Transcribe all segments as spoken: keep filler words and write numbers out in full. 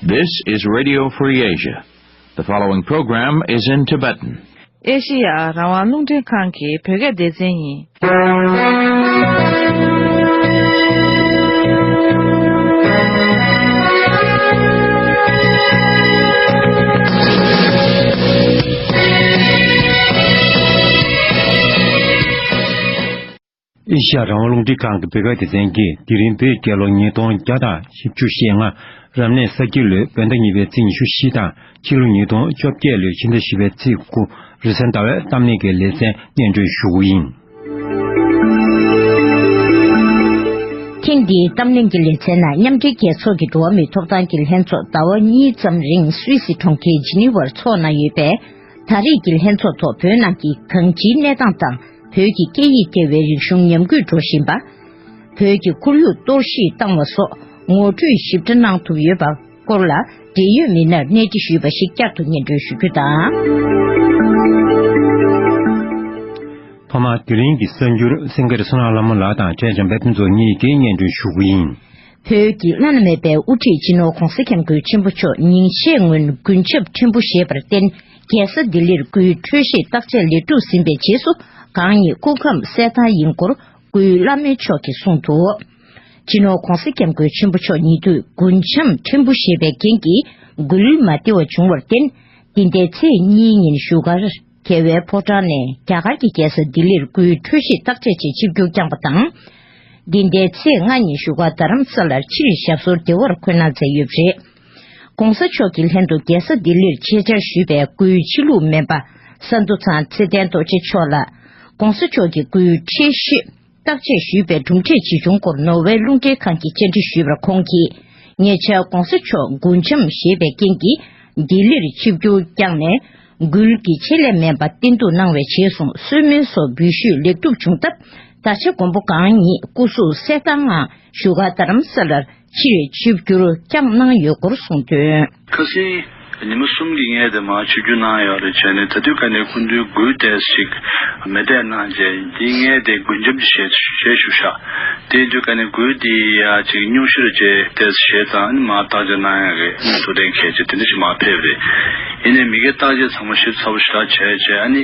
This is Radio Free Asia. The following program is in Tibetan. ཨེ་ཤེ་ཡ་རང་དབང་རླུང་འཕྲིན་ཁང་གི་བོད་སྐད་སྡེ་ཚན་ཡིན། ཨེ་ཤ་ཡ་རང་དབང་རླུང་འཕྲིན་ཁང་གི་བོད་སྐད་སྡེ་ཚན་གྱིས། དེ་རིང་བོད་རྒྱལ་ལོ་ཉིས་སྟོང་བརྒྱ་དང་བཞི་བཅུ་ཞེ་ལྔ། རབ་གནས་ས་ཁྱི་ལོའི་བོད་ཟླ་གཉིས་པའི་ཚེས་ཉི་ཤུ་བཞི་དང་། ཕྱི་ལོ་ཉིས་སྟོང་བཅོ་བརྒྱད་ལོའི་ཕྱི་ཟླ་བཞི་པའི་ཚེས་དགུ། རེས་གཟའ་ཟླ་བའི་གཏམ་གླེང་གི་ལེ་ཚན་སྙན་སྒྲོན་ཞུ་གི་ཡིན། ཐེངས་འདིའི་གཏམ་གླེང་གི་ལེ་ཚན་ནང་མཉམ་འབྲེལ་རྒྱལ་ཚོགས་ཀྱི་འགྲོ་བ་མིའི་ཐོབ་ཐང་གི་ལྷན་ཚོགས་ཟླ་བ་གཉིས་ཙམ་རིང་སུད་སི་གྲོང་ཁྱེར་ཇི་ནི་ཝར་འཚོགས་གནང་ཡོད་པས། ད་རེས་ཀྱི་ལྷན་ཚོགས་ཐོག་བོད་ནང་གི་གང་ཅིའི་གནས་སྟངས་དང་། བོད་ཀྱི་སྐད་ཡིག་ཐེ་བའི་རིག་གཞུང་ཉམས་རྒུད་འགྲོ་བཞིན་པ། བོད་ཀྱི་ཁོར་ཡུག་གཏོར་བཤིག་བཏང་བ་སོགས་ངོ་སྤྲོད་ཞིབ་ཕྲ་གནང་ཐུབ་ཡོད་པ་སྐོར་ལ། འབྲེལ་ཡོད་མི་སྣར་གནས་འདྲི་ཞུས་པ་ཞིག་བསྐྱར་དུ་སྙན་སྒྲོན་ཞུ་རྒྱུ་དང་། ཐོག་མར་དེ་རིང་གི་གསར་འགྱུར་སེང་གེ་བསོད་ནམས་ལྷ་མོ་ལགས་དང་འཕྲིན་བཟང་དཔལ་ཕུན་ཚོགས་གཉིས་ཀྱིས་སྙན་སྒྲོན་ཞུ་གི་ཡིན། བོད་ཀྱི་བླ་ན་མེད་པའི་དབུ་ཁྲིད་སྤྱི་ནོར་༧གོང་ས་༧སྐྱབས་མགོན་ཆེན་པོ་མཆོག་ཉིན་ཤས་སྔོན་མགུལ་ཆབ་ཕྲན་བུ་བཞེས་པར་བརྟེན། རྒྱལ་ས་ལྡི་ལིར་སྐུའི་འཕྲོད་བཞེས་བརྟག་དཔྱད་ལེགས་གྲུབ་ཟིན་པའི་རྗེས་སུ། གང་ཉིད་སྐུ་ཁམས་གསལ་ཐང་ཡིན་སྐོར་སྐུའི་བླ་སྨན་མཆོག་གིས་གསུངས་འདུག་སྤྱི་ནོར་༧གོང་ས་༧སྐྱབས་མགོན་ཆེན་པོ་མཆོག་ཉེ་དུས་མགུལ་ཆམ་ཕྲན་བུ་བཞེས་པའི་རྐྱེན་གྱིས་མགུལ་མ་བདེ་བ་བྱུང་བར་བརྟེན། འདི་ཟླའི་ཚེས་གཉིས་ཉིན་བཞུགས་སྒར་རྒྱལ་བའི་ཕོ་བྲང་ནས་རྒྱ་གར་གྱི་རྒྱལ་ས་ལྡི་ལིར་སྐུའི་འཕྲོད་བཞེས་བརྟག་དཔྱད་ཆེད་ཆིབས་བསྒྱུར་བསྐྱངས་པ་དང་། འདི་ཟླའི་ཚེས་ལྔ་ཉིན་བཞུགས་སྒར་རྡ་རམ་ས་ལར་ཕྱིར་ཞབས་སོར་བདེ་བར་འཁོད་གནང་མཛད་ཡོད་པ་རེད། ༸གོང་ས་མཆོག་གི་ལྷན་དུ་རྒྱལ་ས་ལྡི་ལིར་ཆེད་བཅར་ཞུས་པའི་སྐུའི་ཕྱི་ལུགས་སྨན་པ་ས་འདུ་ཚང་ཚེ་བརྟན་རྡོ་རྗེ་མཆོག་ལ། ༸གོང་ས་མཆོག་གི་སྐུའི་འཕྲོད་བཞེས་བརྟག་དཔྱད་ཞུས་པའི་གྲུབ་འབྲས་ཇི་བྱུང་སྐོར་ནོར་ཝེ་རླུང་འཕྲིན་ཁང་གིས་བཅར་འདྲི་ཞུས་པར། ཁོང་གིས་ཉེ་ཆར་༸གོང་ས་མཆོག་མགུལ་ཆམ་བཞེས་པའི་རྐྱེན་གྱིས་ལྡི་ལིར་ཆིབས་བསྒྱུར་བསྐྱངས་ནས། མགུལ་གྱི་ཆེད་ལས་སྨན་པ་བསྟེན་གཏུགས་གནང་བའི་རྗེས་སུ་གསོལ་སྨན་སོགས་འབུལ་ཞུས་ལེགས་གྲུབ་བྱུང་སྟབས། ད་ཆ་མགོན་པོ་གང་ཉིད་སྐུ་གཟུགས་གསལ་ཐང་ངང་བཞུགས་སྒར་རྡ་རམ་ས་ལར་ཕྱིར་ཆིབས་བསྒྱུར་བསྐྱངས་གནང་ཡོད་སྐོར་གསུངས་དོན། ཁ་སང་ཉི་མ་གསུམ་གྱི་སྔས་དེ་མར་ཆིབས་བསྒྱུར་གནང་ཡོད་རེད། བྱས་ནས་ད་དུས་ཀ་ནས་སྐུ་མདུན་མགུལ་ཏོག་ཙམ་ཞིག་མེ་བསྲེགས་གནང་རྗེས། དེའི་སྔས་དེ་མགུལ་ཆམ་ཅིག་བཞེས་བཞེས་བཞུགས་ཤག་དེ་དུས་ཀ་ནས་མགུལ་དེ་ཡ་ཅིག་སྙུང་གཞི་རུ་བྱས་ཏོག་ཙམ་བཞེས་ཙང་། ཨ་ནི་མར་བརྟག་དཔྱད་གནང་ཡག་གི་ཐུགས་གཏན་འཁེལ་བྱས་དེ་འདྲ་ཞིག་མར་ཕེབས་རེད། ཡིན་ནའི་མི་སྒེར་བརྟག་དཔྱད་ཚང་མ་ཞིབ་ཚགས་པོ་ཞེ་དྲག་བྱས་བྱས། ཨ་ནི་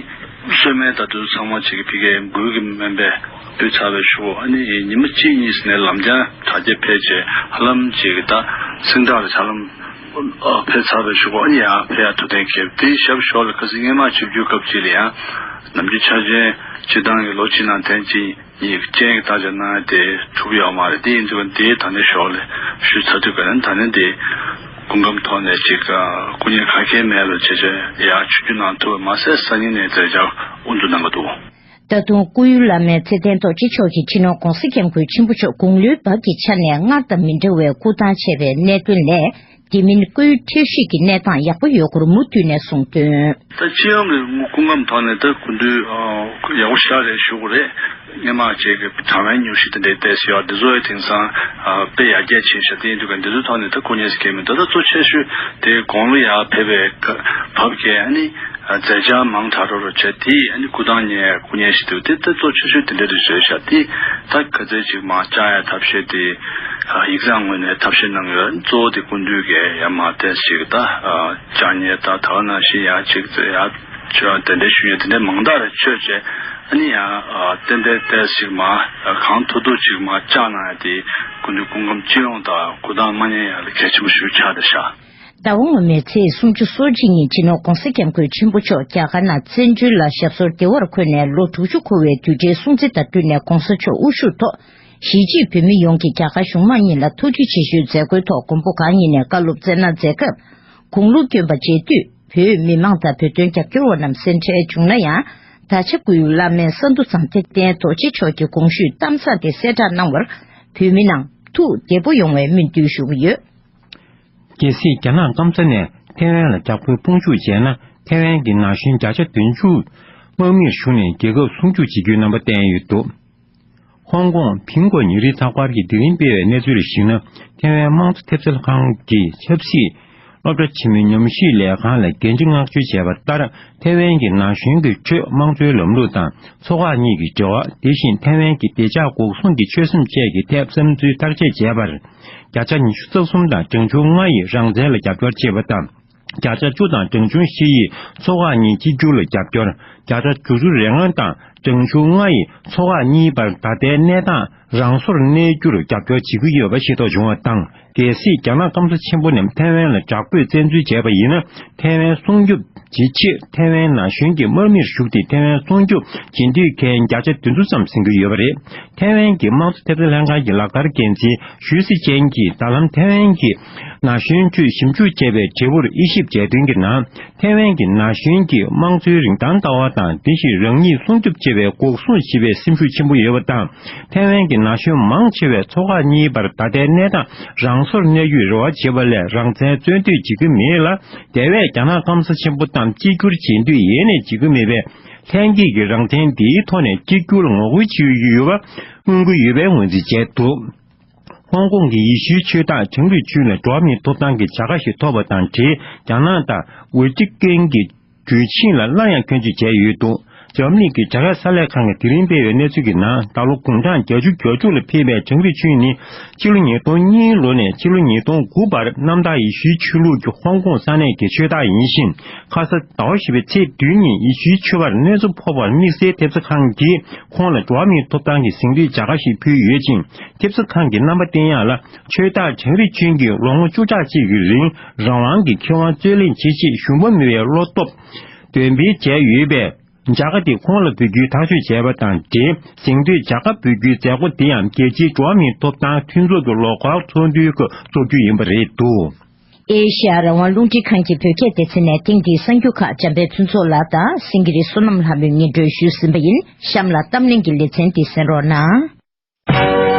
གསོལ་སྨན་ད་དུང་ཚང་མ་ཅིག་ཕ་གིའི་མགུལ་གྱི་སྨན་པས་འབུལ་ཚར་བའི་གཞུག་ཨ་ནི་ཉི་མ་གཅིག་གཉིས་ནས་ལམ་རྒྱང་དྲག་ཆས་ཕེབས་བྱས། ཧ་ལམ་ཅིག་ད་སིང་ཏཱ་ལ་ཧ་ལམ་ཨ་ཕེབས་ཚར་བའི་གཞུག་ཨ་ནི་ཡར་ཕེབས་ཡག་ཐུགས་གཏན་འཁེལ། དེའི་ཞབས་ཞོར་ལ་ཁ་སང་སྔས་མ་ཆིབས་བསྒྱུར་སྐབས་ཅིག་ལ་ཡང་ནམ་རྒྱུན་འཆར་ཅན་སྤྱིར་བཏང་གི་ལོ་གཅིག་ནང་ཐེངས་གཅིག་གཉིས་ཅན་གྱི་བརྟག་དཔྱད་གནང་ཡག་དེ་གྲུབ་ཡོད་མ་རེད། དེ་ཡིན་དུས་དེའི་ད་ནི་ཞོར་ལ་ཞུས་ཚར་དུས་ཀ་ནས་ད་ནི་དེ་སྐུ་ཁམས་ཐོག་ནས་ཅིག་སྐུ་ཉིད་ག་གེ་མེད་པ་བྱས་བྱས་ཡར་ཆིབས་བསྒྱུར་གནང་ཐུབ་པ་མ་ཟད། སང་ཉིན་ནས་མཛད་འཆར་དབུ་འཛུགས་གནང་གི་འདུག་ད་དུང་སྐུའི་བླ་སྨན་ཚེ་བརྟན་རྡོ་རྗེ་མཆོག་གིས་སྤྱི་ནོར་༸གོང་ས་༸སྐྱབས་མགོན་ཆེན་པོ་མཆོག་དགུང་ལོའི་བབ་ཀྱི་ཆ་ནས་སྔར་དང་མི་འདྲ་བའི་སྐུ་ཐང་ཆད་པའི་གནད་དོན་ལས། དེ་མིན་སྐུའི་འཕྲོད་བཞེས་ཀྱི་གནས་སྟངས་ཡག་པོ་ཡོད་སྐོར་མུ་མཐུད་ནས་གསུངས་དོན། ད་སྤྱི་ཡོངས་ཀྱི་སྐུ་ཁམས་ཐོག་ནས་ད་སྐུ་མདུན་ཡག་པོ་ཞེ་དྲག་རེད་ཞུ་དགོས་རེད། སྔོན་མ་ཅིག་གི་གྲང་བའི་སྙུང་གཞི་དེ་འདྲའི་ཏོག་ཙམ་ཡོད། འདི་ཚོ་ཡང་དེང་སང་དཔེ་ཡར་རྒྱས་ཕྱིན་ཤག་དེ་ཡིན་དུས་ཀ་འདི་ཚོའི་ཐོག་ནས་ད་སྐུ་ངལ་ཟེར་མཁན་མེད། ད་ལྟ་གཙོ་ཆེ་ཤོས་དེ་དགུང་ལོ་ཡར་ཕེབས་པའི་བབ་ཀྱིས་ཨ་ནི་མཛད་འཆར་མང་དྲགས་འགྲོ་རུ་བྱས། དེ་ཨ་ནི་སྐུ་ཐང་ཉལ་སྐུ་ངལ་ཞིག་འདུག་དེ་ད་གཙོ་ཆེ་ཤོས་དེ་འདྲ་རེད་བཟོས་ཤག་དེ་ད་ག་ཚོད་ཅིག་མར་བཅག་ཡག་ཐབས་ཤེས་དེ་ཡིག་ཚང་ངོས་ནས་ཐབས་ཤེས་གནང་ཡོད། གཙོ་བོ་དེ་སྐུ་མདུན་གྱི་ཡར་མར་ཏོག་ཙམ་ཅིག་ད་བཅག་ཉལ་ད་ད་ག་ནང་བཞིན་ཡར་ཅིག་ཡར་ཅིག་དེ་འདྲའི་ཞུ་ཡག་དེ་འདྲའི་མང་དག་རེ་བྱས་བྱས། ཨ་ནི་ཡང་ཏན་ཏན་ཏོག་ཙམ་ཅིག་མར་གང་ཐུབ་ཐུབ་ཅིག་མར་བཅག་གནང་ཡག་དེ་སྐུ་མདུན་སྐུ་ཁམས་སྤྱི་ཡོངས་དང་སྐུ་ཐང་མ་ཉལ་ཡག་ལ་གལ་ཆེན་པོ་ཞིག་ཆགས་བསྡད་ཤག་ཟླ་བ་སྔོན་མའི་ཚེས་སུམ་ཅུ་སོ་གཅིག་ཉིན་སྤྱི་ནོར་༸གོང་ས་༸སྐྱབས་མགོན་ཆེན་པོ་མཆོག་རྒྱ་གར་ནང་བཙན་བྱོལ་ལ་ཞབས་སོར་བདེ་བར་འཁོད་ནས་ལོ་དྲུག་ཅུ་འཁོར་བའི་དུས་དྲན་སྲུང་བརྩི་དང་བསྟུན་ནས་༸གོང་ས་མཆོག་དབུ་བཞུགས་ཐོག་གཞིས་བྱེས་བོད་མི་ཡོངས་ཀྱིས་རྒྱ་གར་གཞུང་མང་གཉིས་ལ་ཐུགས་རྗེ་ཆེ་ཞུའི་མཛད་སྒོའི་ཐོག་མགོན་པོ་གང་ཉིད་ནས་བཀའ་སློབ་སྩལ་གནང་མཛད་སྐབས། དགུང་ལོ་བསྐྱོན་པ་མཇལ་དུས་བོད་མི་མང་དང་བོད་དོན་རྒྱབ་སྐྱོར་བ་རྣམས་སེམས་ཁྲལ་བྱུང་ན་ཡང་། ད་ཆ་སྐུའི་བླ་སྨན་ས་འདུ་ཚང་ཚེ་བརྟན་རྡོ་རྗེ་མཆོག་གི་དགོངས་ཞུས་གཏམ་བཟང་དེ་གསལ་བསྒྲགས་གནང་བར་བོད་མི་ནང་ཐུགས་བདེ་པོ་ཡོང་བའི་སྨོན་འདུན་ཞུ་གི་ཡོད། རྒྱལ་སྲིད་རྒྱ་ནག་སྐམ་ས་ནས་ཐེ་ཝན་ལ་ཇག་པའི་དཔུང་འཇུག་བྱས་ན། ཐེ་ཝན་གྱི་ན་གཞོན་བརྒྱ་ཆ་བདུན་ཅུ་དམག་མིར་ཞུགས་ནས་རྒྱལ་ཁབ་སྲུང་སྐྱོབ་བྱེད་རྒྱུའི་རྣམ་པ་བསྟན་ཡོད་འདུག་ཧོང་ཀོང་ཕིང་གོ་ཉིན་རེའི་ཚགས་པར་གྱིས་དེ་རིང་སྤེལ་བའི་གནས་ཚུལ་ལ་གཞིགས་ན། ཐེ་ཝན་དམངས་གཙོ་ཐེབས་རྩ་ཁང་གི་ཆབ་སྲིད་ སློབ་གྲྭ་ཆེན་མོའི་ཉམས་ཞིབ་ལས་ཁང་ལ་འགན་འཁྲི་མངགས་བཅོལ་བྱས་པ་ལྟར། ཐའེ་ཝན་གྱི་ན་གཞོན་གྱི་ཁྲོད་དམངས་གཙོའི་ལམ་ལུགས་དང་འཚོ་ཁག་གཉིས་ཀྱི་འབྲེལ་བ། དེ་བཞིན་ཐའེ་ཝན་གྱི་བདེ་འཇགས་འགོག་སྲུང་གི་ཆོད་སེམས་བཅས་ཀྱི་ཐད་བསམ་ཚུལ་བརྟག་དཔྱད་བྱས་པར། བརྒྱ་ཆ་ཉི་ཤུ་རྩ་གསུམ་དང་གྲངས་ཆུང་ལྔ་ཡིས་རང་བཙན་ལ་རྒྱབ་སྐྱོར་བྱས་པ་དང་། བརྒྱ་ཆ་བཅུ་དང་གྲངས་ཆུང་བཞི་ཡིས་འཚོ་ཁག་གཉིས་གཅིག་གྱུར་ལ་རྒྱབ་སྐྱོར། བརྒྱ་ཆ་དྲུག་ཅུ་རེ་ལྔ་དང་གྲངས་ཆུང་ལྔ་ཡིས་འཚོ་ཁག་གཉིས་བར་ད་ལྟའི་གནས་སྟངས་རང་སོར་གནས་རྒྱུར་རྒྱབ་སྐྱོར་བྱེད་ཀྱི་ཡོད་པ་ཤེས་རྟོགས་བྱུང་བ་དང་། གལ་སྲིད་རྒྱ་ནག་སྐམ་ས་ཆེན་པོ་ནས་ཐའེ་ཝན་ལ་དྲག་པོས་བཙན་འཛུལ་བྱས་པ་ཡིན་ན། ཐའེ་ཝན་སྲུང་སྐྱོབ་བྱེད་ཆེད་ཐའེ་ཝན་ན་གཞོན་གྱི་དམག་མིར་ཞུགས་ཏེ་ཐའེ་ཝན་སྲུང་སྐྱོབ་བྱེད་འདོད་མཁན་བརྒྱ་ཆ་བདུན་ཅུ་ཙམ་ཟིན་གྱི་ཡོད་པ་རེད། ཐའེ་ཝན་གྱི་དམངས་གཙོ་ཐེབས་རྩ་ལྷན་ཁང་གི་ལག་བསྟར་འགན་འཛིན་ཞུས་སི་ཅན་གྱིས་ད་ལམ་ཐའེ་ཝན་གྱི་ན་གཞོན་ཁྲོད་ཞིབ་འཇུག་བྱས་པའི་བརྗེ་པོར་དབྱེ་ཞིབ་བྱས་དོན་གྱི་ནང་། ཐའེ་ཝན་གྱི་ན་གཞོན་གྱི་དམངས་གཙོའི་རིན་ཐང་ལྟ་བ་དང་། དེ་བཞིན་རང་ཉིད་སྲུང་སྐྱོབ་བྱེད་པའི་འགོག་སྲུང་བྱེད་པའི་སེམས་ཤུགས་ཆེན་པོ་ཡོད་པ་དང་། ཐའེ་ཝན་གྱི་ན་གཞོན་མང་ཆེ་བས་འཚོ་ཁག་གཉིས་བར་ད་ལྟའི་གནས་སྟངས་རང་སོར་གནས་རྒྱུའི་རེ་བ་བྱེད་པ་ལས་རང་བཙན་རྩོད་འདོད་བྱེད་ཀྱི་མེད་ལ། དེ་བས་རྒྱ་ནག་སྐམ་ས་ཆེན་པོ་དང་གཅིག་གྱུར་བྱེད་འདོད་ཡེ་ནས་བྱེད་ཀྱི་མེད་པས། ལྷན་སྐྱེས་ཀྱི་རང་བཙན་འདིའི་ཐོག་ནས་གཅིག་གྱུར་ངོ་རྒོལ་བྱེད་ཀྱི་ཡོད་པ་མངོན་གྱི་ཡོད་པའི་ངོས་འཛིན་བྱས་འདུག་ཧོང་ཀོང་གི་ཡེ་ཤུའི་ཆོས་བདག་ཆང་རིགས་ཅུན་ལ་འགྲོ་བ་མིའི་ཐོབ་ཐང་གི་བྱ་དགའ་ཞིག་ཐོབ་པ་དང་འབྲེལ། རྒྱ་ནག་དང་ཝེ་ཏི་ཀན་གྱི་ཇུས་ཆེན་ལ་སླར་ཡང་སྐྱོན་བརྗོད་བྱས་ཡོད་འདུག་འཛམ་གླིང་གི་དྲ་རྒྱ་གསར་ལས་ཁང་གིས་དེ་རིང་སྤེལ་བའི་གནས་ཚུལ་གྱི་ནང་། ད་ལོ་དགུང་གྲངས་བརྒྱད་ཅུ་གྱ་དྲུག་ལ་ཕེབས་པའི་ཆང་རིགས་ཅུན་ནི། ཕྱི་ལོ་ཉིས་སྟོང་གཉིས་ལོ་ནས་ཕྱི་ལོ་ཉིས་སྟོང་དགུ་བར་གནམ་བདག་ཡེ་ཤུའི་ཆོས་ལུགས་ཀྱི་ཧོང་ཀོང་ས་གནས་ཀྱི་ཆོས་བདག་ཡིན་ཞིང་། ཁ་ས་ཟླ་བ་བཞི་པའི་ཚེས་བདུན་ཉིན་ཡེ་ཤུའི་ཆོས་པར་གནོད་འཚེ་ཕོག་པར་དམིགས་བསལ་ཐེབས་རྩ་ཁང་གིས་ཁོང་ལ་འགྲོ་བ་མིའི་ཐོབ་ཐང་གི་གཟེངས་བསྟོད་བྱ་དགའ་ཞིག་ཕུལ་ཡོད་ཅིང་། ཐེབས་རྩ་ཁང་གི་རྣམ་པ་བསྟན་ཡག་ལ། ཆོས་བདག་ཆང་རིགས་ཅུན་གྱིས་ལོ་ངོ་བཅུ་ཕྲག་གཅིག་གི་རིང་རང་དབང་གི་ཁེ་དབང་རྩོད་ལེན་བྱེད་ཆེད་ཞུམ་པ་མེད་པའི་བློ་སྟོབས་འདོན་སྤེལ་བྱས་ཡོད་པས། བྱ་དགའ་དེ་ཁོང་ལ་འབུལ་རྒྱུའི་ཐག་གཅོད་བྱས་པ་དང་འབྲེལ། གཟེངས་བསྟོད་བྱ་དགའ་འབུལ་རྒྱུའི་མཛད་སྒོ་དེ་ཡང་རྒྱལ་སྤྱིའི་འགྲོ་བ་མིའི་ཐོབ་ཐང་མཐུན་ཚོགས་ཀྱི་ལོ་འཁོར་ཚོགས་འདུའི་སྐབས་འཚོགས་རྒྱུ་ཡིན་པ་རེད་འདུག་ཨེ་ཤི་ཡ་རང་དབང་རླུང་འཕྲིན་ཁང་གི་བོད་སྐད་སྡེ་ཚན་ནས་ཐེངས་འདིའི་གསར་འགྱུར་ཁག་འཇམ་དཔལ་ཕུན་ཚོགས་ལགས་དང་སེང་གེ་རི་བསོད་ནམས་ལྷ་མོས་སྙན་སྒྲོན་ཞུས་ཟིན་པ་ཡིན། གཤམ་ལ་གཏམ་གླེང་གི་ལེ་ཚན་འདི་གསན་རོགས་གནང་།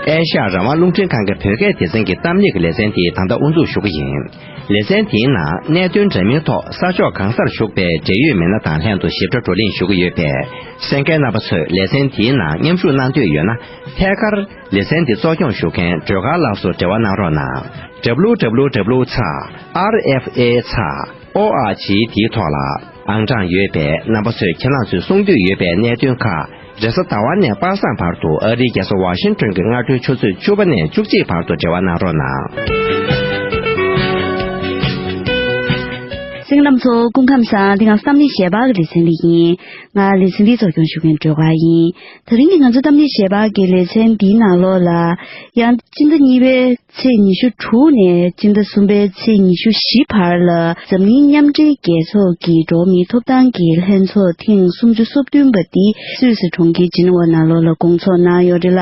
ཨེ་ཤ་ཡ་རང་དབང་རླུང་འཕྲིན་ཁང་གི་བོད་སྐད་སྡེ་ཚན་གྱི་གཏམ་གླེང་གི་ལེ་ཚན་འདི་ད་ལྟ་དབུ་འཛུགས་ཞུ་གི་ཡིན། ལེ་ཚན་འདིའི་ནང་གནད་དོན་འདྲ་མིན་ཐོག་ས་ཕྱོགས་གང་སར་བཞུགས་པའི་འབྲེལ་ཡོད་མི་སྣ་དང་ལྷན་དུ་ཞིབ་ཕྲ་བགྲོ་གླེང་ཞུ་གི་ཡོད་པས། གསན་མཁན་རྣམ་པ་ཚོས་ལེ་ཚན་འདིའི་ནང་མཉམ་ཞུགས་གནང་འདོད་ཡོད་ན། ཐད་ཀར་ལེ་ཚན་འདི་གཙོ་སྐྱོང་ཞུ་མཁན་སྒྲོལ་དཀར་ལགས་སུ་འབྲེལ་བ་གནང་རོགས་གནང་། www.rfa.org དེའི་ཐོག་ལ་ཨང་གྲངས་ཡོད་པས། རྣམ་པ་ཚོས་ཁྱེད་རང་ཚོས་གསུང་འདོད་ཡོད་པའི་གནད་དོན་ཁག་རེས་གཟའ་ཟླ་བ་ནས་པ་སངས་བར་དུ་ཨ་རིའི་རྒྱལ་ས་ཝ་ཤིང་ཏོན་གྱི་སྔ་དྲོའི་ཆུ་ཚོད་བཅུ་པ་ནས་བཅུ་གཅིག་བར་དུ་འབྲེལ་བ་གནང་རོགས་གནང་། གསན་མཁན་རྣམ་ཚོ་སྐུ་ཁམས་བཟང་། འདི་ང་བསམ་གླིང་ཞལ་པར་གྱི་ལེ་ཚན་འདི་ཡིན། ང་ལེ་ཚན་འདི་གཙོ་སྐྱོང་ཞུ་མཁན་སྒྲོལ་དཀར་ཡིན། དེ་རིང་གི་ང་ཚོ་གཏམ་གླེང་ཞལ་པར་གྱི་ལེ་ཚན་འདིའི་ནང་ལོགས་ལ། ཡང་སྤྱི་ཟླ་གཉིས་པའི་ཚེས་ཉི་ཤུ་དྲུག་ནས་སྤྱི་ཟླ་གསུམ་པའི་ཚེས་ཉི་ཤུ་བཞི་བར་ལ་འཛམ་གླིང་མཉམ་འབྲེལ་རྒྱལ་ཚོགས་ཀྱི་འགྲོ་བ་མིའི་ཐོབ་ཐང་གི་ལྷན་ཚོགས་ཐེངས་སུམ་ཅུ་སོ་བདུན་པ་འདི་སུད་སི་གྲོང་ཁྱེར་ཇི་ནི་ཝ་ནང་ལོགས་ལ་སྐོང་ཚོགས་གནང་ཡོད་རེད་ལ།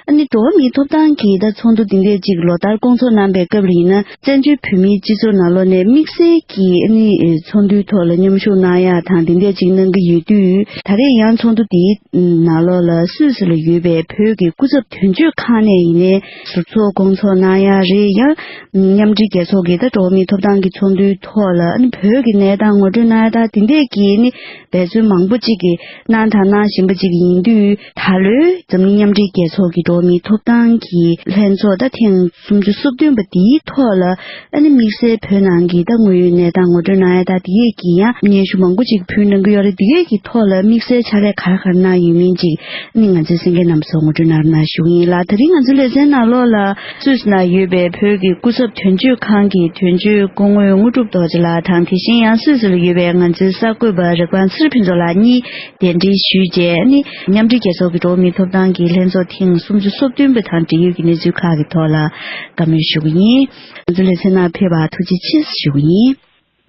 ཨ་ནི་འགྲོ་བ་མིའི་ཐོབ་ཐང་གི་ད་ཚོགས་འདུ་འདི་འདྲས་ཅིག་ལོ་ལྟར་སྐོང་ཚོགས་གནང་པའི་སྐབས་ལ་ཡིན་ན། བཙན་བྱོལ་བོད་མིའི་སྤྱི་ཚོགས་ནང་ལོགས་ནས་དམིགས་བསལ་གྱིས་ཨ་ནི་ཚོགས་འདུའི་ཐོག་ལ་མཉམ་ཞུགས་གནང་ཡག་དང་འདི་འདྲས་ཅིག་གནང་གི་ཡོད་དུས། ད་རེས་ཡང་ཚོགས་འདུ་འདིའི་ནང་ལོགས་ལ་སུད་སི་ལ་ཡོད་པའི་བོད་ཀྱི་སྐུ་ཚབ་དོན་གཅོད་ཁང་ནས་ཡིན་ནའི་ཟུར་ཚོགས་སྐོང་ཚོགས་གནང་ཡག་རེད། ཡང་མཉམ་འབྲེལ་རྒྱལ་ཚོགས་ཀྱི་ད་འགྲོ་བ་མིའི་ཐོབ་ཐང་གི་ཚོགས་འདུའི་ཐོག་ལ་ཨ་ནི་བོད་ཀྱི་གནས་སྟངས་ངོ་སྤྲོད་གནང་ཡག་དང་དེ་འདྲས་ཀྱི་ཨ་ནི་འབད་བརྩོན་མང་པོ་ཅིག་གིས་གནང་དང་གནང་བཞིན་པ་ཅིག་ཡིན་དུས། ད་ལོའི་འཛམ་གླིང་མཉམ་འབྲེལ་རྒྱལ་ཚོགས་ཀྱི་འགྲོ་བ་མིའི་ཐོབ་ཐང་གི་ལྷན་ཚོགས་ད་ཐེངས་སུམ་ཅུ་སོ་བདུན་པ་འདིའི་ཐོག་ལ་ཨ་ནི་དམིགས་བསལ་བོད་ནང་གི་ད་དངོས་ཡོད་གནས་སྟངས་ངོ་སྤྲོད་གནང་ཡག་ད་དེ་གས་ཀྱི་ཡང་སྙན་ཞུ་མང་པོ་ཅིག་ཕུལ་གནང་གི་ཡོད་རེད། དེ་གས་ཀྱི་ཐོག་ལ་དམིགས་བསལ་ཕྱག་ལས་ག་རེ་ག་རེ་གནང་ཡོད་མིན་ཅིག་ཨ་ནི་ང་ཚོའི་གསན་མཁན་རྣམ་པ་ཚོ་ངོ་སྤྲོད་གནང་རོགས་གནང་ཞུ་གི་ཡིན་ལ། དེ་རིང་ང་ཚོའི་ལེ་ཚན་ནང་ལོགས་ལ་སུད་སི་ནང་ཡོད་པའི་བོད་ཀྱི་སྐུ་ཚབ་དོན་གཅོད་ཁང་གི་དོན་གཅོད་སྐུ་ངོ་དངོས་གྲུབ་རྡོ་རྗེ་ལགས་དང་། དེ་བཞིན་ཡང་སུད་སི་ལ་ཡོད་པའི་ང་ཚོའི་གསར་འགོད་པ་རིག་པ་ཚེ་རིང་ཕུན་ཚོགས་ལགས་གཉིས་གདན་འདྲེན་ཞུས་རྗེས་ནི། མཉམ་འབྲེལ་རྒྱལ་ཚོགས་ཀྱི་འགྲོ་བ་མིའི་ཐོབ་ཐང་གི་ལྷན་ཚོགས་ཐེངས་སུམ་ཅུ་སོ་བདུན་པ་དང་འབྲེལ་ཡོད་ཀྱི་གནས་ཚུལ་ཁག་གི་ཐོག་ལ་བཀའ་མོལ་ཞུ་གི་ཡིན། ང་ཚོའི་ལེ་ཚན་ནང་ཕེབས་པར་ཐུགས་རྗེ་ཆེ་ཞུ་གི་ཡིན།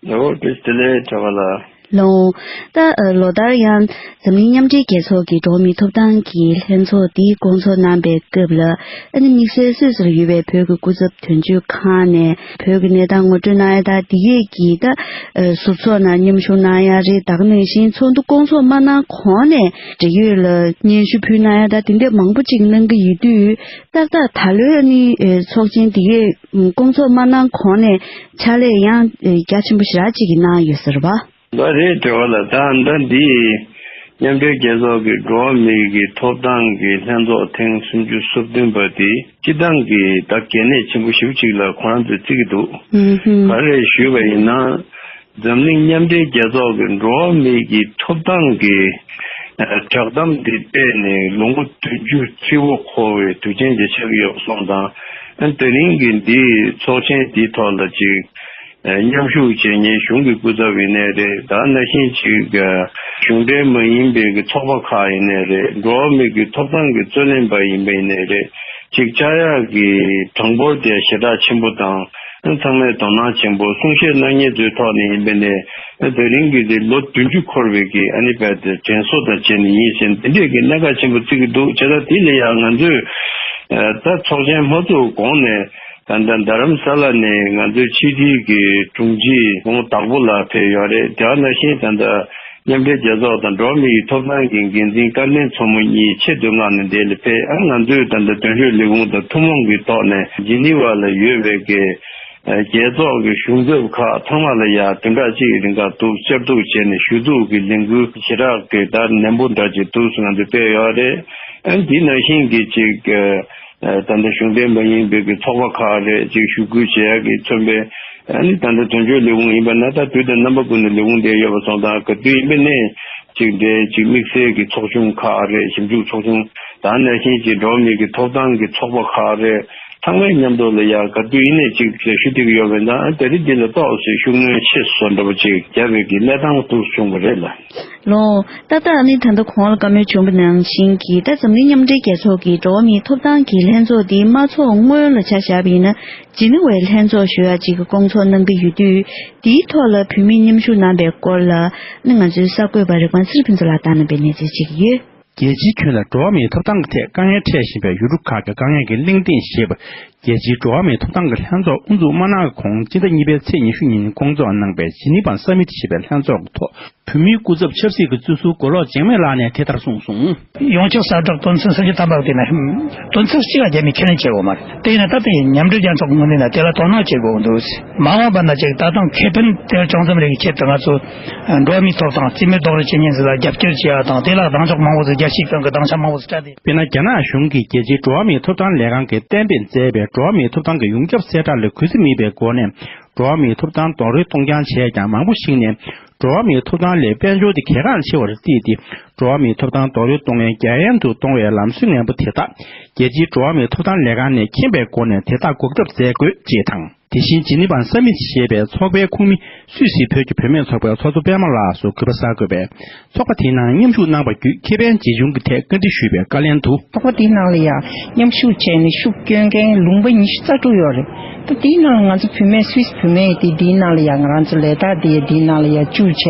ལོ་བདེ་ལེགས་གྲྭ་པ་ལགས། ལོ། ད་ལོ་ལྟར་ཡང་འཛམ་གླིང་མཉམ་འབྲེལ་རྒྱལ་ཚོགས་ཀྱི་འགྲོ་བ་མིའི་ཐོབ་ཐང་གི་ལྷན་ཚོགས་འདི་སྐོང་ཚོགས་གནང་པའི་སྐབས་ལ། ཨ་ནི་དམིགས་བསལ་སུད་སི་ལ་ཡོད་པའི་བོད་ཀྱི་སྐུ་ཚབ་དོན་གཅོད་ཁང་ནས་བོད་ཀྱི་གནས་སྟངས་ངོ་སྤྲོད་གནང་ཡ་དང་། དེ་གས་ཀྱི་ད་ཟུར་ཚོགས་ནང་མཉམ་ཞུགས་གནང་ཡ་རེད། ད་ག་ནང་བཞིན་ཚོགས་འདུ་སྐོང་ཚོགས་མ་གནང་གོང་ནས་འབྲེལ་ཡོད་ལ་སྙན་ཞུ་ཕུལ་གནང་ཡ་དང་དེ་འདྲས་མང་པོ་ཅིག་གནང་གི་ཡོད་དུས། ཏག་ཏག་ད་ལོའི་ཨ་ནི་ཚོགས་ཆེན་དེ་གས་སྐོང་ཚོགས་མ་གནང་གོང་ནས་ཕྱག་ལས་ཡང་རྒྱ་ཆེན་པོ་ཞེ་དྲག་ཅིག་གིས་གནང་ཡོད་ས་རེད་པ། ད་རེད་དྲི་བ་ལ་ད་ད་འདི་མཉམ་འབྲེལ་རྒྱལ་ཚོགས་ཀྱི་འགྲོ་བ་མིའི་གི་ཐོབ་ཐང་གི་ལྷན་ཚོགས་ཐེངས་སུམ་ཅུ་སོ་བདུན་པ་དེ་སྤྱི་བཏང་གི་ད་གལ་གནད་ཆེན་པོ་ཞེ་པོ་ཅིག་ལ་ཁོ་རང་ཚོས་བརྩི་གི་འདུག་ཧུམ་ཧུམ། ག་རེ་ཞུས་པ་ཡིན་ན། འཛམ་གླིང་མཉམ་འབྲེལ་རྒྱལ་ཚོགས་ཀྱི་འགྲོ་བ་མིའི་གི་ཐོབ་ཐང་གི་ཨ་བསྒྲགས་གཏམ་འདི་སྤེལ་ནས་ལོ་ངོ་བདུན་ཅུ་ཧྲིལ་པོ་འཁོར་བའི་དུས་ཆེན་ཅིག་ཆགས་ཀྱི་ཡོད་པ་སོང་ཙང་། ཨ་དེ་རིང་གི་འདིའི་ཚོགས་ཆེན་འདིའི་ཐོག་ལ་ཅིག་ཨ་མཉམ་ཞུགས་བྱེད་མཁན་གཞུང་གི་སྐུ་ཚབ་ཡིན་ནའི་རེད། ད་ནང་བཞིན་ཅིག་ཨ་གཞུང་འབྲེལ་མ་ཡིན་པའི་གི་ཚོགས་པ་ཁག་ཡིན་ནའི་རེད། འགྲོ་བ་མིའི་གི་ཐོབ་ཐང་གི་རྩོད་ལེན་པ་ཡིན་པ་ཡིན་ནའི་རེད། ཅིག་བཅར་ཡག་གི་གྲངས་འབོར་དེ་ཞེ་དྲག་ཆེན་པོ་དང་། ཚང་མས་དོ་སྣང་ཆེན་པོ་གསུང་བཤད་གནང་མཁན་ཚོའི་ཐོག་ནས་ཡིན་པ་ནས། དེ་རིང་གི་དེ་ལོ་བདུན་ཅུ་འཁོར་བའི་གི་ཨ་ནི་བས་དེ་དྲན་གསོ་དང་བཅས་ནས་ཡིན་ཟེར་འདི་འདྲས་ཀྱི་གནད་འགག་ཆེན་པོ་བརྩི་གི་འདུག་བྱས་ཙང་དེ་ལ་ཡང་ང་ཚོས་ཨ་ད་ཚོགས་ཆེན་མ་ཚུགས་གོང་ནས་ད་ལྟ་རྡ་རམ་ས་ལ་ནས་ང་ཚོའི་ཕྱི་དྲིལ་གྱི་དྲུང་ཆེ་ཁོང་དྭགས་པོ་ལགས་ཕེབས་ཡོད་རེད། དེ་ནང་བཞིན་ད་ལྟ་མཉམ་འབྲེལ་རྒྱལ་ཚོགས་དང་འགྲོ་བ་མིའི་ཐོབ་ཐང་གི་འགན་འཛིན་སྐལ་ལྡན་མཚོ་མོ་གཉིས་ཆེད་དུ་མངགས་ནས་འདིར་ཕེབས། ཨ་ང་ཚོས་ད་ལྟ་དོན་གཅོད་ལས་ཁུངས་དང་ཐུན་མོང་གི་ཐོག་ནས་ཇི་ནི་ཝ་ལ་ཡོད་པའི་གི་རྒྱལ་ཚོགས་ཀྱི་གཞུང་ཚབ་ཁག་ཚང་མ་ལ་ཡང་བདུན་ཕྲག་གཅིག་གི་རིང་ག་འདུག་བཅར་འདུག་བྱས་ནས་ཞུ་གཏུག་གི་ལས་འགུལ་ཞེ་དྲག་གི་ད་ནན་པོ་འདྲ་ཅིག་འདུག་ང་ཚོས་སྤེལ་ཡོད་རེད། ཨ་འདི་ནང་བཞིན་གྱི་ཅིག་ད་ལྟ་གཞུང་འབྲེལ་མ་ཡིན་པའི་གི་ཚོགས་པ་ཁག་རེད། ཅིག་ཞུ་སྐུལ་བྱེད་ཡག་གི་མཚོན་པའི་ཨ་ནི་ད་ལྟ་དོན་གཅོད་ལས་ཁུངས་ཡིན་པ་ན་ད་དུས་དང་རྣམ་པ་ཀུན་ནས་ལས་ཁུངས་དེ་ཡོད་པ་སོང་ཙང་ག་དུས་ཡིན་པ་ནས་ཅིག་འདྲའི་ཅིག་དམིགས་བསལ་གྱི་ཚོགས་ཆུང་ཁག་རེད། ཞིབ་འཇུག་ཚོགས་ཆུང་དང་ནང་བཞིན་ཅིག་འགྲོ་བ་མིའི་གི་ཐོབ་ཐང་གི་ཚོགས་པ་ཁག་རེད། ཚང་མའི་མཉམ་དུ་ལ་ཡང་ག་དུས་ཡིན་ནས་ཅིག་ཞུ་བསྡད་ཀྱི་ཡོད་པ་ན་དེ་རིང་འདི་ལ་ཏོག་ཙམ་ཤུགས་སྣོན་ཆེ་སོང་འདྲ་པོ་ཅིག་བརྒྱབ་པའི་གི་གནས་སྟངས་འདུག་བྱུང་བ་རེད་ལ། ལོ། ཏག་ཏག་ནི་ད་ལྟ་གོང་ལ་བཀའ་མོལ་བྱུང་བ་ནང་བཞིན་གྱི་ད་འཛམ་གླིང་མཉམ་འབྲེལ་རྒྱལ་ཚོགས་ཀྱི་འགྲོ་བ་མིའི་ཐོབ་ཐང་གི་ལྷན་ཚོགས་འདི་མ་ཚོགས་སྔོན་ལ་ཆ་བཞག་པ་ཡིན་ན་ཇི་ནི་ཝའི་ལྷན་ཚོགས་ཞུ་ཡག་ཅིག་གི་བསྐོང་ཚོགས་གནང་གི་ཡོད་དུས། དེའི་ཐོག་ལ་བོད་མིས་མཉམ་ཞུགས་གནང་པའི་སྐོར་ལ་ནི་ང་ཚོའི་གསར་འགོད་པ་རིག་པ་ཚེ་རིང་ཕུན་ཚོགས་ལགས་བཏང་གནང་པའི་གནས་ཚུལ་ཅིག་ཡོད། རྒྱལ་སྤྱིའི་ཁྱོན་ལ་འགྲོ་བ་མིའི་ཐོབ་ཐང་གི་ཐད་དཀའ་ངལ་འཕྲད་བཞིན་པའི་ཡུལ་གྲུ་ཁག་གི་དཀའ་ངལ་གྱི་གླེང་སྟེགས་ཞེས་པ། རྒྱལ་སྤྱིའི་འགྲོ་བ་མིའི་ཐོབ་ཐང་གི་ལྷན་ཚོགས་དབུ་འཛུགས་མ་གནང་གོང་སྤྱི་ཟླ་གཉིས་པའི་ཚེས་ཉི་ཤུ་ཉིན་བསྐོང་ཚོགས་གནང་པའི་ཇི་ནི་ཝ་ས་མིད་ཞེས་པའི་ལྷན་ཚོགས་ཀྱི་ཐོག་བོད་མིའི་སྐུ་ཚབ་ཆབ་སྲིད་ཀྱི་གཙོས་ཟུར་མགོ་ལོག་འཇིགས་མེད་ལགས་ནས་དེ་ལྟར་གསུངས་སོང་། ཡོངས་ཁྱབ་གསལ་བསྒྲགས་དོན་ཚན་སུམ་ཅུ་ཐམ་པ་དེ་ན་དོན་ཚན་གཅིག་ལ་རྒྱ་མིས་ཁས་ལེན་བྱེད་དགོས་མ་རེད། དེ་ཡིན་ན་ད་ལྟ་ཡིན་མཉམ་འབྲེལ་རྒྱལ་ཚོགས་ཀྱི་ངོས་ནས་ན་དེ་ལ་དོ་སྣང་བྱེད་དགོས་འདུག་མ་འོངས་པ་ན་ཅིག་ད་དུང་ཁེ་ཕན་དེ་བྱུང་ཙམ་རེ་གི་ཆེད་དུ་ང་ཚོ་འགྲོ་བ་མིའི་ཐོབ་ཐང་རྩིས་མེད་རྡོག་རོལ་བྱེད་མཁན་ཚོ་ལ་རྒྱབ་སྐྱོར་བྱེད་ཡག་དང་དེ་ལ་གདེང་འཇོག་མང་པོ་ཚོ་རྒྱལ་སྤྱིའི་ཁྱོན་གྱི་གདེང་འཇོག་མང་པོ་ཚོ་སྤྲད་དེ། དཔེར་ན་རྒྱ་ནག་གཞུང་གིས་རྒྱལ་སྤྱིའི་འགྲོ་བ་མིའི་ཐོབ་ཐང་ལས་ཁང་གིས་གཏན་འབེབས་མཛད་པའི་འགྲོ་བ་མིའི་ཐོབ་ཐང་གི་ཡོངས་ཁྱབ་གསལ་བསྒྲགས་ལ་གུས་བརྩི་མེད་པའི་སྒོ་ནས་འགྲོ་བ་མིའི་ཐོབ་ཐང་རྡོག་རོལ་གཏོང་རྐྱང་བྱས་ཀྱང་མང་པོ་ཞིག་ནས་འགྲོ་བ་མིའི་ཐོབ་ཐང་ལས་དཔལ་འབྱོར་དེ་གལ་འགངས་ཆེ་བར་བརྩིས་ཏེ་འགྲོ་བ་མིའི་ཐོབ་ཐང་རྡོག་རོལ་གཏོང་མཁན་རྒྱ་ཡན་དུ་གཏོང་བའི་ལམ་སྲོལ་ངན་པ་དེ་དག་རྒྱལ་སྤྱིའི་འགྲོ་བ་མིའི་ཐོབ་ཐང་ལས་ཁང་ནས་མཁྱེན་པའི་སྒོ་ནས་དེ་དག་འགོག་ཐབས་མཛད་དགོས་ཅེས་དང་། དེ་བཞིན་ཇི་ནི་ཝ་ས་མིད་ཞེས་པའི་ཚོགས་པའི་ཁོངས་མི་སུད་སིའི་བོད་ཀྱི་བུད་མེད་ཚོགས་པའི་ཚོགས་གཙོ་པད་མ་ལགས་སུ་གུས་པ་གསར་འགོད་པས་ཚོགས་པ་དེའི་ནང་མཉམ་ཞུགས་གནང་བ་བརྒྱུད་ཁེ་ཕན་ཇི་བྱུང་གི་ཐད་བཀའ་འདྲི་ཞུས་པའི་བཀའ་ལན་དུ། ཚོགས་པ་དེའི་ནང་ལ་ཡང་མཉམ་ཞུགས་བྱས་ནས་ཤུགས་སྐྱོན་མཁན་ལུང་པ་ཉི་ཤུ་རྩ་དྲུག་ཡོད་རེད། ད་དེའི་ནང་ལ་ང་ཚོ་བུད་མེད་སུད་སི་བུད་མེད་དེ་དེའི་ནང་ལ་ཡང་ང་རང་ཚོ་ལས་རྟགས་དེ་དེའི་ནང་ལ་ཡང་བཅུག་བྱས་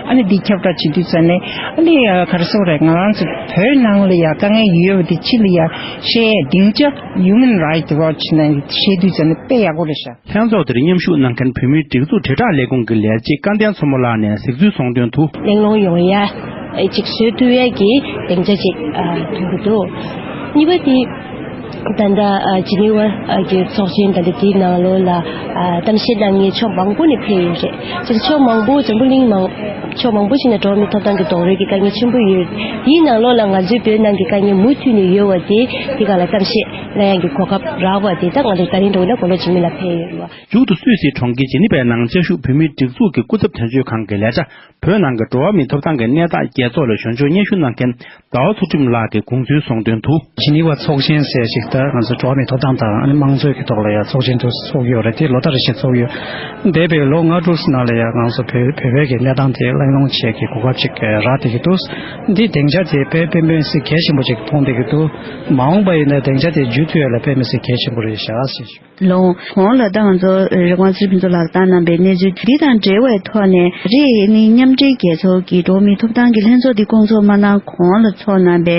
ཨ་ནི་འདི་ཁྱབ་བསྒྲགས་བྱེད་དུས་ཙ་ནས་ཨ་ནི་ག་རེ་ཟེར་དགོས་རེད། ང་རང་ཚོ་བོད་ནང་ལ་ཡང་དཀའ་ངལ་ཡོད་པ་དེ་ཕྱི་ལ་ཡང་བཤད་ཡས་སྡིངས་ཆ་Human Rights Watch་ནས་བཤད་དུས་ཙ་ནས་དཔེ་ཡག་པོ་རེད་ཤག་ལྷན་ཚོགས་དེར་མཉམ་ཞུགས་གནང་མཁན་བོད་མིའི་སྒྲིག་འཛུགས་དྲིལ་བསྒྲགས་ལས་ཁུངས་ཀྱི་ལས་བྱེད་སྐལ་ལྡན་མཚོ་མོ་ལགས་ནས་གཟིགས་ཚུལ་གསུངས་དོན་དུ། གླེང་སློང་ཡོང་ཡ་ཅིག་བཟོ་ཐུབ་ཡ་གི་སྡིངས་ཆ་ཅིག་ཐོན་གྱི་འདུག་གཉིས་པ་དེ་ད་ལྟ་ཇི་ནི་ཝ་གི་ཚོགས་ཆེན་ད་ལྟ་དེའི་ནང་ལོགས་ལ་གཏམ་བཤད་གནང་མཁན་ཕྱོགས་མང་པོ་ནས་ཕེབས་ཡོད་རེད། ཅིག་ཕྱོགས་མང་པོ་འཛམ་བུ་གླིང་མང་ཕྱོགས་མང་པོ་ཞིག་ནས་འགྲོ་བ་མིའི་ཐོབ་ཐང་གི་རྡོག་རོལ་གྱི་དཀའ་ངལ་ཆེན་པོ་ཡོད། དེའི་ནང་ལོགས་ལ་ང་ཚོའི་བོད་ནང་གི་དཀའ་ངལ་མུ་མཐུད་ནས་ཡོད་པ་དེ་དེ་ག་ལ་གཏམ་བཤད། ལ་ཡང་གི་གོ་སྐབས་རག་པ་དེ་དག་ང་ཚོ་ད་རིང་འགྲོ་ན་གོ་ལོ་འཇིགས་མེད་ལ་ཕེབས་ཡོད་རེད་བ། མཇུག་ཏུ་སུད་སིའི་གྲོང་ཁྱེར་ཇི་ནི་ཝའི་ནང་བཅའ་བཞུགས་བོད་མིའི་སྒྲིག་འཛུགས་ཀྱི་སྐུ་ཚབ་དོན་གཅོད་ཁང་གི་ལས་བྱ། བོད་ནང་གི་འགྲོ་བ་མིའི་ཐོབ་ཐང་གི་གནས་སྟངས་རྒྱལ་ཚོགས་ལ་ཞུ་སྦྱོང་སྙན་ཞུ་གནང་མཁན་ཟླ་བ་ཚུལ་ཁྲིམས་ལགས་ཀྱིས་དགོངས་ཚུལ་གསུངས་དོན་དུ། ཇི་ནི་ཝ་ཚོགས་ཆེན་ཟེར་ཞིག་ད་ང་ཚོ་འགྲོ་བ་མིའི་ཐོབ་ཐང་དང་ཨ་ནི་དམངས་གཙོའི་གི་ཐོག་ལ་ཡང་ཚོགས་ཆེན་དུ་ཚོགས་ཡོད་རེད། དེ་ལོ་ལྟར་བཞིན་ཚོགས་ཡོད། འདས་པའི་ལོ་ལྔ་དྲུག་ནང་ལ་ཡང་ང་ཚོ་བོད་བོད་པའི་གི་གནས་སྟངས་དེ་གླེང་སློང་བྱེད་ཀྱི་གོ་སྐབས་ཅིག་རག་བསྡད་ཀྱི་འདུག་འདི་སྡིངས་ཆ་དེ་དཔེ་དཔེ་མི་སྲིད་གལ་ཆེན་པོ་ཅིག་མཐོང་བསྡད་ཀྱི་འདུག་མ་འོངས་པ་ཡིན་ན་སྡིངས་ཆ་དེ་བརྒྱུད་ཐུབ་ཡ་ལ་དཔེ་མི་སྲིད་གལ་ཆེན་པོ་རེད་ཤག་ཟེར་ཞུ། ལོ། གོང་ལ་ད་ང་ཚོ་རིག་དབང་ཚུལ་ཕུན་ཚོགས་ལགས་བཏང་གནང་པའི་གནས་ཚུལ་འདི་དང་འབྲེལ་བའི་ཐོག་ནས་རེད། ནི་མཉམ་འབྲེལ་རྒྱལ་ཚོགས་ཀྱི་འགྲོ་བ་མིའི་ཐོབ་ཐང་གི་ལྷན་ཚོགས་འདི་བསྐོང་ཚོགས་མ་གནང་གོང་ལ་ཚོགས་གནང་པའི་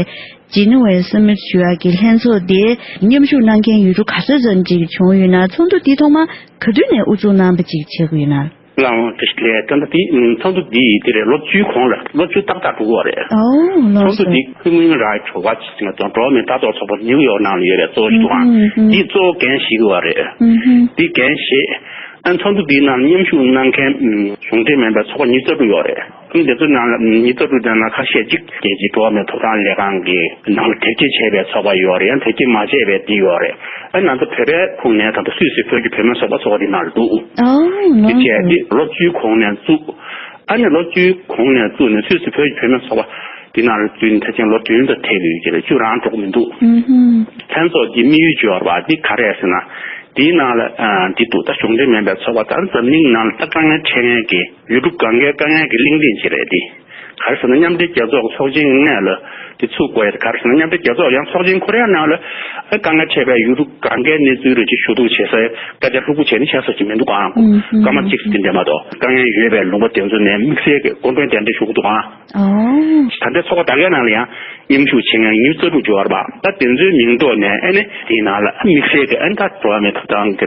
ཇི་ནི་ཝའི་ས་མིད་ཞུ་ཡག་གི་ལྷན་ཚོགས་དེ་མཉམ་ཞུགས་གནང་མཁན་ཡུལ་གྲུ་ག་ཚོད་ཙམ་ཅིག་བྱུང་ཡོད་ན། ཚོགས་འདུ་འདི་ཐོག་མ་ག་དུས་ནས་དབུ་འཛུགས་གནང་པ་ཅིག་བྱེད་དགོས་ཡོད་ན། ལའང་དེ་ལས་ད་ལྟ་དེ་ཚོགས་འདུ་འདི་དེ་རེད། ལོ་བཅུའི་གོང་ལ་ལོ་བཅུ་ཏག་ཏག་འགྲོ་གི་ཡོད་རེད། ཨོ་ལགས་སོ། ཚོགས་འདུ་འདི་Human Rights Watch་ཟེར་ང་ཚོ་འགྲོ་བ་མིའི་ལྟ་རྟོག་ཚོགས་པ་ནིའུ་ཡོག་ནང་ལ་ཡོད་རེད། གཙོ་བོ་ཞིག་འདུག་ཨང་། ཨུ་ཧུམ། འདི་གཙོ་བོ་འགན་བཞེས་གི་ཡོད་རེད། ཨུ་ཧུམ། འདི་འགན་བཞེས། ཨ་ཚོགས་འདུ་འདིའི་ནང་མཉམ་ཞུགས་གནང་མཁན་གཞུང་འབྲེལ་མིན་པའི་ཚོགས་པ་ཉི་ཤུ་རྩ་དྲུག་ཡོད་རེད། ཨ་འདི་ཚོའི་ནང་ལ་ཉི་ཤུ་རྩ་དྲུག་དེ་ནང་ཁ་ཤས་ཅིག་རྒྱལ་སྤྱིའི་འགྲོ་བ་མིའི་ཐོབ་ཐང་ལས་ཁང་གི་ནང་ལ་དེབ་སྐྱེལ་བྱས་པའི་ཚོགས་པ་ཡོད་རེད། ཡང་དེབ་སྐྱེལ་མ་བྱས་པའི་འདི་ཡོད་རེད། ཨ་ང་ཚོ་བོད་པའི་ཁོངས་ནས་ད་ལྟ་སུད་སི་བོད་ཀྱི་བུད་མེད་ཚོགས་པ་ཚོགས་པ་འདི་ནང་ལ་འདུག་ཨོ་དེ་ནོར་བྱས་འདི་ལོ་བཅུའི་གོང་ནས་བཙུགས། ཨ་ནི་ལོ་བཅུའི་གོང་ནས་བཙུགས་ནས་སུད་སི་བོད་ཀྱི་བུད་མེད་ཚོགས་པ་འདི་ནང་ལ་འཛུལ་ནས་ད་ཕྱིན་ལོ་བདུན་དང་ཐལ་ཡོད་ཀྱི་རེད། བཅུ་རང་འགྲོ་གི་མི་འདུག་ཨུ་ཧུམ། ལྷན་ཚོགས་ཀྱི་དམིགས་ཡུལ་སྦྱོར་བ་འདི་ག་རེ་རེད་ཟེར་ན། འདིའི་ནང་ལ་ཨ་འདི་འདུག་ད་གཞུང་འབྲེལ་མིན་པའི་ཚོགས་པ་དང་འཛམ་གླིང་ནང་ལ་ད་དཀའ་ངལ་འཕྲད་མཁན་གྱི་ཡུལ་གྲུ་གང་གའི་དཀའ་ངལ་གྱི་གླེང་སྟེགས་ཅིག་རེད་འདི། ག་རེ་ཟེར་ན་མཉམ་འབྲེལ་རྒྱལ་ཚོགས་ཀྱི་ཚོགས་ཆེན་གྱི་སྔོན་ལ་འདི་ཚུགས་དགོས་ཡ་དེ་ག་རེ་ཟེར་ན་མཉམ་འབྲེལ་རྒྱལ་ཚོགས་ཡང་ཚོགས་ཆེན་འཁོར་ཡ་ནང་ལ་ཨ་དཀའ་ངལ་འཕྲད་པའི་ཡུལ་གྲུ་གང་གའི་གནས་ཚུལ་རེ་ཅིག་ཞུ་གཏུག་བྱེད་སའི་སྐད་ཆ་ལྷུག་པོ་བྱས་ནས་བཤད་ས་ཅིག་མི་འདུག་ཨང་། ཨུམ་སྐར་མ་གཅིག་ཙམ་དེ་འདྲ་མ་གཏོགས་དཀའ་ངལ་ཡོད་པའི་ལུང་པ་དེ་ཚོ་ནས་དམིགས་བསལ་གྱི་སྐུ་མགྲོན་གདན་འདྲེན་ཞུ་གི་འདུག་ཨང་། ཨོ། ད་ལྟའི་ཚོགས་པ་དེ་གའི་ནང་ལ་ཡང་མཉམ་ཞུགས་བྱེད་མཁན་ཉི་ཤུ་རྩ་དྲུག་འབྱོར་བ་ད་དེ་ཚོའི་མིང་ཐོག་ནས་ཨ་ནི་དེའི་ནང་ལ་དམིགས་བསལ་གྱི་ཨ་ནི་ད་འགྲོ་བ་མིའི་ཐོབ་ཐང་གི་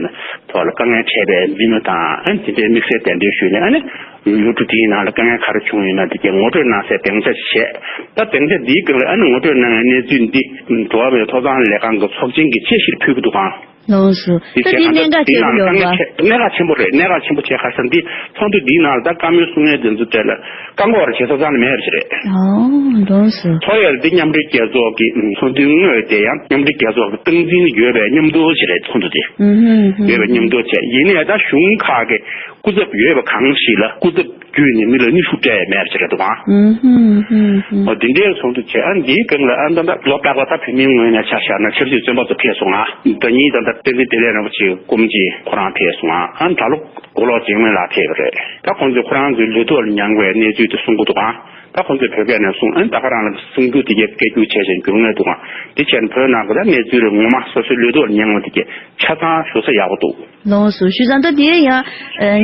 ཐོག་ལ་དཀའ་ངལ་འཕྲད་པའི་མི་སྣ་དང་ཨ་ནི་དེ་འདྲའི་དམིགས་བསལ་གདན་འདྲེན་ཞུས་ནས་ཨ་ནི་ཡུལ་གྲུ་དེའི་ནང་ལ་དཀའ་ངལ་ག་རེ་བྱུང་ཡོད་ན་དེ་གའི་ངོ་སྤྲོད་གནང་སའི་སྡིངས་ཆ་ཞིག་བྱས། ད་སྡིངས་ཆ་འདིའི་སྒང་ལ་ཨ་ནི་ངོ་སྤྲོད་གནང་བའི་གནས་ཚུལ་འདི་འགྲོ་བ་མིའི་ཐོབ་ཐང་ལས་ཁང་གི་ཚོགས་ཆེན་གྱི་དཔྱད་གཞིར་ཕུལ་གྱི་འདུག་གང་། ལགས་སོ། ད་དེ་གནད་འགག་ཆེ་པོ་ཡོད་པ། གནད་འགག་ཆེན་པོ་རེད། གནད་འགག་ཆེན་པོ་བྱས་ག་རེ་ཟེར་ན་འདི་ཚོགས་འདུ་འདིའི་ནང་ལ་ད་བཀའ་མོལ་གསུང་མཁན་དེ་ཚོ་གྲས་ལ་བཀག་འགོག་རེ་བྱེད་ས་ཙང་ལ་མེད་པ་ཞིག་རེད། ཨོ་ལགས་སོ། ཚོགས་ཡར་འདི་མཉམ་འབྲེལ་རྒྱལ་ཚོགས་ཀྱི་ཚོགས་འདུའི་དངོས་དེ་ཡང་མཉམ་འབྲེལ་རྒྱལ་ཚོགས་ཀྱི་སྟངས་འཛིན་ཡོད་པའི་མཉམ་དུ་ཞིག་རེད། ཚོགས་འདུ་དེ་ཨུ་ཧུམ་ཧུམ་ཡོད་པའི་མཉམ་དུ་བྱས་ཡིན་ནའི་ད་གཞུང་ཁག་གི་སྐུ་ཚབ་ཡོད་པ་གང་ཞིག་ལ་སྐུ་ཚབ་བརྒྱུད་ནས་མི་ལ་གནོན་ཤུགས་སྤྲད་ཡ་མེད་པ་ཞིག་རེད་འདུག་ཨང་། ཨུ་ཧུམ་ཧུམ་ཧུམ། འོ་དེ་འདྲའི་ཚོགས་འདུ་བྱས་ཨ་འདིའི་སྒང་ལ་ཨ་ད་ད་ལོ་རྟག་པར་ད་བོད་མིའི་ངོས་ནས་ཆ་བཞག་ན་ཆབ་སྲིད་བཙོན་པ་ཚོ་ཕེབས་སོང་ང་། ཟླ་ཉིན་ད་ད་བསྟན་འཛིན་བདེ་ལེགས་རིན་པོ་ཆེའི་སྐུ་མཆེད་ཁོ་རང་ཕེབས་སོང་ང་། ཨ་ད་ལོ་མགོ་ལོག་འཇིགས་མེད་ལགས་ཕེབས་པ་རེད། ད་ཁོང་ཚོས་ཁོ་རང་ཚོའི་ལུས་ཐོག་ལ་མྱངས་པའི་གནས་ཚུལ་དེ་གསུང་གི་འདུག་ཨང་། ད་ཁོང་ཚོས་བོད་སྐད་ནས་གསུང་ཨ་ད་ག་རང་ལ་གསུང་རྒྱུ་དེ་གས་སྐད་སྒྱུར་བྱས་ཤིང་སྒྱུར་ངེས་འདུག་ཨང་། དེ་བྱས་ན་བོད་ནང་གི་ད་གནས་ཚུལ་རེ་ངོ་མ་སོ་སོའི་ལུས་ཐོག་ལ་མྱངས་པ་དེ་གས་ཆ་ཚང་ཞུ་ས་ཡག་པོ་འདུག་ལགས་སོ། ཞུས་ཙང་ད་དེ་ཡང་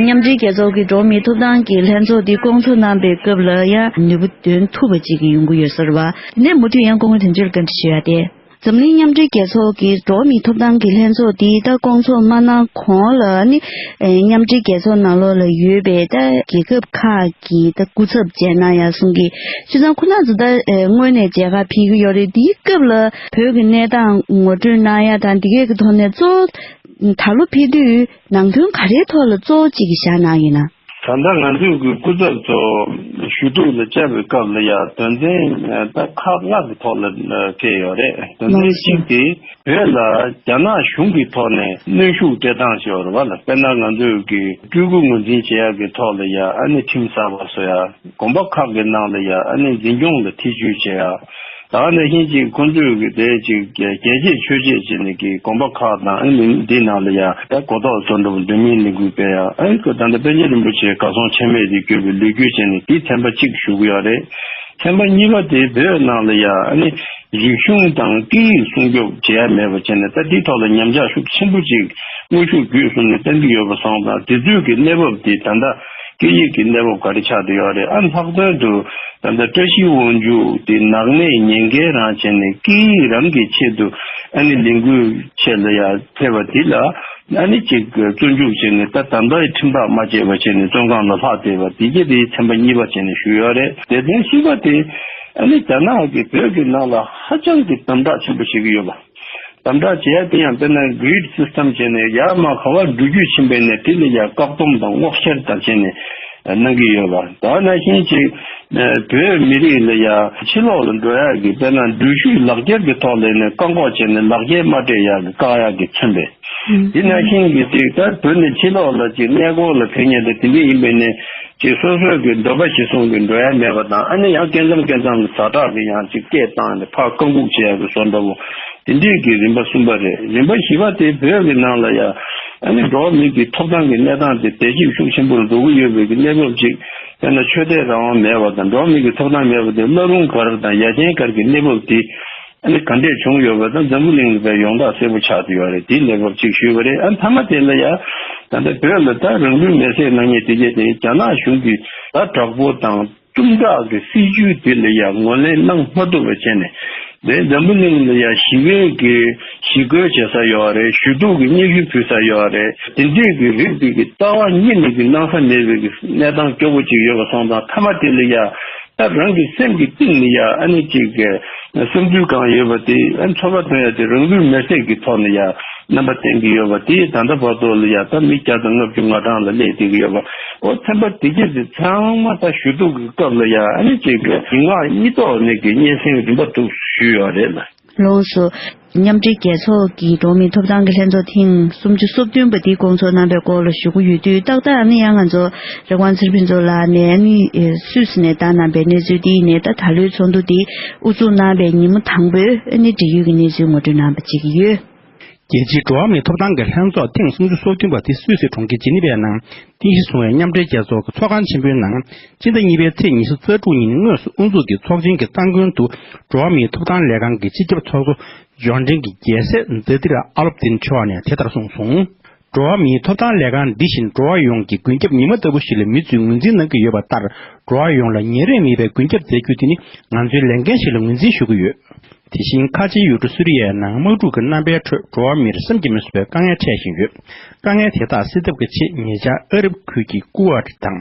མཉམ་འབྲེལ་རྒྱལ་ཚོགས་ཀྱི་འགྲོ་བ་མིའི་ཐོབ་ཐང་གི་ལྷན་ཚོགས་འདི་བསྐོང་ཚོགས་གནང་པའི་སྐབས་ལ་ཡང་ནུས་པ་འདོན་ཐུབ་པ་ཅིག་ཡོང་གི་ཡོད་ས་རེད་བ། དེ་ནས་མུ་མཐུད་ཡང་སྐུ་ངོ་དོན་གཅོད་བཀའ་འདྲི་ཞུ་ཡ་དེ། འཛམ་གླིང་མཉམ་འབྲེལ་རྒྱལ་ཚོགས་ཀྱི་འགྲོ་བ་མིའི་ཐོབ་ཐང་གི་ལྷན་ཚོགས་འདི་ད་བསྐོང་ཚོགས་མ་གནང་གོང་ལ་ནི་མཉམ་འབྲེལ་རྒྱལ་ཚོགས་ནང་ལོགས་ལ་ཡོད་པའི་ད་རྒྱལ་ཁབ་ཁག་གི་ད་སྐུ་ཚབ་བྱས་གནང་ཡ་གསུང་གི། བྱས་ཙང་ཁོ་རང་ཚོ་ད་སྔོན་ནས་མཇལ་ཁ་ཕུལ་གི་ཡོད་རེད། འདིའི་སྐབས་ལ་བོད་ཀྱི་གནས་སྟངས་ངོ་སྤྲོད་གནང་ཡ་དང་འདི་གས་ཀྱི་ཐོག་ནས་གཙོ་བོ་ད་ལོ་ཕེབས་དུས་ནང་དོན་ག་རེའི་ཐོག་ལ་གཙོ་བོ་གཅིག་གི་བཞག་གནང་ཡིན་ན། ད་ལྟ་ང་ཚོའི་གི་སྐུ་ཚབ་ཚོ་ཞུ་གཏུག་ལ་བཅར་བའི་སྐབས་ལ་ཡ་དོན་ཚན་ད་ཁག་ལྔ་གི་ཐོག་ལ་བཀོད་ཡོད་རེད། དོན་ཚན་གཅིག་དེ་བོད་ལ་རྒྱ་ནག་གཞུང་གི་ཐོག་ནས་གནོན་ཤུགས་སྤྲད་སྟངས་ཞིག་ཡོད་རེད་བ་ལ། དཔེར་ན་ང་ཚོའི་གི་སྤྲུལ་སྐུ་ངོས་འཛིན་བྱེད་ཡག་གི་ཐོག་ལ་ཡ་ཨ་ནི་ཁྲིམས་གསར་པ་བཟོ་ཡ། དགོན་པ་ཁག་གི་ནང་ལ་ཡ་ཨ་ནི་འཛིན་སྐྱོང་ལ་ཐེ་བྱུས་བྱེད་ཡ། ད་ནང་བཞིན་ཅིག་ཁོང་ཚོས་ཀྱི་དེ་ཅིག་རྒྱལ་གཅེས་ཆོས་གཅེས་བྱས་ནས་ཀྱི་དགོན་པ་ཁག་དང་ཨ་ནི་འདི་ནང་ལ་ཡ་ད་གོ་རྟོགས་བཟོ་འདྲ་བོ་འདོན་མིན་ལས་འགུལ་སྤེལ་ཡ། ཨ་ནི་ཁོ་ད་ལྟ་པཎ་ཆེན་རིན་པོ་ཆེ་གར་སོང་ཆ་མེད་དེ་བསྐྱོད་པའི་ལོ་རྒྱུས་བྱས་ནས་དེ་ཚན་པ་གཅིག་ཞུ་གི་ཡོད་རེད། ཚན་པ་གཉིས་པ་དེ་བོད་ནང་ལ་ཡ་ཨ་ནི་རིག་གཞུང་དང་སྐད་ཡིག་སྲུང་སྐྱོབ་བྱེད་ཡ་མེད་པ་བྱས་ནས་ད་འདི་ཐོག་ལ་ཉམས་ཆག་ཤུགས་ཆེན་པོ་ཅིག་དངོས་ཤུགས་བརྒྱུད་གསུམ་ནས་བཏང་གི་ཡོད་པ་སོང་ཙང་དེ་ཚོའི་གི་གནས་བབ་དེ་ད་ལྟ་སྐད་ཡིག་གི་གནས་བབ་ག་རེ་ཆགས་བསྡད་ཡོད་རེད། ཨ་ལྷག་དོན་དུ་ད་ལྟ་བཀྲ་ཤིས་དབང་ཕྱུག་དེ་ནག་ནས་ཉེན་ཁའི་རང་བྱས་ནས་སྐད་ཡིག་རང་གི་ཆེད་དུ་ཨ་ནི་ལས་འགུལ་ཆེད་ལ་ཡ་ཕེབས་པ་དེ་ལ་ཨ་ནི་ཅིག་བཙོན་འཇུག་བྱས་ནས་ད་ད་ལྟའི་ཁྲིམས་ཐག་མ་བཅད་པ་བྱས་ནས་བཙོན་ཁང་ལ་ལྷག་བསྡད་པ་དེ་གྱད་དེ་ཚན་པ་གཉིས་པ་བྱས་ནས་ཞུས་ཡོད་རེད། དེ་དོན་གསུམ་པ་དེ་ཨ་ནི་རྒྱ་ནག་གིས་བོད་ཀྱི་ནང་ལ་ཧ་ཅང་གི་དམ་དྲག་ཆེན་པོ་བྱེད་ཀྱི་ཡོད་པ། དམ་དྲག་བྱེད་ཡ་དེ་ཡང་དཔེར་ན་grid system་བྱས་ནས་ཡར་མར་ག་བར་འགྲོ་རྒྱུ་ཕྱིན་པས་ནས་དེ་ལ་ཡ་བཀག་སྡོམ་དང་སྔོག་བཤེར་དང་བྱས་ནས་གནང་གི་ཡོད་པ། ད་ནང་བཞིན་ཅིག་བོད་མི་རིགས་ལ་ཡ་ཕྱི་ལོགས་ལ་འགྲོ་ཡ་གི་དཔེར་ན་འགྲུལ་བཞུད་ལག་འཁྱེར་གྱི་ཐོག་ལ་ནས་བཀག་འགོག་བྱས་ནས་ལག་འཁྱེར་མ་སྤྲད་ཡ་གི་བཀག་ཡ་གི་མཚོན་པས། དེ་ནང་བཞིན་གྱི་ཅིག་ད་བོད་ནས་ཕྱི་ལོགས་ལ་ཅིག་གནས་སྐོར་ལ་ཕེབས་མཁན་དེ་དེ་འདྲ་ཡིན་པས་ནས་ཅིག་སོ་སོའི་གི་འདོད་པ་གཞིར་བཟུང་གི་འགྲོ་ཡ་མེད་པ་དང་ཨ་ནི་ཡང་སྐད་མཚམས་སྐད་མཚམས་ལ་ཛ་དྲག་གི་ཡང་ཅིག་སྐད་བཏང་ནས་ཕར་བཀག་འགོག་བྱེད་ཡ་གི་བཟོ་འདྲ་བོ། དེ་འདྲས་ཀྱི་རིམ་པ་གསུམ་པ་རེད། རིམ་པ་བཞི་པ་དེ་བོད་ཀྱི་ནང་ལ་ཡང་ཨ་ནི་འགྲོ་བ་མི་གི་ཐོབ་ཐང་གི་གནས་སྟངས་དེ་བདེ་སྐྱིད་ཤུགས་ཆེན་པོར་འགྲོ་གི་ཡོད་པའི་གི་གནས་བབ་ཅིག་དཔེར་ན་ཆོས་དད་རང་དབང་མེད་པ་དང་འགྲོ་བ་མི་གི་ཐོབ་ཐང་མེད་པ་དེ་བླ་རུང་སྒར་དང་ཡ་ཆེན་སྒར་གྱི་གནས་བབ་དེ་ཨ་ནི་ག་འདྲས་བྱུང་ཡོད་པ་དང་འཛམ་བུ་གླིང་ལ་ཡོངས་གྲགས་གསལ་པོ་ཆགས་བསྡད་ཡོད་རེད། དེའི་གནས་བབ་ཅིག་ཞུས་པ་རེད། ཨ་མཐའ་མ་དེ་ལ་ཡང་ད་ལྟ་བོད་ལ་ད་རང་ལུས་མེར་སྲེག་གནང་མཁན་དེ་གྱད་དེ་རྒྱ་ནག་གཞུང་གི་ད་དྲག་པོ་དང་། གཏུམ་དྲག་གི་སྲིད་བྱུས་དེ་ལ་ཡང་ངོས་ལེན་གནང་མ་ཐུབ་པ་བྱས་ནས་དེ་འཛམ་བུ་གླིང་ལ་ཡང་ཞི་བའི་གི་ཞི་རྒོལ་བྱེད་ས་ཡོད་རེད། ཞུ་གཏུག་གི་སྙན་ཞུ་ཕུལ་ས་ཡོད་རེད། དེ་འདྲས་ཀྱི་རིགས་དེ་གི་རྩ་བ་ཉིད་ནས་གི་གནང་ས་མེད་པའི་གི་གནས་སྟངས་སྐྱོ་པོ་ཅིག་ཡོད་པ་སོང་ཙང་མཐའ་མ་དེ་ལ་ཡང་ད་རང་གི་སེམས་ཀྱི་གཏིང་ནས་ཡང་ཨ་ནི་ཅིག་གི་བསམ་ཚུལ་གང་ཡོད་པ་དེ་ཨ་ནི་ཚོར་བ་འདོན་ཡ་དེ་རང་ལུས་མེར་སྲེག་གི་ཐོག་ནས་ཡང་ རྣམ་པ་བསྟན་གྱི་ཡོད་པ་དེ་ད་ལྟ་བར་དུ་ལ་ཡ་ད་མི་བརྒྱ་དང་ལྔ་བཅུ་ང་གྲངས་ལ་སླེབས་བསྡད་ཀྱི་ཡོད་པ། འོ་ཚན་པ་དེ་གྱད་དེ་ཚང་མ་ད་ཞུ་གཏུག་གི་སྐབས་ལ་ཡ་ཨ་ནི་ཅིག་གི་ངག་གཉིས་ཐོག་ནས་ཀྱི་སྙན་སེང་རིམ་པ་དུ་ཞུས་ཡོད་རེད་ལ། ལགས་སོ། མཉམ་འབྲེལ་རྒྱལ་ཚོགས་ཀྱི་འགྲོ་བ་མིའི་ཐོབ་ཐང་གི་ལྷན་ཚོགས་ཐེངས་སུམ་ཅུ་སོ་བདུན་པ་འདི་བསྐོང་ཚོགས་གནང་བའི་སྐོར་ལ་ཞུ་གི་ཡོད་དུས་ཏག་ཏག་ཨ་ནི་ཡང་ང་ཚོ་རེ་དབང་ཚེ་རིང་ཕུན་ཚོགས་ལགས་ནས་ཨ་ནི་སུད་སི་ནས་བཏང་གནང་པའི་གནས་ཚུལ་འདི་ཡིན་ནས་ད་ད་ལོའི་ཚོགས་འདུ་འདི་དབུ་འཛུགས་གནང་བའི་ཉིན་མོ་དང་པོའི་ཨ་ནི་འབྲེལ་ཡོད་ཀྱི་གནས་ཚུལ་ངོ་སྤྲོད་གནང་པ་བྱེད་ཀྱི་ཡོད། རྒྱལ་སྤྱིའི་འགྲོ་བ་མིའི་ཐོབ་ཐང་གི་ལྷན་ཚོགས་ཐེངས་སུམ་ཅུ་སོ་བདུན་པ་དེ་སུད་སི་གྲོང་ཁྱེར་ཇི་ནི་ཝའི་ནང་རྟེན་གཞི་བཟུང་བའི་མཉམ་འབྲེལ་རྒྱལ་ཚོགས་ཀྱི་ཚོགས་ཁང་ཆེན་པོའི་ནང་སྤྱི་ཟླ་གཉིས་པའི་ཚེས་ཉི་ཤུ་རྩ་དྲུག་ཉིན་དངོས་སུ་དབུ་འཛུགས་ཀྱིས་ཚོགས་ཆེན་གྱི་སྟ་གོན་དུ་འགྲོ་བ་མིའི་ཐོབ་ཐང་ལས་ཁང་གི་སྤྱི་ཁྱབ་ཚོགས་གཙོ་འབྱོར་འབྲིང་གི་རྒྱལ་སྲས་ཛ་ཏི་ར་ཨ་ལོབ་དིན་མཆོག་ནས་དེ་ལྟར་གསུངས་སོང་། འགྲོ་བ་མིའི་ཐོབ་ཐང་ལས་ཁང་འདི་བཞིན་འགྲོ་བ་ཡོངས་ཀྱི་མགོན་སྐྱབས་ཉི་མ་ལྟ་བུ་ཞིག་ལ་མི་ཚོས་ངོས་འཛིན་གནང་གི་ཡོད་པ་ལྟར། འགྲོ་བ་ཡོངས་ལ་ཉེ་རིང་མེད་པའི་མགོན་སྐྱབས་མཛད་རྒྱུ་དེ་ནི་ང་ཚོའི་ལས་འགན་ཞིག་ལ་ངོས་འཛིན་ཞུ་གི་ཡོད། དེ་བཞིན་ཁ་ཆེའི་ཡུལ་གྲུ་སུ་རི་ཡའི་ནང་དམག་འཁྲུག་གི་རྣམ་པའི་ཁྲོད་འགྲོ་བ་མིར་བསམ་གྱིས་མི་ཁྱབ་པའི་དཀའ་ངལ་འཕྲད་བཞིན་ཡོད། དཀའ་ངལ་དེ་དག་སེལ་ཐབས་ཀྱི་ཆེད་ཉེ་ཆར་ཨ་རབ་ཁུལ་གྱི་ཀུ་ཝེ་ཊི་དང་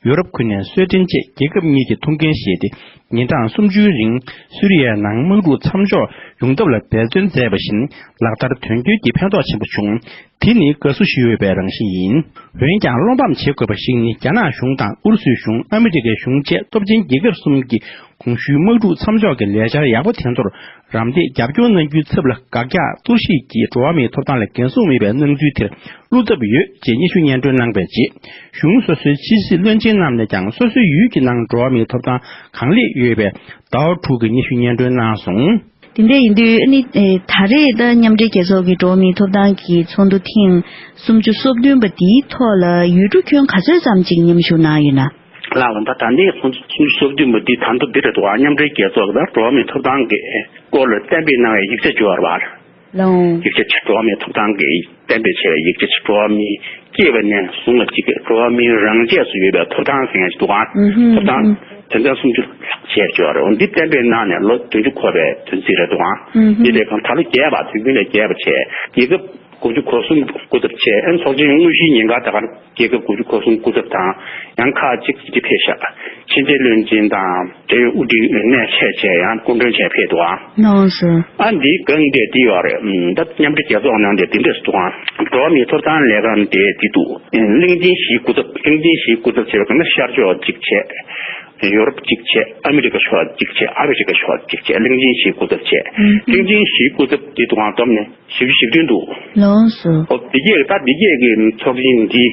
ཡུ་རོབ་ཁུལ་ནས་གསོལ་སྤྲིན་བཅས་རྒྱལ་ཁབ་གཉིས་ཀྱིས་ཐུགས་འགན་བཞེས་ཏེ། ཉིན་གྲངས་སུམ་ཅུའི་རིང་སུ་རི་ཡའི་ནང་དམག་འཁྲུག་མཚམས་འཇོག་ཡོང་ཐབས་ལ་འབད་བརྩོན་མཛད་པ་བཞིན་ལག་བསྟར་དོན་འཁྱོལ་གྱིས་ཕན་ཐོགས་ཆེན་པོ་བྱུང་། དེ་ནི་དགའ་བསུ་ཞུ་འོས་པའི་རང་བཞིན་ཡིན། འོན་ཀྱང་བློ་ཕམ་བྱེད་དགོས་པ་ཞིག་ནི་རྒྱ་ནག་གཞུང་དང་ཨུ་རུ་སུའི་གཞུང་ཨ་མི་རི་ཀའི་གཞུང་བཅས་སྟོབས་ཆེན་རྒྱལ་ཁབ་གསུམ་གྱིས་གོང་ཞུས་དམག་འཁྲུག་མཚམས་འཇོག་གི་ལས་འཆར་ཡག་པོ་དེ་ཚོར་རམ་འདེགས་རྒྱབ་སྐྱོར་གནང་རྒྱུའི་ཚབ་ལ་དགག་རྒྱག་གཏོར་བཤིག་གིས་འགྲོ་བ་མིའི་ཐོབ་ཐང་ལ་འགན་སྲུང་མེད་པའི་སྣང་ཚུལ་དེར་བློ་འཚབ་ཡོད་ཅེས་སྙན་ཞུ་སྙན་སྒྲོན་གནང་པའི་རྗེས། གཞུང་སོ་སོའི་ཕྱི་སྲིད་བློན་ཆེན་རྣམས་ནས་ཀྱང་སོ་སོའི་ཡུལ་གྱི་ནང་འགྲོ་བ་མིའི་ཐོབ་ཐང་གང་ལེགས་ཡོད་པའི་ཟླ་བ་དྲུག་གི་སྙན་ཞུ་སྙན་སྒྲོན་གནང་སོང་། དེ་འདྲ་ཡིན་དུས་ཨ་ནི་ཨེ་ད་རེས་ད་མཉམ་འབྲེལ་རྒྱལ་ཚོགས་ཀྱི་འགྲོ་བ་མིའི་ཐོབ་ཐང་གི་ཚོགས་འདུ་ཐེངས་སུམ་ཅུ་སོ་བདུན་པ་འདིའི་ཐོག་ལ་ཡུལ་གྲུ་ཁྱོན་ག་ཚོད་ཙམ་ཅིག་མཉམ་ཞུགས་གནང་ཡོད་ན། ལགས་འོང་། ད་ད་ལྟའི་ཚོགས་འདུ་སུམ་ཅུ་སོ་བདུན་པ་འདི་ད་དུང་འདི་རེད་འདུག་ཨ། མཉམ་འབྲེལ་རྒྱལ་ཚོགས་ཀྱི་ད་འགྲོ་བ་མིའི་ཐོབ་ཐང་གི་སྐོར་ལ་གཏན་འབེབས་གནང་བའི་ཡིག་ཆ་བྱོས་པ་རེད་པ། ལགས་འོང་། ཡིག་ཆ་ཆ་འགྲོ་བ་མིའི་ཐོབ་ཐང་གི་གཏན་འབེབས་བྱས་པའི་ཡིག་ཆ་ཆ་འགྲོ་བ་མིའི་སྐྱེས་པ་ནས་བཟུང་ལ་གཅིག་གི་འགྲོ་བ་མིའི་རང་ཆས་སུ་ཡོད་པའི་ཐོབ་ཐང་ཟེར་མཁན་ཞིག་འདུག་ཨ། ཨུ་ཧུམ། ཐོབ་ཐང་ཨུ་ཧུམ། དོན་ཚན་སུམ་ཅུ་ལྷག་བྱས་བྱས་པ་རེད། འོ་འདི་གཏན་འབེབས་གནང་ནས་ལོ་བདུན་ཅུ་འཁོར་བའི་དོན་ཚན་རེད་འདུག་ཨ། ཨུ་ཧུམ། འདི་ལས་གང་ད་ལོ་བརྒྱད་པ་དུས་རྒྱུན་ལས་བརྒྱད་པ་བྱས། རྒྱལ་ཁབ་དགུ་བཅུ་གོ་གསུམ་སྐུ་ཚབ་བྱས། ཨན་ཚོགས་ཆེན་དངོས་གཞིའི་ཉིན་ཁ་ད་གར་རྒྱལ་ཁབ་དགུ་བཅུ་གོ་གསུམ་སྐུ་ཚབ་དང་། ཡང་ཁག་ཅིག་ཅིག་ཕེབས་ཤག་ཕྱི་འབྲེལ་བློན་ཆེན་དང་འབྲེལ་ཡོད་དབུ་ཁྲིད་གནད་ཆེ་ཆེ་ཡང་སྐུ་མགྲོན་ཆེ་ཕེབས་འདུག་ཨ། ནོ་སི། ཨ་འདི་གང་འདྲས་འདི་ཡོད་རེད། ད་མཉམ་འབྲེལ་རྒྱལ་ཚོགས་ནང་དེ་འདི་འདྲས་འདུག་ཨ། འགྲོ་བ་མིའི་ཐོབ་ཐང་ལས་ཁང་དེ་འདི་འདུག་གླིང་ཆེན་བཞིའི་སྐུ་ཚབ། གླིང་ཆེན་བཞིའི་སྐུ་ཚབ་བྱས་པ་གང་ན་ཤར་ཕྱོགས་གཅིག་བྱས། ཡོ་རོབ་གཅིག་བྱས། ཨ་མི་རི་ཀ་ཕྱོགས་གཅིག་བྱས། ཨ་ཕི་རི་ཀ་ཕྱོགས་གཅིག་བྱས། གླིང་ཆེན་བཞིའི་སྐུ་ཚབ་བྱས། ཨུ་ཧུ། གླིང་ཆེན་བཞིའི་སྐུ་ཚབ་འདི་འདུག་ཨ། བསྡོམས་ནས་བཞི་བཅུ་ཞེ་བདུན་འདུག་ལགས་སོ། ཨོ་འདི་གས་ད་འདི་གས་ཀྱི་ཚོགས་ཆེན་འདི་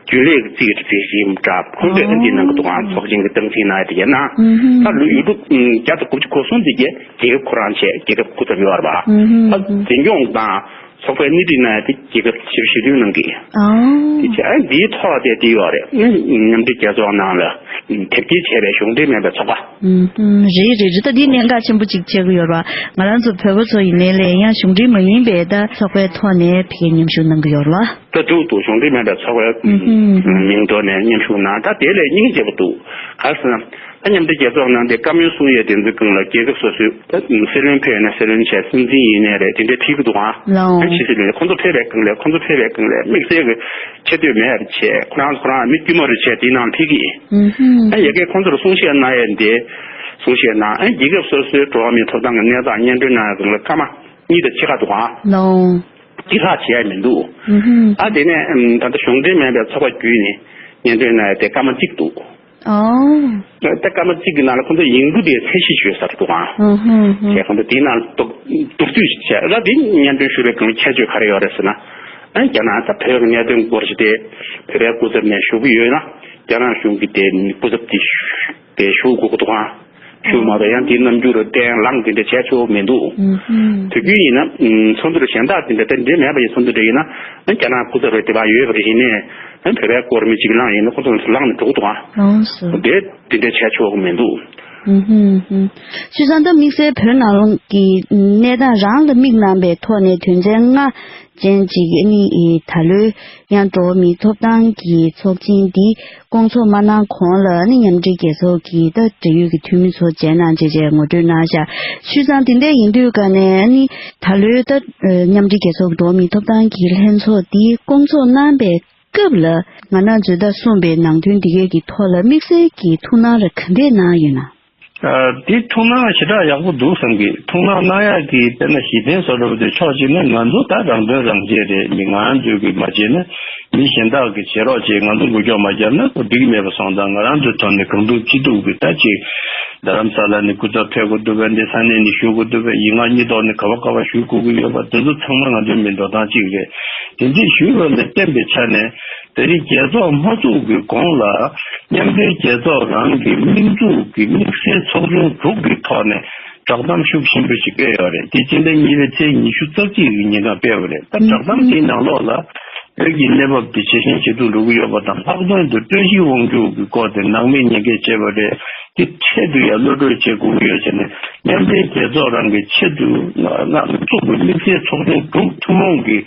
རྒྱུན་ལས་ཀྱི་རྩིས་ཀྱི་རྩིས་ཞིག་འདྲ་ཁོང་ཚོས་ཨ་འདི་གནང་གི་འདུག་ཨ། ཚོགས་ཆེན་གྱི་སྟངས་འཛིན་གནང་ཡ་དེ་གས་ན། ཨུ་ཧུ། ད་ལོ་ཡུལ་གྲུ་བརྒྱ་དང་དགུ་བཅུ་གོ་གསུམ་འདི་གས་རྒྱལ་ཁབ་ཁོ་རང་བྱས། རྒྱལ་ཁབ་སྐུ་ཚབ་ཡོད་རེད་པ། ཨུ་ཧུ། ད་འཛིན་སྐྱོང་དང་ཚོགས་པའི་སྣེ་ཁྲིད་གནང་ཡ་དེ་རྒྱལ་ཁབ་བཞི་བཅུ་ཞེ་བདུན་གནང་གི། ཨོ། དེ་བྱས་ཨ་འདིའི་ཐོག་དེ་དེ་ཡོད་རེད། མཉམ་འབྲེལ་རྒྱལ་ཚོགས་ནང་ལ་དེབ་སྐྱེལ་བྱས་པའི་གཞུང་འབྲེལ་མིན་པའི་ཚོགས་པ། ཨུམ། རེད་རེད་རེད། ད་འདི་གནད་འགག་ཆེན་པོ་ཅིག་ཆགས་ཀྱི་ཡོད་རེད་པ། ང་རང་ཚོ་བོད་པ་ཚོ་ཡིན་ནའི་ལས་ཡང་གཞུང་འབྲེལ་མ་ཡིན་པའི་ད་ཚོགས་པའི་ཐོག་ནས་ཕ་གིར་མཉམ་ཞུགས་གནང་གི་ཡོད་རེད་པ། ད་འདུག་འདུག་གཞུང་འབྲེལ་མིན་པའི་ཚོགས་པའི་ཨུམ་ཧུམ། མིང་ཐོག་ནས་མཉམ་ཞུགས་གནང་། ད་དེ་ལས་སྙིང་རྗེ་པོ་འདུག་ག་རེ་ཟེར་ན། ད་མཉམ་འབྲེལ་རྒྱལ་ཚོགས་ནང་དེ་བཀའ་མོལ་གསུང་ཡས་དེ་ཚོའི་སྒང་ལ་རྒྱལ་ཁབ་སོ་སོའི་ད་སྲིད་བློན་ཕེབས་ཡོད་ན་སྲིད་བློན་བྱས། སྲིད་འཛིན་ཡིན་ནའི་རེད། དེ་འདྲའི་ཕེབས་ཀྱི་འདུག་ཨང་། ལའོ། ཨ་ཕྱི་སྲིད་བློན་ཁོང་ཚོ་ཕེབས་པའི་སྒང་ལ། ཁོང་ཚོ་ཕེབས་པའི་སྒང་ལ་དམིགས་བསལ་གྱི་ཆེ་བསྟོད་མེད་པ་བྱས། ཁོ་རང་ཁོ་རང་མི་དཀྱུས་མ་རེད་བྱས་དེའི་ནང་ལ་ཕེབས་ཀྱི་ཡིན། ཨུམ་ཧུམ། ཨ་ཡ་གིར་ཁོང་ཚོར་གསུང་བཤད་གནང་ཡས་དེ། གསུང་བཤད་གནང་། ཨ་རྒྱལ་ཁབ་སོ་སོའི་འགྲོ་བ་མིའི་ཐོབ་ཐང་གི་གནས་སྟངས་སྙན་སྒྲོན་གནང་ཡས་སྒང་ལ་སྐར་མ་གཉིས་དང་ཕྱེད་ཀ་འདུག་ཨང་། ལའོ། དེ་ལྷག་བྱས་ཡ་མི་འདུག་ཨུམ་ཧུམ། ཨ་དེ་ནས་ཨམ་ད་ལྟ་གཞུང་འབྲེལ་མིན་པའི་ཚོགས་པ་བརྒྱུད་ནས་སྙན་སྒྲོན་གནང་ཡ་དེ་སྐར་མ་གཅིག་འདུག་ཨོ། ད་སྐར་མ་གཅིག་གི་ནང་ལ་ཁོང་ཚོ་ཡིན་རྒྱུ་དེ་ཚད་གཞི་བྱོས་ས་རེད་འདུག་ཨང་། ཨུ་ཧུམ་ཧུམ། བྱས་ཁོང་ཚོ་དེའི་ནང་ལ་གཏུག་གཏུག་བསྡུས་ཤིག་བྱས། ད་དེ་སྙན་སྒྲོན་ཞུ་བའི་སྒང་ཁྱད་ཆོས་ག་རེ་ཡོད་རེད་ཟེར་ན། ཨ་རྒྱ་ནག་ད་བོད་ཀྱི་གནད་དོན་སྐོར་ཞིག་དེ་བོད་པའི་སྐུ་ཚབ་ནས་ཞུ་གི་ཡོད་ན། རྒྱ་ནག་གཞུང་གི་དེ་སྐུ་ཚབ་དེ་ཞུ་དགོས་ཀྱི་འདུག་ཨང་། ཞུ་མ་གཏོགས་ཡང་དེའི་རྣམ་འགྱུར་བསྟན་ལངས་དེ་འདྲ་བྱས་ཆོག་མི་འདུག་ཨུ་ཧུམ། དུས་རྒྱུན་ཡིན་ན་ཚོགས་འདུ་གཞན་དག་དེ་འདྲ་ད་འདྲ་མེད་པ་ཡིན། ཚོགས་འདུ་འདྲ་ཡིན་ན་རྒྱ་ནག་སྐུ་ཚབ་རེ་དེ་བ་ཡོད་པ་རེད། ཡིན་ནའི་བོད་པའི་སྐོར་མི་གཅིག་ལངས་ཡིན་ན་ཁོ་ཚོ་ལངས་ནས་འགྲོ་གི་འདུག་ཨ། ལགས་སོ། དེ་དེ་འདྲ་བྱས་ཆོག་གི་མི་འདུག་ཨུ་ཧུམ་ཧུམ། བྱས་ཙང་ད་དམིགས་བསལ་བོད་ནང་ལོགས་ཀྱི་གནས་སྟངས་རང་ལ་དམིགས་གནང་པའི་ཐོག་ནས་དོན་ཚན་ལྔ་ཅན་ཅིག་ཨ་ནི་ད་ལོའི་ཡང་འགྲོ་བ་མིའི་ཐོབ་ཐང་གི་ཚོགས་ཆེན་འདི་སྐོང་ཚོགས་མ་གནང་གོང་ལ་ནི་མཉམ་འབྲེལ་རྒྱལ་ཚོགས་ཀྱི་ད་འབྲེལ་ཡོད་ཀྱི་འཐུས་མི་ཚོ་མཇལ་གནང་བྱས་བྱས་ངོ་སྤྲོད་གནང་བཞག་བྱས་ཙང་དེ་འདྲ་ཡིན་དུས་ཀ་ནས་ནི་ད་ལོའི་ད་མཉམ་འབྲེལ་རྒྱལ་ཚོགས་ཀྱི་འགྲོ་བ་མིའི་ཐོབ་ཐང་གི་ལྷན་ཚོགས་འདི་སྐོང་ཚོགས་གནང་པའི་སྐབས་ལ་ང་རང་ཚོས་ད་གསུངས་པའི་ནང་དོན་འདི་གས་ཀྱི་ཐོག་ལ་དམིགས་བསལ་གྱི་ཐུགས་སྣང་ར་ག་འདྲས་གནང་ཡོད་ན། ཨ། དེ་ཐུགས་སྣང་ཞེ་དྲག་ཡག་པོ་འདུག་བསམ་གི། ཐུགས་སྣང་གནང་ཡག་གི་དཔེར་ན་གཞི་རྟེན་བཟོ་འདྲ་པོ་དེ་ཕྱོགས་གཅིག་ནས་ང་ཚོ་ད་རང་དོན་རང་གཅེས་རེད། མི་ང་ཚོས་གི་མ་བྱས་ན་མི་གཞན་དག་གིས་བྱེད་རོགས་བྱས། ང་ཚོ་འགུལ་སྐྱོད་མ་བརྒྱབ་ན་འགྲིག་གི་མེད་པ་སོང་ཙང་། ང་རང་ཚོའི་ཐོག་ནས་གང་ཐུབ་ཅི་ཐུབ་གི་ད་ཅིག་རྡ་རམ་ས་ལ་ནས་སྐུ་ཚབ་ཕེབས་དགོས་འདུག་པས། འདི་ས་གནས་ནས་ཞུ་དགོས་འདུག་པས། ཡིག་ངག་གཉིས་ཐོག་ནས་ག་བ་ག་བ་ཞུ་དགོས་ཀྱི་ཡོད་པ་དེ་ཚོ་ཚང་མ་ང་ཚོའི་མི་འགྲོ་སྟངས་གཅིག་རེད། དེ་འདྲས་ཞུས་པ་ལ་བརྟེན་པའི་ཆ་ནས། དེ་རིང་རྒྱལ་ཚོགས་མ་ཚུགས་ཀྱི་གོང་ལ་མཉམ་འབྲེལ་རྒྱལ་ཚོགས་རང་གི་དམིགས་འཛུགས་ཀྱི་དམིགས་བསལ་ཚོགས་ཆུང་དྲུག་གི་ཐོག་ནས་བསྒྲགས་གཏམ་ཤུགས་ཆེན་པོ་ཞིག་སྤེལ་ཡོད་རེད། དེ་སྤྱི་ཟླ་གཉིས་པའི་ཚེས་ཉི་ཤུ་རྩ་གཅིག་གི་ཉིན་ཀ་སྤེལ་བ་རེད། ད་བསྒྲགས་གཏམ་དེའི་ནང་ལོགས་ལ་བོད་ཀྱི་གནས་བབ་དེ་ཇེ་ཞན་ཇེ་སྡུག་འགྲོ་གི་ཡོད་པ་དང་། ལྷག་དོན་དུ་བཀྲ་ཤིས་དབང་ཕྱུག་གི་སྐོར་དེ་ནང་མིས་ཉེས་སྐྱོན་བྱས་པ་རེད། དེ་འཕྲལ་དུ་ཡང་གློད་བཀྲོལ་བྱེད་དགོས་ཀྱི་ཡོད་ཟེར་ནས། མཉམ་འབྲེལ་རྒྱལ་ཚོགས་རང་གི་ཆེད་དུ་ང་ང་ཚོགས་པའི་དམིགས་བསལ་ཚོགས་ཆུང་དྲུག་ཐུན་མོང་གི་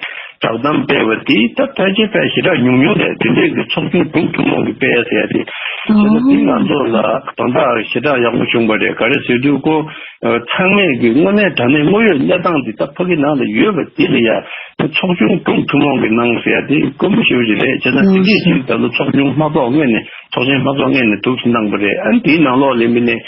བསྒྲགས་གཏམ་སྤེལ་བ་དེ་ད་ཕལ་ཆེར་ཕལ་ཞེ་དྲག་ཉུང་ཉུང་རེད། དེ་འདྲའི་གི་ཚོགས་ཆུང་དྲུག་ཐུན་མོང་གི་སྤེལ་ཟེར་ཡ་དེ། དེ་ལ་དེ་ང་ཚོ་ལ་དོན་དག་ཞེ་དྲག་ཡག་པོ་བྱུང་བ་རེད། ག་རེ་ཟེར་དུས་ཁོ་ཚང་མས་གི་དངོས་གནས་དྲང་གནས་དངོས་ཡོད་གནས་སྟངས་དེ་ད་ཕ་གི་ནང་ལ་ཡོད་པ་དེ་ལ་ཡ་ཚོགས་ཆུང་དྲུག་ཐུན་མོང་གི་གནང་ཟེར་ཡ་དེ་དཀོན་པོ་ཞེ་པོ་ཅིག་རེད། བྱས་ཙང་དེ་འདྲས་ཅིག་ད་ལོ་ཚོགས་ཆུང་མ་གཏོགས་དངོས་ནས། ཚོགས་ཆེན་མ་གཏོགས་སྔོན་ནས་འདུག་སེ་གནང་བ་རེད། ཨ་ནི་དེའི་ནང་ལོགས་ལ་མི་ནས་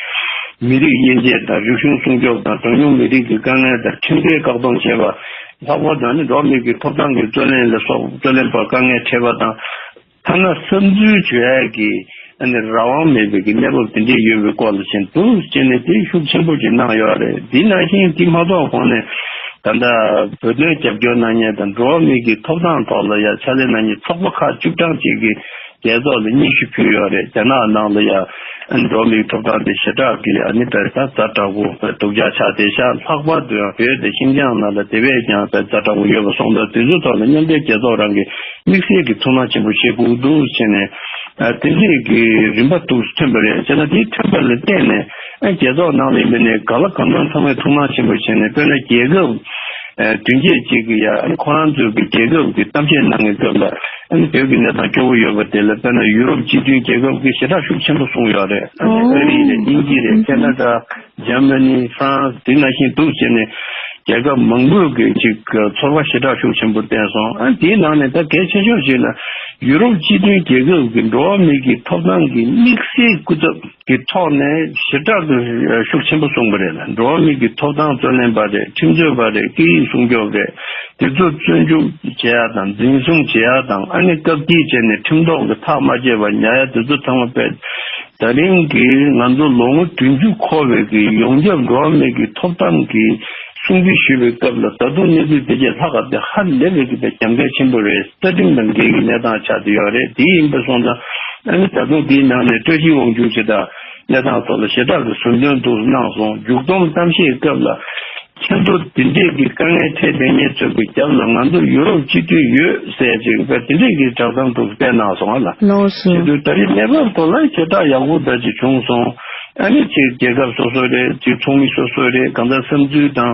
མི་རིགས་དབྱེ་འབྱེད་དང་། རིག་གཞུང་སྲུང་སྐྱོབ་དང་། གྲངས་ཉུང་མི་རིགས་ཀྱི་དཀའ་ངལ་དང་། ཁྲིམས་འགལ་བཀག་སྡོམ་བྱས་པ། ལྷག་པར་དུ་ནི་འགྲོ་བ་མི་གི་ཐོབ་ཐང་གི་རྩོད་ལེན་ལ་སོགས། རྩོད་ལེན་པར་དཀའ་ངལ་འཕྲད་པ་དང་། ཐ་ན་བསམ་ཚུལ་བརྗོད་ཡག་གི་ཨ་ནི་རང་དབང་མེད་པའི་གི་གནས་བབ་དེ་འདྲས་ཡོད་པའི་སྐོར་ལ་ཕྱིན་འདུག་ཅེས་ནས་དེ་ཤུགས་ཆེན་པོ་ཅིག་གནང་ཡོད་རེད། དེ་ནང་བཞིན་དེ་མ་གཏོགས་གོང་ནས་ད་ལྟ་བོད་དོན་རྒྱབ་སྐྱོར་གནང་མཁན་དང་། འགྲོ་བ་མི་གི་ཐོབ་ཐང་ཐོག་ལ་ཡ་ཕྱག་ལས་གནང་མཁན་ཚོགས་པ་ཁག་བཅུ་གྲངས་ཅིག་གིས་རྒྱལ་ཚོགས་ལ་སྙན་ཞུ་ཕུལ་ཡོད་རེད། རྒྱ་ནག་ནང་ལ་ཡང་འགྲོ་བ་མིའི་ཐོབ་ཐང་དེ་ཞེ་དྲག་གི་ཨ་ནི་དཔེ་ད་ཛ་དྲག་པོ་སྡུག་ཅག་ཆགས་བསྡད་ཤག་ལྷག་པར་དུ་ཡང་བོད་དེ་ཤིན་ཅང་ནང་ལ་དེ་བས་ཀྱང་དཔེ་ཛ་དྲག་པོ་ཡོད་པ་སོང་ཙང་། དེ་ཚོའི་ཐོག་ལ་མཉམ་འབྲེལ་རྒྱལ་ཚོགས་རང་གིས་དམིགས་བསལ་གྱི་ཐུགས་སྣང་ཆེན་པོ་བྱེད་དགོས་འདུག་ཟེར་ནས། ཨ། དེ་འདྲས་ཀྱི་རིམ་པ་འདུག་ཐོན་པ་རེད། བྱས་ན་དེ་ཐོན་པ་ལ་བརྟེན་ནས། ཨ། རྒྱལ་ཚོགས་ནང་ལ་ཡིན་པ་ནས་ག་ལ་གང་འཚམ་ཚང་མས་ཐུགས་སྣང་ཆེན་པོ་བྱས་ནས། དཔེར་ན་རྒྱལ་ཁབ་ཨ་བདུན་བརྒྱད་ཅིག་གི་ཡ་ཁོ་རང་ཚོའི་གི་རྒྱལ་ཁབ་ཀྱི་གཏམ་བཤད་གནང་བའི་སྐབས་ལ། ཨ་ནི་བོད་ཀྱི་གནས་སྟངས་སྐྱོ་བོ་ཡོད་པ་དེ་ལ། དཔེར་ན་ཡུ་རོབ་སྤྱི་མཐུན་རྒྱལ་ཁབ་ཀྱིས་ཞེ་དྲག་ཤུགས་ཆེན་པོ་གསུངས་ཡོད་རེད། ཨ་ནི་ཨོ། ཨ་རི་རེད། དབྱིན་ཇི་རེད། ཁེ་ན་ཌ། འཇར་མ་ནི། ཧྥ་རན་སི། དེ་ནང་བཞིན་འདུག་བྱས་ནས་རྒྱལ་ཁབ་མང་པོས་ཀྱི་ཅིག་ཚོར་བ་ཞེ་དྲག་ཤུགས་ཆེན་པོ་བསྟན་སོང་། ཨ། དེའི་ནང་ནས་ད་གལ་ཆེ་ཤོས་ཅིག་ལ་ཡུ་རོབ་སྤྱི་མཐུན་རྒྱལ་ཁབ་ཀྱི་འགྲོ་བ་མི་གི་ཐོབ་ཐང་གི་དམིགས་བསལ་སྐུ་ཚབ་ཀྱི་ཐོག་ནས་ཞེ་དྲག་གི་ཤུགས་ཆེན་པོ་གསུངས་པ་རེད་ལ། འགྲོ་བ་མི་གི་ཐོབ་ཐང་རྩོད་ལེན་པ་རེད། ཁྲིམས་རྩོད་པ་རེད། སྐད་ཡིག་སྲུང་སྐྱོབ་རེད། དེ་ཚོ་བཙོན་འཇུག་བྱེད་ཡ་དང་། འཛིན་བཟུང་བྱེད་ཡ་དང་། ཨ་ནི་བཀག་སྐྱིལ་བྱས་ནས་ཁྲིམས་ཐོག་གི་ཐག་མ་བཅད་པ་ཉར་ཡ་དེ་ཚོ་ཚང་མ་དཔེ། ད་རིང་གི་ང་ཚོ་ལོ་ངོ་བདུན་ཅུ་འཁོར་བའི་གི་ཡོངས་ཁྱབ་འགྲོ་བ་མི་གི་ཐོབ་ཐང་གི་སྲུང་བརྩི་ཞུ་བའི་སྐབས་ལ། ད་དུང་གནས་ཚུལ་དེ་ཆེས་ལྷག་ག་དེ་ཧ་ལས་པའི་གི་དཔེ་རྒྱབ་འགལ་ཆེན་པོ་རེད། རྩ་ཁྲིམས་དང་འགལ་གྱི་གནས་སྟངས་ཆགས་བསྡད་ཡོད་རེད། དེ་ཡིན་པ་སོང་ཙང་། ཨ་ནི་ད་དུང་དེའི་ནང་ནས་བཀྲ་ཤིས་དབང་ཕྱུག་ཞེ་དྲག་གནས་སྟངས་ཐོག་ལ་ཞེ་དྲག་གི་ཟུར་འདོན་འདུག་གནང་སོང་། མཇུག་སྡོམ་གཏམ་བཤད་སྐབས་ལ། ཁྱེད་ཚོ་དེ་འདྲས་ཀྱི་དཀའ་ངལ་འཕྲད་བསྡད་མཁན་ཚོ་གི་རྒྱབ་ལ་ང་ཚོ་ཡུ་རོབ་སྤྱི་མཐུན་ཡོད་ཟེར་ཅིག་དཔེ་དེ་འདྲས་ཀྱི་བསྒྲགས་གཏམ་འདུག་སྤེལ་གནང་སོང་ཨ་ལ། ལགས་སོ། བྱེད་དུས་ད་རེས་གནས་བབ་ཐོག་ལ་ཞེ་དྲག་ཡག་པོ་འདྲ་ཅིག་བྱུང་སོང་། ཨ་ནི་ཅིག་རྒྱལ་ཁབ་སོ་སོ་རེད། ཅིག་ཚོགས་མི་སོ་སོ་རེད། གང་ལྟར་བསམ་ཚུལ་དང་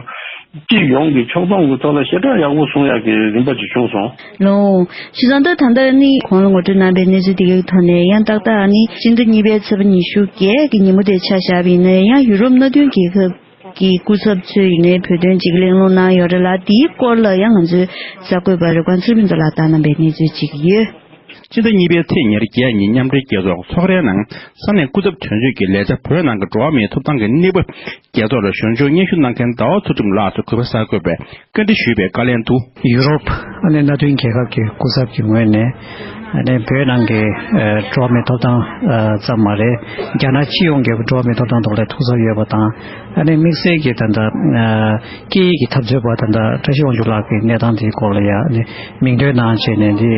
སྤྱི་ཡོངས་ཀྱི་ཕྱོགས་སྡོམ་གྱི་ཐོག་ལ་ཞེ་དྲག་ཡག་པོ་བཟུང་ཡག་གི་རིམ་པ་ཅིག་བྱུང་སོང་། ལགས། བྱས་ཙང་ད་ད་ལྟ་ནི་གོང་ལ་ངོ་སྤྲོད་གནང་པའི་གནས་ཚུལ་དེ་གའི་ཐོག་ནས་ཡང་ཏག་ཏག་ནི་སྤྱི་ཟླ་གཉིས་པའི་ཚེས་པ་ཉི་ཤུ་བརྒྱད་ཀྱི་ཉིན་མོ་དེ་ཆ་བཞག་པ་ཡིན་ན། ཡང་ཡུ་རོབ་མནའ་མཐུན་རྒྱལ་ཁབ་ཀྱི་སྐུ་ཚབ་ཚོས་ཡིན་ནའི་བོད་དོན་ཅིག་གླེང་སློང་གནང་ཡོད་རེད་ལ། དེའི་སྐོར་ལ་ཡང་ང་ཚོའི་གསར་འགོད་པ་རེབ་གོང་ཚེ་རིང་ཕུན་ཚོགས་ལགས་བཏང་གནང་པའི་གནས་ཚུལ་ཅིག་ཡོད། སྤྱི་ཟླ་གཉིས་པའི་ཚེས་ཉེར་བརྒྱད་ཉིན་མཉམ་འབྲེལ་རྒྱལ་ཚོགས་ཚོགས་རའི་ནང་ས་གནས་སྐུ་ཚབ་དོན་གཅོད་ཀྱི་ལས་བྱ་བོད་ནང་གི་འགྲོ་བ་མིའི་ཐོབ་ཐང་གི་གནས་བབ་རྒྱལ་ཚོགས་ལ་ཞུ་སྦྱོང་སྙན་ཞུ་གནང་མཁན་ཟླ་བ་ཚུལ་ཁྲིམས་ལགས་སུ་གུས་པ་གསར་འགོད་པས་བཀའ་འདྲི་ཞུས་པའི་བཀའ་ལན་དུ། ཡུ་རོབ་ཨ་ནི་མནའ་མཐུན་རྒྱལ་ཁབ་ཀྱི་སྐུ་ཚབ་ཀྱི་ངོས་ནས། ཨ་ནི་བོད་ནང་གི་ཨ་འགྲོ་བ་མིའི་ཐོབ་ཐང་ཨ་ཙམ་མ་རེད། རྒྱ་ནག་སྤྱི་ཡོངས་ཀྱི་འགྲོ་བ་མིའི་ཐོབ་ཐང་ཐོག་ལ་ཐུགས་འཚབ་ཡོད་པ་དང་། ཨ་ནི་དམིགས་བསལ་གྱི་ད་ལྟ་ཨ་སྐད་ཡིག་གི་འཐབ་རྩོད་པ་ད་ལྟ་བཀྲ་ཤིས་དབང་ཕྱུག་ལགས་ཀྱི་གནས་སྟངས་དེའི་སྐོར་ལ་ཡ་ཨ་ནི་མིང་འདོན་གནང་བྱས་ནས་འདི་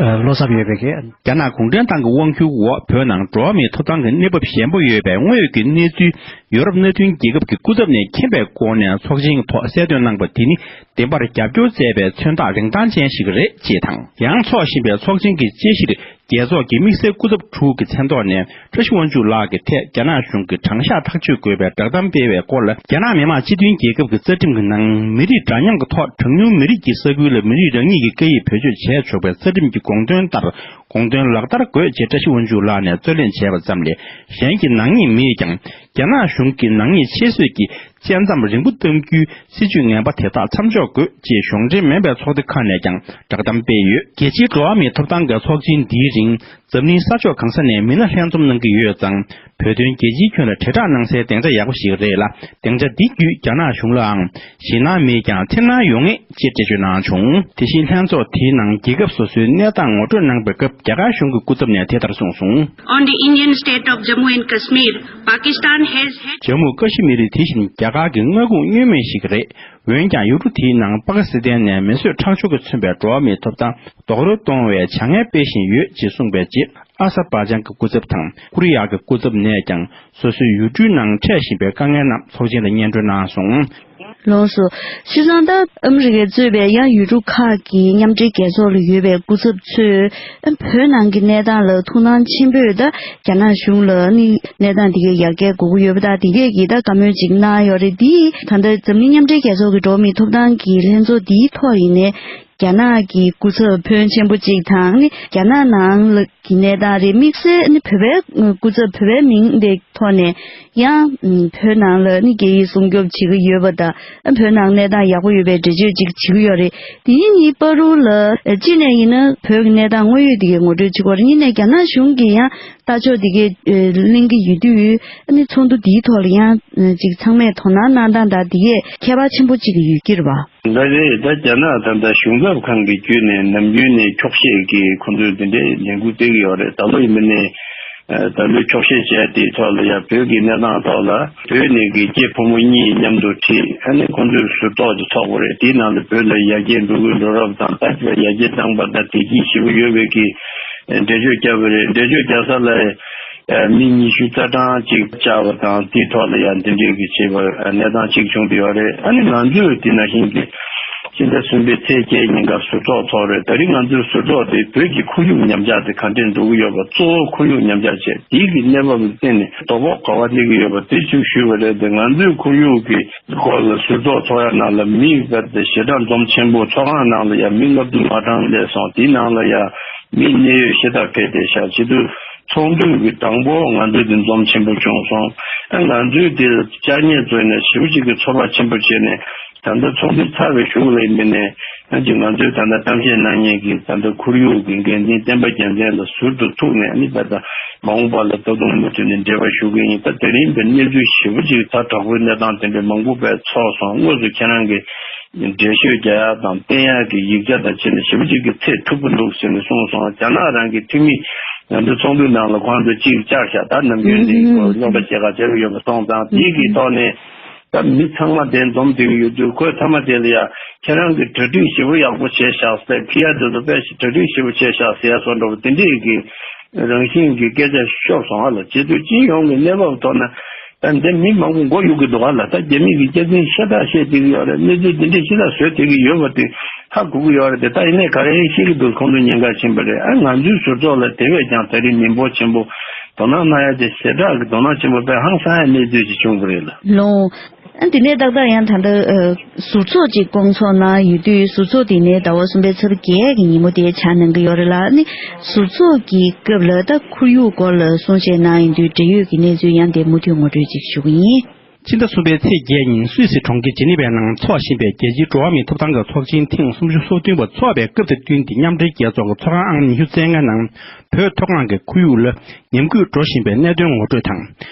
ཨ་བློ་འཚབ་ཡོད་པའི་གི། རྒྱ་ནག་གུང་ཁྲན་ཏང་གི་དབང་སྒྱུར་འོག་བོད་ནང་འགྲོ་བ་མིའི་ཐོབ་ཐང་གི་གནས་བབ་ཞན་པོ་ཡོད་པའི་དངོས་ཡོད་ཀྱི་གནས་ཚུལ་ཡུ་རོབ་མནའ་མཐུན་རྒྱལ་ཁབ་ཀྱི་སྐུ་ཚབ་ནས་མཁྱེན་པའི་སྒོ་ནས་ཚོགས་ཆེན་ཐོག་གསལ་སྟོན་གནང་པ་དེ་ནི་བདེན་པར་རྒྱབ་སྐྱོར་མཛད་པའི་མཚོན་རྟགས་རིན་ཐང་ཅན་ཞིག་རེད་ཅེས་དང་། ཡང་འཚོགས་བཞིན་པའི་ཚོགས་ཆེན་གྱི་དཔྱད་གཞིར་རྒྱལ་ཚོགས་ཀྱི་དམིགས་བསལ་སྐུ་ཚབ་དྲུག་གི་མཚན་ཐོག་ནས་བཀྲ་ཤིས་དབང་ཕྱུག་ལགས་ཀྱི་ཐད་རྒྱ་ནག་གཞུང་གི་དྲང་གཞག་ཐག་གཅོད་དགོས་པའི་བསྒྲགས་གཏམ་སྤེལ་བའི་སྐོར་ལ། རྒྱ་ནག་མི་དམངས་སྤྱི་མཐུན་རྒྱལ་ཁབ་ཀྱི་རྩ་ཁྲིམས་ཀྱི་ནང་མི་རིགས་འདྲ་མཉམ་གྱི་ཐོག་གྲངས་ཉུང་མི་རིགས་ཀྱི་ས་ཁུལ་ལ་མི་རིགས་རང་ཉིད་ཀྱི་སྐད་ཡིག་བེད་སྤྱོད་བྱས་ཆོག་པའི་རྩ་ཁྲིམས་ཀྱི་དགོངས་དོན་ལྟར། དགོངས་དོན་ལག་བསྟར་དགོས་ཅེས་བཀྲ་ཤིས་དབང་ཕྱུག་ལགས་ནས་རྩོད་ལེན་བྱས་པ་ཙམ་ལས། གཞན་གྱི་ནག་ཉེས་མེད་ཀྱང་། རྒྱ་ནག་གཞུང་གིས་ནག་ཉེས་ཆེད་བཟོས་ཀྱི་དཔྱད་མཚམས་རིང་པོ་གཏང་རྒྱུའི་སྲིད་ཇུས་ངན་པ་དེ་དག་མཚམས་འཇོག་དགོས་ཅེས་གཞུང་འབྲེལ་མིན་པའི་ཚོགས་སྡེ་ཁག་ནས་ཀྱང་བསྒྲགས་གཏམ་སྤེལ་ཡོད། རྒྱལ་སྤྱིའི་འགྲོ་བ་མིའི་ཐོབ་ཐང་གི་ཚོགས་ཆེན་འདིའི་རིང་འཛམ་གླིང་ས་ཕྱོགས་གང་ས་ནས་མི་སྣ་ལྷན་འཛོམས་གནང་གི་ཡོད་ཙང་། བོད་དོན་རྒྱལ་སྤྱིའི་ཁྱོན་ལ་དྲིལ་བསྒྲགས་གནང་སའི་སྡིངས་ཆ་ཡག་པོ་ཞིག་རེད་ལ། སྡིངས་ཆ་འདི་བརྒྱུད་རྒྱ་ནག་གཞུང་ལའང་ཞེད་སྣང་མེད་ཀྱང་འཚེར་སྣང་ཡོང་ངེས་ཅེས་འགྲེལ་བརྗོད་གནང་བྱུང་། དེ་བཞིན་ལྷན་ཚོགས་དེའི་ནང་རྒྱལ་ཁབ་སོ་སོའི་གནས་སྟངས་ངོ་སྤྲོད་གནང་པའི་སྐབས། རྒྱ་གར་གཞུང་གི་སྐུ་ཚབ་ནས་དེ་ལྟར་གསུངས་སོང་། On the Indian state of Jammu and Kashmir, Pakistan has had ཇམ་མུ་ཀ་ཤི་མིར་དེ་བཞིན་རྒྱ་གར་གྱི་མངའ་ཁོངས་བསྙོན་མེད་ཞིག་རེད། འོན་ཀྱང་ཡུལ་གྲུ་དེའི་ནང་པ་ཀི་སི་ཐན་ནས་མེ་གསོད་ཁྲག་སྦྱོར་གྱིས་མཚོན་པའི་འགྲོ་བ་མིའི་ཐོབ་ཐང་རྡོག་རོལ་གཏོང་བའི་བྱ་ངན་སྤེལ་བཞིན་ཡོད་ཅེས་གསུངས་པའི་རྗེས། ཨ་ཟར་བྷ་ཇན་གྱི་སྐུ་ཚབ་དང་ཀོ་རི་ཡ་གི་སྐུ་ཚབ་ནས་ཀྱང་སོ་སོའི་ཡུལ་གྲུའི་ནང་འཕྲད་བཞིན་པའི་དཀའ་ངལ་རྣམས་ཚོགས་ཆེན་ལ་སྙན་སྒྲོན་གནང་སོང་། ལགས་སོ། བྱས་ཙང་ད་ཨ་མི་རི་ཀས་གཙོས་པའི་ཡང་ཡུལ་གྲུ་ཁག་གི་མཉམ་འབྲེལ་རྒྱལ་ཚོགས་ལ་ཡོད་པའི་སྐུ་ཚབ་ཚོས་ཨ་བོད་ནང་གི་གནས་སྟངས་ལ་ཐུགས་སྣང་ཆེན་པོས་ད་རྒྱ་ནག་གཞུང་ལ་ནི་གནས་སྟངས་འདི་གའི་ཡར་རྒྱས་དགོས་ཀྱི་ཡོད་པ་དང་། འདི་གས་ཀྱི་ད་བཀའ་མོལ་ཅིག་གནང་ཡོད་རེད། འདི་ད་ལྟ་འཛམ་གླིང་མཉམ་འབྲེལ་རྒྱལ་ཚོགས་ཀྱི་འགྲོ་བ་མིའི་ཐོབ་ཐང་གི་ལྷན་ཚོགས་འདིའི་ཐོག་ཡིན་ནའི། རྒྱ་ནག་གི་སྐུ་ཚབ་ཕོན་ཆེན་པོ་གཅིག་དང་ནི་རྒྱ་ནག་ནང་ལ་གི་གནས་སྟངས་རེད། དམིགས་བསལ་ནི་བོད་པའི་སྐུ་ཚབ་བོད་པའི་མིང་དེ་ཐོག་ནས་ཡང་བོད་ནང་ལ་ནི་སྐད་ཡིག་སྲུང་སྐྱོབ་བྱེད་ཀྱི་ཡོད་པ་དང་། བོད་ནང་གནས་སྟངས་ཡག་པོ་ཡོད་པའི་འགྲེལ་བརྗོད་ཅིག་བྱེད་ཀྱི་ཡོད་རེད། དེ་ཡིན་ནི་བར་དུ་ལ་གཅིག་ནས་ཡིན་ན་བོད་ཀྱི་གནས་སྟངས་དངོས་ཡོད་དེ་གའི་ངོ་སྤྲོད་བྱེད་དགོས་རེད། གཉིས་ནས་རྒྱ་ནག་གཞུང་གིས་ཡང་ལྟ་ཕྱོགས་དེ་གའི་ཨ་གླེང་གི་ཡོད་དུས། ཨ་ནི་ཚོགས་འདུ་འདིའི་ཐོག་ལ་ཡང་ཨ་ཅིག་ཚང་མས་དོ་སྣང་གནང་སྟངས་དང་དེ་གས་ཁྱད་པར་ཆེན་པོ་ཅིག་ཡོད་ཀྱི་རེད་བ། ད་རེད། ད་རྒྱ་ནག་ད་ལྟ་གཞུང་ཚབ་ཁང་གི་བརྒྱུད་ནས་ནམ་རྒྱུན་ནས་འཁྱོག་བཤད་ཀྱི་ཁོ་ཚོས་འདི་འདྲའི་ལས་འགུལ་སྤེལ་གྱི་ཡོད་རེད། ད་ལོ་ཡིན་པ་ནས་ཨ་ད་ལོའི་འཁྱོག་བཤད་བྱས་དེའི་ཐོག་ལ་ཡང་བོད་ཀྱི་གནས་སྟངས་ཐོག་ལ་བོད་ནས་ཀྱི་སྐྱེས་ཕོ་མོ་གཉིས་མཉམ་དུ་ཁྲིད། ཨ་ནི་ཁོ་ཚོས་ཟུར་གཏོགས་ཅིག་ཚོགས་པ་རེད། དེའི་ནང་ལ་བོད་ལ་ཡར་རྒྱས་འགྲོ་གི་འགྲོ་རབས་དང་། ད་ཡར་རྒྱས་བཏང་པ་དང་བདེ་སྐྱིད་ཞེ་པོ་ཡོད་པའི་གི་འགྲེལ་བརྗོད་བརྒྱབ་པ་རེད། འགྲེལ་བརྗོད་རྒྱག་ས་ལ་ཨ་མི་ཉི་ཤུ་རྩ་གྲངས་ཅིག་བཅར་བ་དང་། དེའི་ཐོག་ལ་ཡང་འདི་འདྲའི་གི་བྱེད་པ་གནས་སྟངས་ཅིག་བྱུང་བསྡད་ཡོད་རེད། ཨ་ནི་ང་ཚོས་དེ་ནང་བཞིན་གྱི་ཕྱི་ཟླ་གསུམ་པའི་ཚེས་བརྒྱད་ཉིན་ཀ་ཟུར་ཚོགས་ཚོགས་རེད། ད་རིང་ང་ཚོའི་ཟུར་ཚོགས་དེ་བོད་ཀྱི་ཁོར་ཡུག་ཉམས་ཆག་དེ་ག་འདྲས་འགྲོ་གི་ཡོད་པ། གཙོ་བོ་ཁོར་ཡུག་ཉམས་ཆག་བྱས། དེའི་གི་གནས་བབ་ལ་བརྟེན་ནས་དོ་ཕོག་ག་པར་སླེབས་ཀྱི་ཡོད་པ་དེ་ཅིག་ཞུས་པ་རེད། དེ་ང་ཚོའི་ཁོར་ཡུག་གི་སྐོར་ལ་ཟུར་ཚོགས་ཚོགས་ཡ་ནང་ལ་མི་ཞེ་དྲག་འཛོམས་ཆེན་པོ། ཚོགས་ཁང་ནང་ལ་ཡང་མི་ལྔ་བཅུ་ང་གྲངས་སླེབས་སོང་། དེའི་ནང་ལ་ཡང་མི་གནད་ཡོད་ཤ་སྟག་ཕེབས་བསྡད་ཤག་བྱེད་དུས་ཚོགས་འདུ་གི་དང་པོ་ང་ཚོའི་དེ་འཛོམས་ཆེན་པོ་བྱུང་སོང་། ཨ་ང་ཚོའི་དེ་བཅར་མཁན་ཚོས་ནས་ཞེ་པོ་ཅིག་གི་ཚོར་བ་ཆེན་པོ་བྱས་ནས། ད་ལྟ་ཚོགས་འདུ་ཚར་བའི་གཞུག་ལ་ཡིན་པ་ནས་ཡང་ཅིག་ང་ཚོའི་ད་ལྟ་གཏམ་བཤད་གནང་མཁན་གྱི་ད་ལྟ་ཁོར་ཡུག་གི་འགན་འཛིན་བསྟན་པ་རྒྱལ་མཚན་ལ་ཟུར་དུ་ཐུག་ནས། ཨ་ནི་ད་ལྟ་མ་འོངས་པ་ལ་ད་དུང་མུ་མཐུད་ནས་འབྲེལ་བ་ཞུ་གི་ཡིན། ད་དེ་རིང་གི་གནས་ཚུལ་ཞེ་པོ་ཅིག་ཛ་དྲག་པོའི་གནས་སྟངས་དེ་འདྲ་མང་པོ་བས་ཚོགས་སོང་། དངོས་སུ་ཁྱེད་རང་གི་འགྲེལ་བཤད་རྒྱག་ཡག་དང་བསྟན་ཡག་གི་ཡིག་ཆ་དང་བྱས་ནས་ཞེ་པོ་ཅིག་གི་ཚད་མཐོ་པོ་འདུག་ཟེར་ནས་གསུངས་སོང་། རྒྱ་ནག་རང་གི་འཐུས་མི་ང་ཚོ་ཚོགས་འདུའི་ནང་ལ་ཁོང་ཚོ་གཅིག་བཅར་ཤག་ད་ནམ་རྒྱུན་འདི་ཨུ་ཧུ། རྙོག་དྲ་བྱེད་ག་བྱེད་ཀྱི་ཡོད་པ་སོང་ཙང་། དེའི་གི་ཐོག་ནས་ད་མི་ཚང་མ་དེ་འཛོམས་བསྡད་ཀྱི་ཡོད་དུས། ཁོས་ཐ་མ་དེ་ལ་ཡ་ཁྱེད་རང་གི་གྲ་སྒྲིག་ཞེ་པོ་ཡག་པོ་བྱས་ཤག་ཟེར། ཕི་ཡ་དེ་ཚོ་དཔེ་ཞིག་གྲ་སྒྲིག་ཞེ་པོ་བྱས་ཤག་ཟེར་ཡ་སོགས་འདྲ་པོ་དེ་འདྲས་ཀྱི་རང་བཞིན་གྱི་སྐད་ཆ་ཤོར་སོང་ཨ་ལ། བྱེད་དུས་སྤྱི་ཡོངས་ཀྱི་གནས་བབ་ཐོག་ན་ད་འདི་མི་མང་པོ་མགོ་གཡུག་གི་འདུག་ཨ་ལ། ད་རྒྱ་མི་གི་སྐྱག་རྫུན་ཤ་སྟག་བཤད་བསྡད་ཀྱི་ཡོད་རེད། གནས་ཚུལ་འདི་འདྲས་ཤ་སྟག་བཟོས་བསྡད་ཀྱི་ཡོད་པ་དེ་ཧ་གོ་གི་ཡོད་རེད་དེ། ད་ཡིན་ནའི་ག་རེ་ཤེས་ཀྱི་འདུག་ཁོང་ཚོ་ཉེན་ཁ་ཕྱིན་པ་རེད། ཨ་ང་ཚོའི་ཟུར་ཚོགས་ལ་དེ་བས་ཀྱང་ད་རིང་མི་འབོར་ཆེན་པོ་དོ་སྣང་གནང་ཡ་དེ་ཞེ་དྲག་གི་དོ་སྣང་ཆེན་པོ་དཔེ་ཧང་སང་ཡ་གནས་ཚུལ་ཞིག་བྱུང་གི་རེད་ལ། ལོང་། ཨ་འདི་ནས་ཏག་ཏག་ཡང་ད་ལྟ་ཨ་ཟུར་ཚོགས་ཅིག་བསྐོང་ཚོགས་གནང་ཡོད་དུས། ཟུར་ཚོགས་དེ་ནས་ཟླ་བ་གསུམ་པའི་ཚེས་བརྒྱད་ཀྱི་ཉིན་མོ་དེ་ཆགས་གནང་གི་ཡོད་རེད་ལ། ཨ་ནི་ཟུར་ཚོགས་ཀྱི་སྐབས་ལ་ད་ཁོར་ཡུག་སྐོར་ལ་གསུང་བཤད་གནང་ཡོང་དུས་འབྲེལ་ཡོད་ཀྱི་གནས་ཚུལ་ཡང་དེ་མུ་མཐུད་ངོ་སྤྲོད་ཅིག་ཞུ་གི་ཡིན། ཕྱི་ཟླ་གསུམ་པའི་ཚེས་བརྒྱད་ཉིན་སུད་སི་གྲོང་ཁྱེར་ཇི་ནི་ཝའི་ནང་འཚོགས་བཞིན་པའི་རྒྱལ་སྤྱིའི་འགྲོ་བ་མིའི་ཐོབ་ཐང་གི་ཚོགས་ཆེན་ཐེངས་སུམ་ཅུ་སོ་བདུན་པ་འཚོགས་པའི་སྐབས་དང་བསྟུན་ཏེ། མཉམ་འབྲེལ་རྒྱལ་ཚོགས་ཀྱི་ཚོགས་ཁང་ཨང་ཉི་ཤུ་རྩ་ལྔ་ནང་བོད་མཐོ་སྒང་གི་ཁོར་ཡུག་ལ་ཉམས་རྒུད་འགྲོ་བཞིན་པའི་གནད་དོན་ངོ་སྤྲོད་དང་།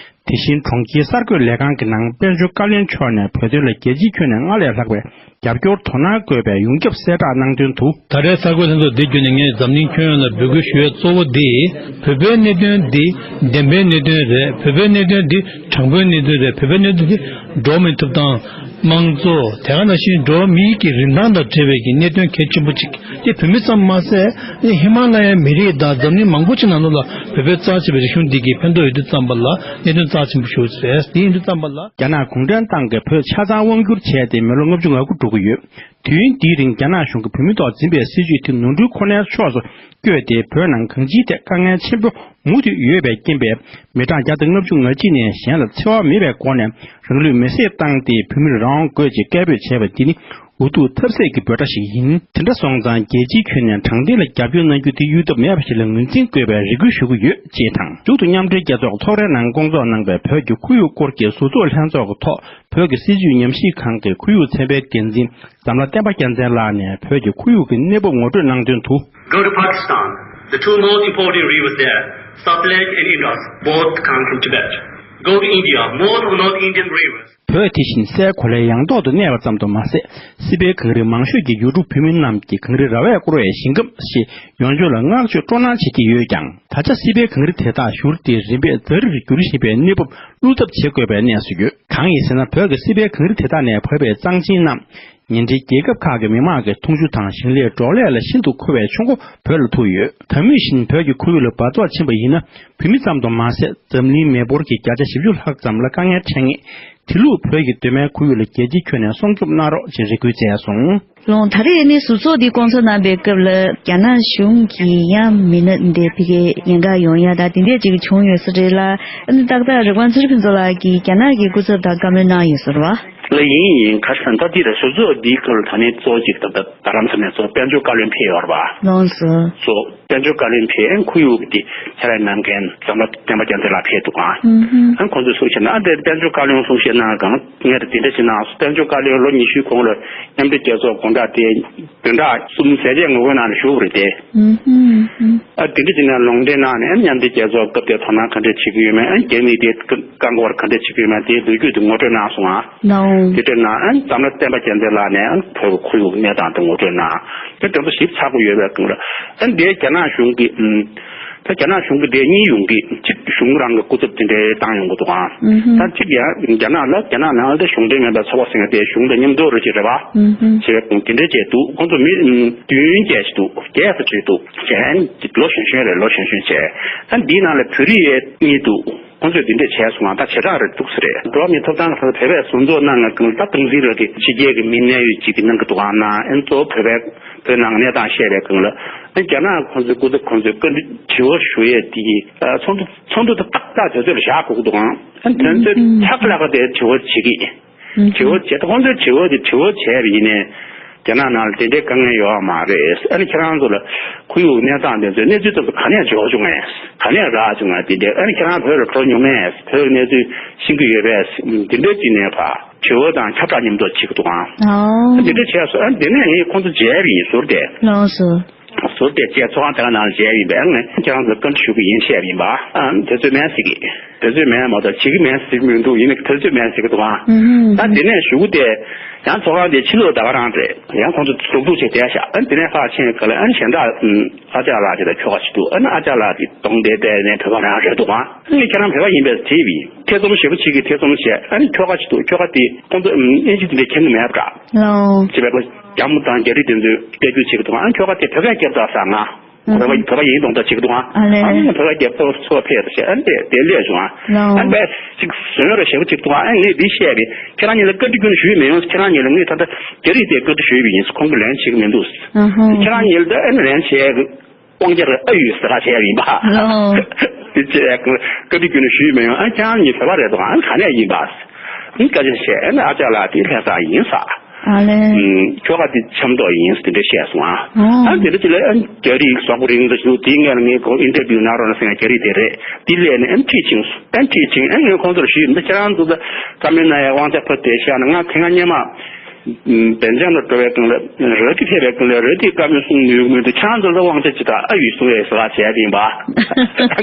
དེ་བཞིན་གྲོང་ཁྱེར་གསར་འགོད་ལས་ཁང་གི་ནང་དཔལ་འབྱོར་བཀའ་བློན་མཆོག་ནས་བོད་དོན་ལ་རྒྱལ་སྤྱིའི་ཁྱོན་ནས་སྔར་ལས་ལྷག་པའི་རྒྱབ་སྐྱོར་དོ་སྣང་དགོས་པའི་ཡོངས་ཁྱབ་གསལ་བསྒྲགས་གནང་དོན་དུ། ད་རེས་གསར་འགོད་ལྷན་ཚོགས་འདི་བརྒྱུད་ནས་ངས་འཛམ་གླིང་ཁྱོན་ཡོངས་ལ་འབོད་སྐུལ་ཞུ་ཡས་གཙོ་བོ་འདི། བོད་པའི་གནད་དོན་འདི་བདེན་པའི་གནད་དོན་རེད། བོད་པའི་གནད་དོན་འདི་དྲང་པོའི་གནད་དོན་རེད། བོད་པའི་གནད་དོན་འདི་འགྲོ་བ་མིའི་ཐོབ་ཐང་། དམངས་གཙོ། དེ་ག་ནང་བཞིན་འགྲོ་བ་མིའི་གི་རིན་ཐང་དང་འབྲེལ་བའི་གི་གནད་དོན་གལ་ཆེན་པོ་གཅིག་དེ་བོད་མི་ཙམ་མ་ཟད། ཨ་ནི་ཧི་མ་ལ་ཡའི་མི་རིགས་དང་འཛམ་གླིང་མང་པོ་ཅིག་ནང་ལོགས་ལ་བོད་པའི་རྩ་ཆེ་བའི་རིག་གཞུང་འདི་གི་ཕན་ཐོགས་ཡོད་དུས་ཙམ་པ་ལ། གནད་དོན་རྩ་ཆེན་པོ་ཞིག་རེད། དེ་ཡིན་དུས་ཙམ་པ་ལ། རྒྱ་ནག་གུང་ཁྲན་ཏང་གིས་བོད་ཆ་ཚང་དབང་བསྒྱུར་བྱས་ཏེ་མི་ལོ་ལྔ་བཅུ་ང་དགུ་འགྲོ་གི་ཡོད། དུས་ཡུན་འདིའི་རིང་རྒྱ་ནག་གཞུང་གིས་བོད་མི་ཐོག་འཛིན་པའི་སྲིད་བྱུས་དེ་ནོར་འཁྲུལ་ཁོ་ནའི་ཕྱོགས་སུ་བསྐྱོད་དེ། བོད་ནང་གང་ཅིའི་ཐད་དཀའ་ངལ་ཆེན་པོ་མུ་མཐུད་ཡོད་པའི་རྐྱེན་པས། མི་གྲངས་བརྒྱ་དང་ལྔ་བཅུ་ང་གཅིག་ནས་གཞན་ལ་འཚེ་བ་མེད་པའི་སྒོ་ནས་རང་ལུས་མེར་སྲེག་བཏང་སྟེ། བོད་མིར་རང་དབང་དགོས་ཅེས་སྐད་འབོད་བྱས་པ་འདི་ནི་འུ་ཐུག་ཐབས་ཟད་ཀྱི་འབོད་སྒྲ་ཞིག་ཡིན། དེ་འདྲ་སོང་ཙང་རྒྱལ་སྤྱིའི་ཁྱོན་ནས་དྲང་བདེན་ལ་རྒྱབ་སྐྱོར་གནང་རྒྱུ་དེ་གཡོལ་ཐབས་མེད་པ་ཞིག་ལ་ངོས་འཛིན་དགོས་པའི་རེ་སྐུལ་ཞུ་གི་ཡོད་ཅེས་དང་། མཇུག་ཏུ་མཉམ་འབྲེལ་རྒྱལ་ཚོགས་ཚོགས་རའི་ནང་བསྐོང་ཚོགས་གནང་པའི་བོད་ཀྱི་ཁོར་ཡུག་སྐོར་གྱི་ཟུར་གཙོ་ལྷན་ཚོགས་ཀྱི་ཐོག་བོད་ཀྱི་སྲིད་བྱུས་ཉམས་ཞིབ་ཁང་གི་ཁོར་ཡུག་ཚན་པའི་འགན་འཛིན་འཛམ་ལྷ་བསྟན་པ་རྒྱལ་མཚན་ལགས་ནས་བོད་ཀྱི་ཁོར་ཡུག་གི་གནས་བབ་ངོ་སྤྲོད་གནང་དོན་དུ། Go to Pakistan. The two most important rivers there, Sutlej and Indus both come from Tibet. Go to India, most of North Indian rivers. བོད་དེ་བཞིན་སའི་གོ་ལའི་ཡང་ཐོག་ཏུ་གནས་པ་ཙམ་དུ་མ་ཟད། སྲིད་པའི་གངས་རི་མང་ཤོས་ཀྱི་ཡུལ་གྲུ་བོད་མི་རྣམས་ཀྱིས་གངས་རི་ར་བས་བསྐོར་བའི་ཞིང་ཁམས་ཞེས་ཡོངས་ཁྱབ་ལ་བསྔགས་བརྗོད་སྤྲོ་སྣང་བྱེད་ཀྱི་ཡོད་ཀྱང་། ད་ཆ་སྲིད་པའི་གངས་རི་དེ་དག་བཞུར་ཏེ་རིམ་པས་རྫ་རིར་འགྱུར་བཞིན་པའི་གནས་བབ་བློ་འཚབ་བྱེད་དགོས་པའི་གནས་སུ་ཡོད། གང་ཡིན་ཟེར་ན། བོད་ཀྱི་སྲིད་པའི་གངས་རི་དེ་དག་ནས་བབས་པའི་གཙང་ཆེན་རྣམས། ཉེ་འབྲེལ་རྒྱལ་ཁབ་ཁག་གི་མི་དམངས་ཀྱི་འཐུང་ཆུ་དང་ཞིང་ལས་འབྲོག་ལས་ལ་ཤིན་ཏུ་མཁོ་བའི་ཆུ་མགོ་བོད་ལ་ཐུག་ཡོད། ད་མུས་བཞིན་བོད་ཀྱི་ཁོར་ཡུག་ལ་འབག་བཙོག་ཕྱིན་པ་ཡིན་ན། བོད་མི་ཙམ་དུ་མ་ཟད། འཛམ་གླིང་མི་འབོར་གྱི་བརྒྱ་ཆ་བཞི་བཅུ་ལྷག་ཙམ་ལ་དཀའ་ངལ་འཕྲད་ངེས། དེ་ལུགས་བོད་ཀྱི་གདོད་མའི་ཁོར་ཡུག་ལ་རྒྱལ་སྤྱིའི་ཁྱོན་ནས་སྲུང་སྐྱོབ་གནང་རོགས་ཅེས་རེ་སྐུལ་བྱས་སོང་། ལོང་། ད་རེས་ནི་ཟུར་ཚོགས་འདི་བསྐོང་ཚོགས་གནང་པའི་སྐབས་ལ་རྒྱ་ནག་གཞུང་གིས་ཡང་མི་སྣ་འདི་ཕ་གིར་ཡན་གར་ཡོང་ཡ་ད་དེ་འདྲས་ཅིག་བྱུང་ཡོད་ས་རེད་ལ། ཨ་ནི་ཏག་ཏག་རིག་དབང་ཚེ་རིང་ཕུན་ཚོགས་ལགས་ཀྱིས་རྒྱ་ནག་གི་སྐུ་ཚབ་དང་བཀའ་མོལ་གནང་ཡོད་ས་རེད་བ། ལ་ཡིན་ཡིན། ག་རེ་ཟེར་ན། ད་འདི་རེད། ཟུར་ཚོགས་འདིའི་སྐོར་ལ་ད་ནི་གཙོ་བོ་གཅིག་ད་ལྟ་རྡ་རམ་ས་ལ་ནས་གཙོ་བོ་དཔལ་འབྱོར་བཀའ་བློན་ཕེབས་ཡོད་རེད་བ། ལགས་སོ། གཙོ་བོ་དཔལ་འབྱོར་བཀའ་བློན་ཕེབས། ཨན་ཁོར་ཡུག་གི་ཕྱག་ལས་གནང་མཁན་འཛམ་བུ་བསྟན་པ་རྒྱལ་མཚན་ལགས་ཕེབས་འདུག་ཨང་། ཨུ་ཧུམ། ཨན་ཁོང་ཚོས་གསུང་བཤད་གནང་། ཨ་དེ་དཔལ་འབྱོར་བཀའ་བློན་གསུང་བཤད་གནང་གང་ངས་དེ་འདྲ་ཞིག་གནང་སོང་། དཔལ་འབྱོར་བཀའ་བློན་ལོ་ཉི་ཤུའི་གོང་ལ་མཉམ་འབྲེལ་རྒྱལ་ཚོགས་དགོང་དག་དེ་བདུན་ཕྲག་གསུམ་ཟས་བཅད་ངོ་རྒོལ་ནང་ལ་བཞུགས་པ་རེད་དེ། ཨུ་ཧུམ། ཨ་དེ་འདྲ་བྱས་ནས་ལུང་འདྲེན་གནང་ནས། ཨ་མཉམ་འབྲེལ་རྒྱལ་ཚོགས་སྐབས་དེར་དོ་སྣང་ག་འདྲ་བྱེད་ཀྱི་ཡོད་མེད། ཨ་རྒྱ་མིས་དེ་བཀག་འགོག་ག་འདྲ་བྱེད་ཀྱི་ཡོད་མེད། དེའི་ལོ་རྒྱུས་དེ་ངོ་སྤྲོད་གནང་སོང་ང་། ལའོ། དེ་འདྲ་གནང་། ཨ་འཛམ་གླིང་བསྟན་པ་རྒྱལ་མཚན་ལགས་ནས་ཨ་བོད་ཀྱི་ཁོར་ཡུག་གནས་སྟངས་དེ་ངོ་སྤྲོད་གནང་། དེ་དེ་ཚོ་ཞིབ་ཚགས་པོ་ཡོད་པའི་སྒང་ལ། ཨ་འདིའི་རྒྱ་ནག་གཞུང་གིས། ཨ་ད་རྒྱ་ནག་གཞུང་གིས་དེ་གཉིས་ཡོང་གི། གཅིག་གཞུང་རང་གི་སྐུ་ཚབ་དེ་འདྲའི་བཏང་ཡོང་གི་འདུག་ཨང་། ཨུ་ཧུམ། ད་གཅིག་ཡང་རྒྱ་ནག་ལ། རྒྱ་ནག་ནང་ལ་གཞུང་འབྲེལ་མེད་པའི་ཚོགས་པ་ཟེར་མཁན་དེ་གཞུང་དང་མཉམ་དུ་རེ་ཅིག་རེད་བ། ཨུ་ཧུམ། ཞེས་པའི་དེ་འདྲའི་བྱས་འདུག་ཁོང་ཚོ་མི་བདུན་བརྒྱད་ཅིག་འདུག་བརྒྱད་ཙམ་ཅིག་འདུག་བྱས། ལོ་གཞོན་གཞོན་རེད། ལོ་གཞོན་གཞོན་བྱས། ཨ་འདིའི་ནང་ལ་བོད་རིགས་གཉིས་འདུག་ཁོང་ཚོས་འདི་འདྲས་བྱས་སོང་ང་། ད་བྱེ་བྲག་རེད་འདུག་ས་རེད། འགྲོ་བ་མིའི་ཐོབ་ཐང་གི་ཐོག་བོད་པའི་ཟུར་འཛུགས་གནང་ང་སྒང་ལ། ད་སྟངས་འཛིན་རེད་དེ། ཕྱི་རྒྱལ་གྱི་མི་གནད་ཡོད་ཅིག་གིས་གནང་གི་འདུག་ཨང་། ན་ཨན་གཙོ་བོ་བོད་པའི་བོད་ནང་གི་གནས་སྟངས་བཤད་པའི་སྒང་ལ། ཨ་རྒྱ་ནག་ཁོང་ཚོའི་སྐུ་ཚབ་ཁོང་ཚོས་བཀའ་འདྲི་དྲི་བ་ཞུ་ཡས་དེ་གི་ཚོགས་འདུ། ཚོགས་འདུ་དེ་ཏག་ཏག་དུས་ཚོད་ལ་བཞག་དགོས་ཀྱི་འདུག་ཨང་། ཨ་དོན་ཚོད་ཆག་ལ་ག་དེ་དྲི་བ་བྱེད་ཀྱི། དྲི་བ་བྱས། ད་ཁོང་ཚོས་དྲི་བ་དེ་དྲི་བ་བྱས་པ་ཡིན་ནའི། རྒྱ་ནག་ནང་ལ་དེ་འདྲའི་དཀའ་ངལ་ཡོད་མ་རེད། ཨ་ནི་ཁྱེད་རང་ཚོ་ལ་ཁོར་ཡུག་གནས་སྟངས་དེ་ཚོའི་གནས་ཚུལ་དེ་ཚོ་ག་ནས་འབྱོར་བྱུང་ངས། ག་ནས་རག་བྱུང་ངས། དེ་འདྲའི། ཨ་ནི་ཁྱེད་རང་བོད་ལ་འགྲོ་མྱོང་ངས། བོད་ཀྱི་གནས་ཚུལ་ཤེས་ཀྱི་ཡོད་པས། དེ་འདྲའི་ཅིག་ནས་ཕར་དྲི་བ་དང་ཁྱབ་བསྒྲགས་མཉམ་དུ་བྱེད་ཀྱི་འདུག་ཨང་། ཨོ། དེ་འདྲ་བྱས་སོང་། ཨ་ནི་དེ་ནས་ངས་ཁོང་ཚོ་མཇལ་བ་ཡིན། ཟུར་དེ། ལགས་སོ། ཟུར་དེ་བཅས་ཚོགས་ཁང་དེ་ག་ནང་ལ་མཇལ་ཡིན་པས། ཨ་ངས་ཁྱེད་རང་ཚོ་བཀའ་འདྲི་ཞུ་གི་ཡིན་བཤད་པ་ཡིན་པ། ཨ་དུས་ཚོད་མེད་ཟེར་གི། དུས་ཚོད་མེད་མ་གཏོགས་བྱེད་ཀྱི་མེད་ཟེར་གི་མི་འདུག་ཡིན་ནའི་དུས་ཚོད་མེད་ཟེར་གི་འདུག་ཨང་། ཨུ་ཧུམ། ད་དེ་ནས་གཞུག་གུ་དེ་ཡང་ཚོགས་ཁང་དེ་ཕྱི་ལོགས་ད་ག་རང་རེད། ཡང་ཁོང་ཚོ་ཟུར་འཛུགས་བྱས་བསྡད་ཤག་ཨ་དེ་ནས་ཕར་ཕྱིན་ག་ལ། ཨ་གཞན་དག་ཨ་ཅག་ལགས་དེ་དང་ཁྱོ་ག་ཅིག་འདུག་ཨ་ནི་ཨ་ཅག་ལགས་དེ་གདོང་དེ་བལྟས་ནས་བོད་པ་རང་རེད་འདུག་ཨང་། ཨ་ནི་ཁྱེད་རང་བོད་པ་ཡིན་པས་དྲིས་པ་ཡིན། ཐེ་ཚོམ་ཞེ་པོ་བྱེད་ཀྱི། ཐེ་ཚོམ་བྱས། ཨ་ནི་ཁྱོ་ག་ཅིག་འདུག་ཁྱོ་ག་དེ་ཁོང་ཚོ་ཨིན་ཇི་དེ་འདྲ་མཁྱེན་གྱི་མེད་པ་འདྲ། ལའོ། བྱས་པས་ཁོ་རྒྱ་མོ་དང་རྒྱ་རིགས་དེ་ཚོས་སྐད་སྒྱུར་བྱེད་ཀྱི་འདུག་ཨ་ནི་ཁྱོ་ག་དེ་བོད་སྐད་རྒྱབ་དང་ཟེར་ང་། ཨ་ལེ། བོད་པ་ཡིན། བོད་པ་ཡིན་མདོག་མདོག་བྱེད་ཀྱི་འདུག་ཨ། ཨ་ལེ། ཨ་ནི་བོད་པ་རྒྱབ་ཚོགས་ཚོགས་ཕེབས་ཟེར། ཨ་ནི་དེ་དེ་སླེབས་བྱུང་ཨ། ལའོ། ཨ་ནི་བས་ཅིག་ཟོན་ར་ཞེ་པོ་བྱེད་ཀྱི་འདུག་ཨ། ཨ་ནི་ངས་འདི་བཤད་པས་ཁྱེད་རང་གཉིས་ལ་བཀའ་འདྲི་ཁྱོན་ནས་ཞུས་མི་ཡོང་། ཁྱེད་རང་གཉིས་ལ་ངས་ད་ལྟ་རྒྱ་རིགས་དེ་བཀའ་འདྲི་ཞུས་པ་ཡིན། ཁོང་གིས་ལན་བྱེད་ཀྱི་མི་འདུག་ཨ་ཧོ། ཁྱེད་རང་གཉིས་ལ་ད་ཨ་ནི་ལན་བྱེད་དབང་ཆ་རེ་ཨ་ཡོད་ཟེར་བ་བྱས་པ་ཡིན་པ། ལའོ། དེ་བྱས་བཀའ་འདྲི་ཁྱོན་ནས་ཞུས་མི་ཡོང་། ཨ་ཁྱེད་རང་གཉིས་བོད་པ་རེད་འདུག་ཨ་ནི་ག་ནས་ཡིན་པ། ཨ་ནི་སྐད་ཆ་བཤད། ཨ་ནི་ཨ་ཅག་ལགས་དེ་ལྷ་ས་ཡིན་ཟེར། ཨ་ལེ། ཨུམ། ཁྱོ་ག་དེ་ཆབ་མདོ་ཡིན་ཟེར་དེ་འདྲ་བཤད་སོང་ཨ། ཨོ། ཨ་ནི་དེ་འདྲ་ཅིག་ལ་ཨ་ནི་རྒྱ་རིགས་བཟང་པོ་རིང་དུ་ཞུ་དེའི་སྔོན་ལ་ངས་ཁོ་ཨིན་ཊར་བིའུ་གནང་རོགས་གནང་ཟེར་ཡ་རྒྱ་རིགས་དེ་རེད། དེ་སླེབས་ནས་ཨ་ནི་ཁྲིད་ཕྱིན་སོང་། ཨ་ནི་ཁྲིད་ཕྱིན། ཨ་ནི་ངས་ཁོང་ཚོར་ཞུས། འདི་ཁྱེད་རང་ཚོ་ད་བཀའ་མོལ་གནང་ཡ་དབང་ཆ་ཕར་དེ་བཞག་ན། ང་དེ་སྔ་སྔོན་མ་བལ་ཇམ་ལ་འགྲོ་བའི་སྒང་ལ། ར་ཏི་ཕེབས་པའི་སྐབས་ལ་ར་ཏིས་བཀའ་མོལ་གསུང་ནུས་ཀྱི་མི་འདུག་ཁྱེད་རང་ཚོ་ལ་དབང་ཆ་ཇི་ལྟར་ཨ་ཡོད་གསུང་ཡས་ཟེར་བ་བྱས་པ་ཡིན་པ།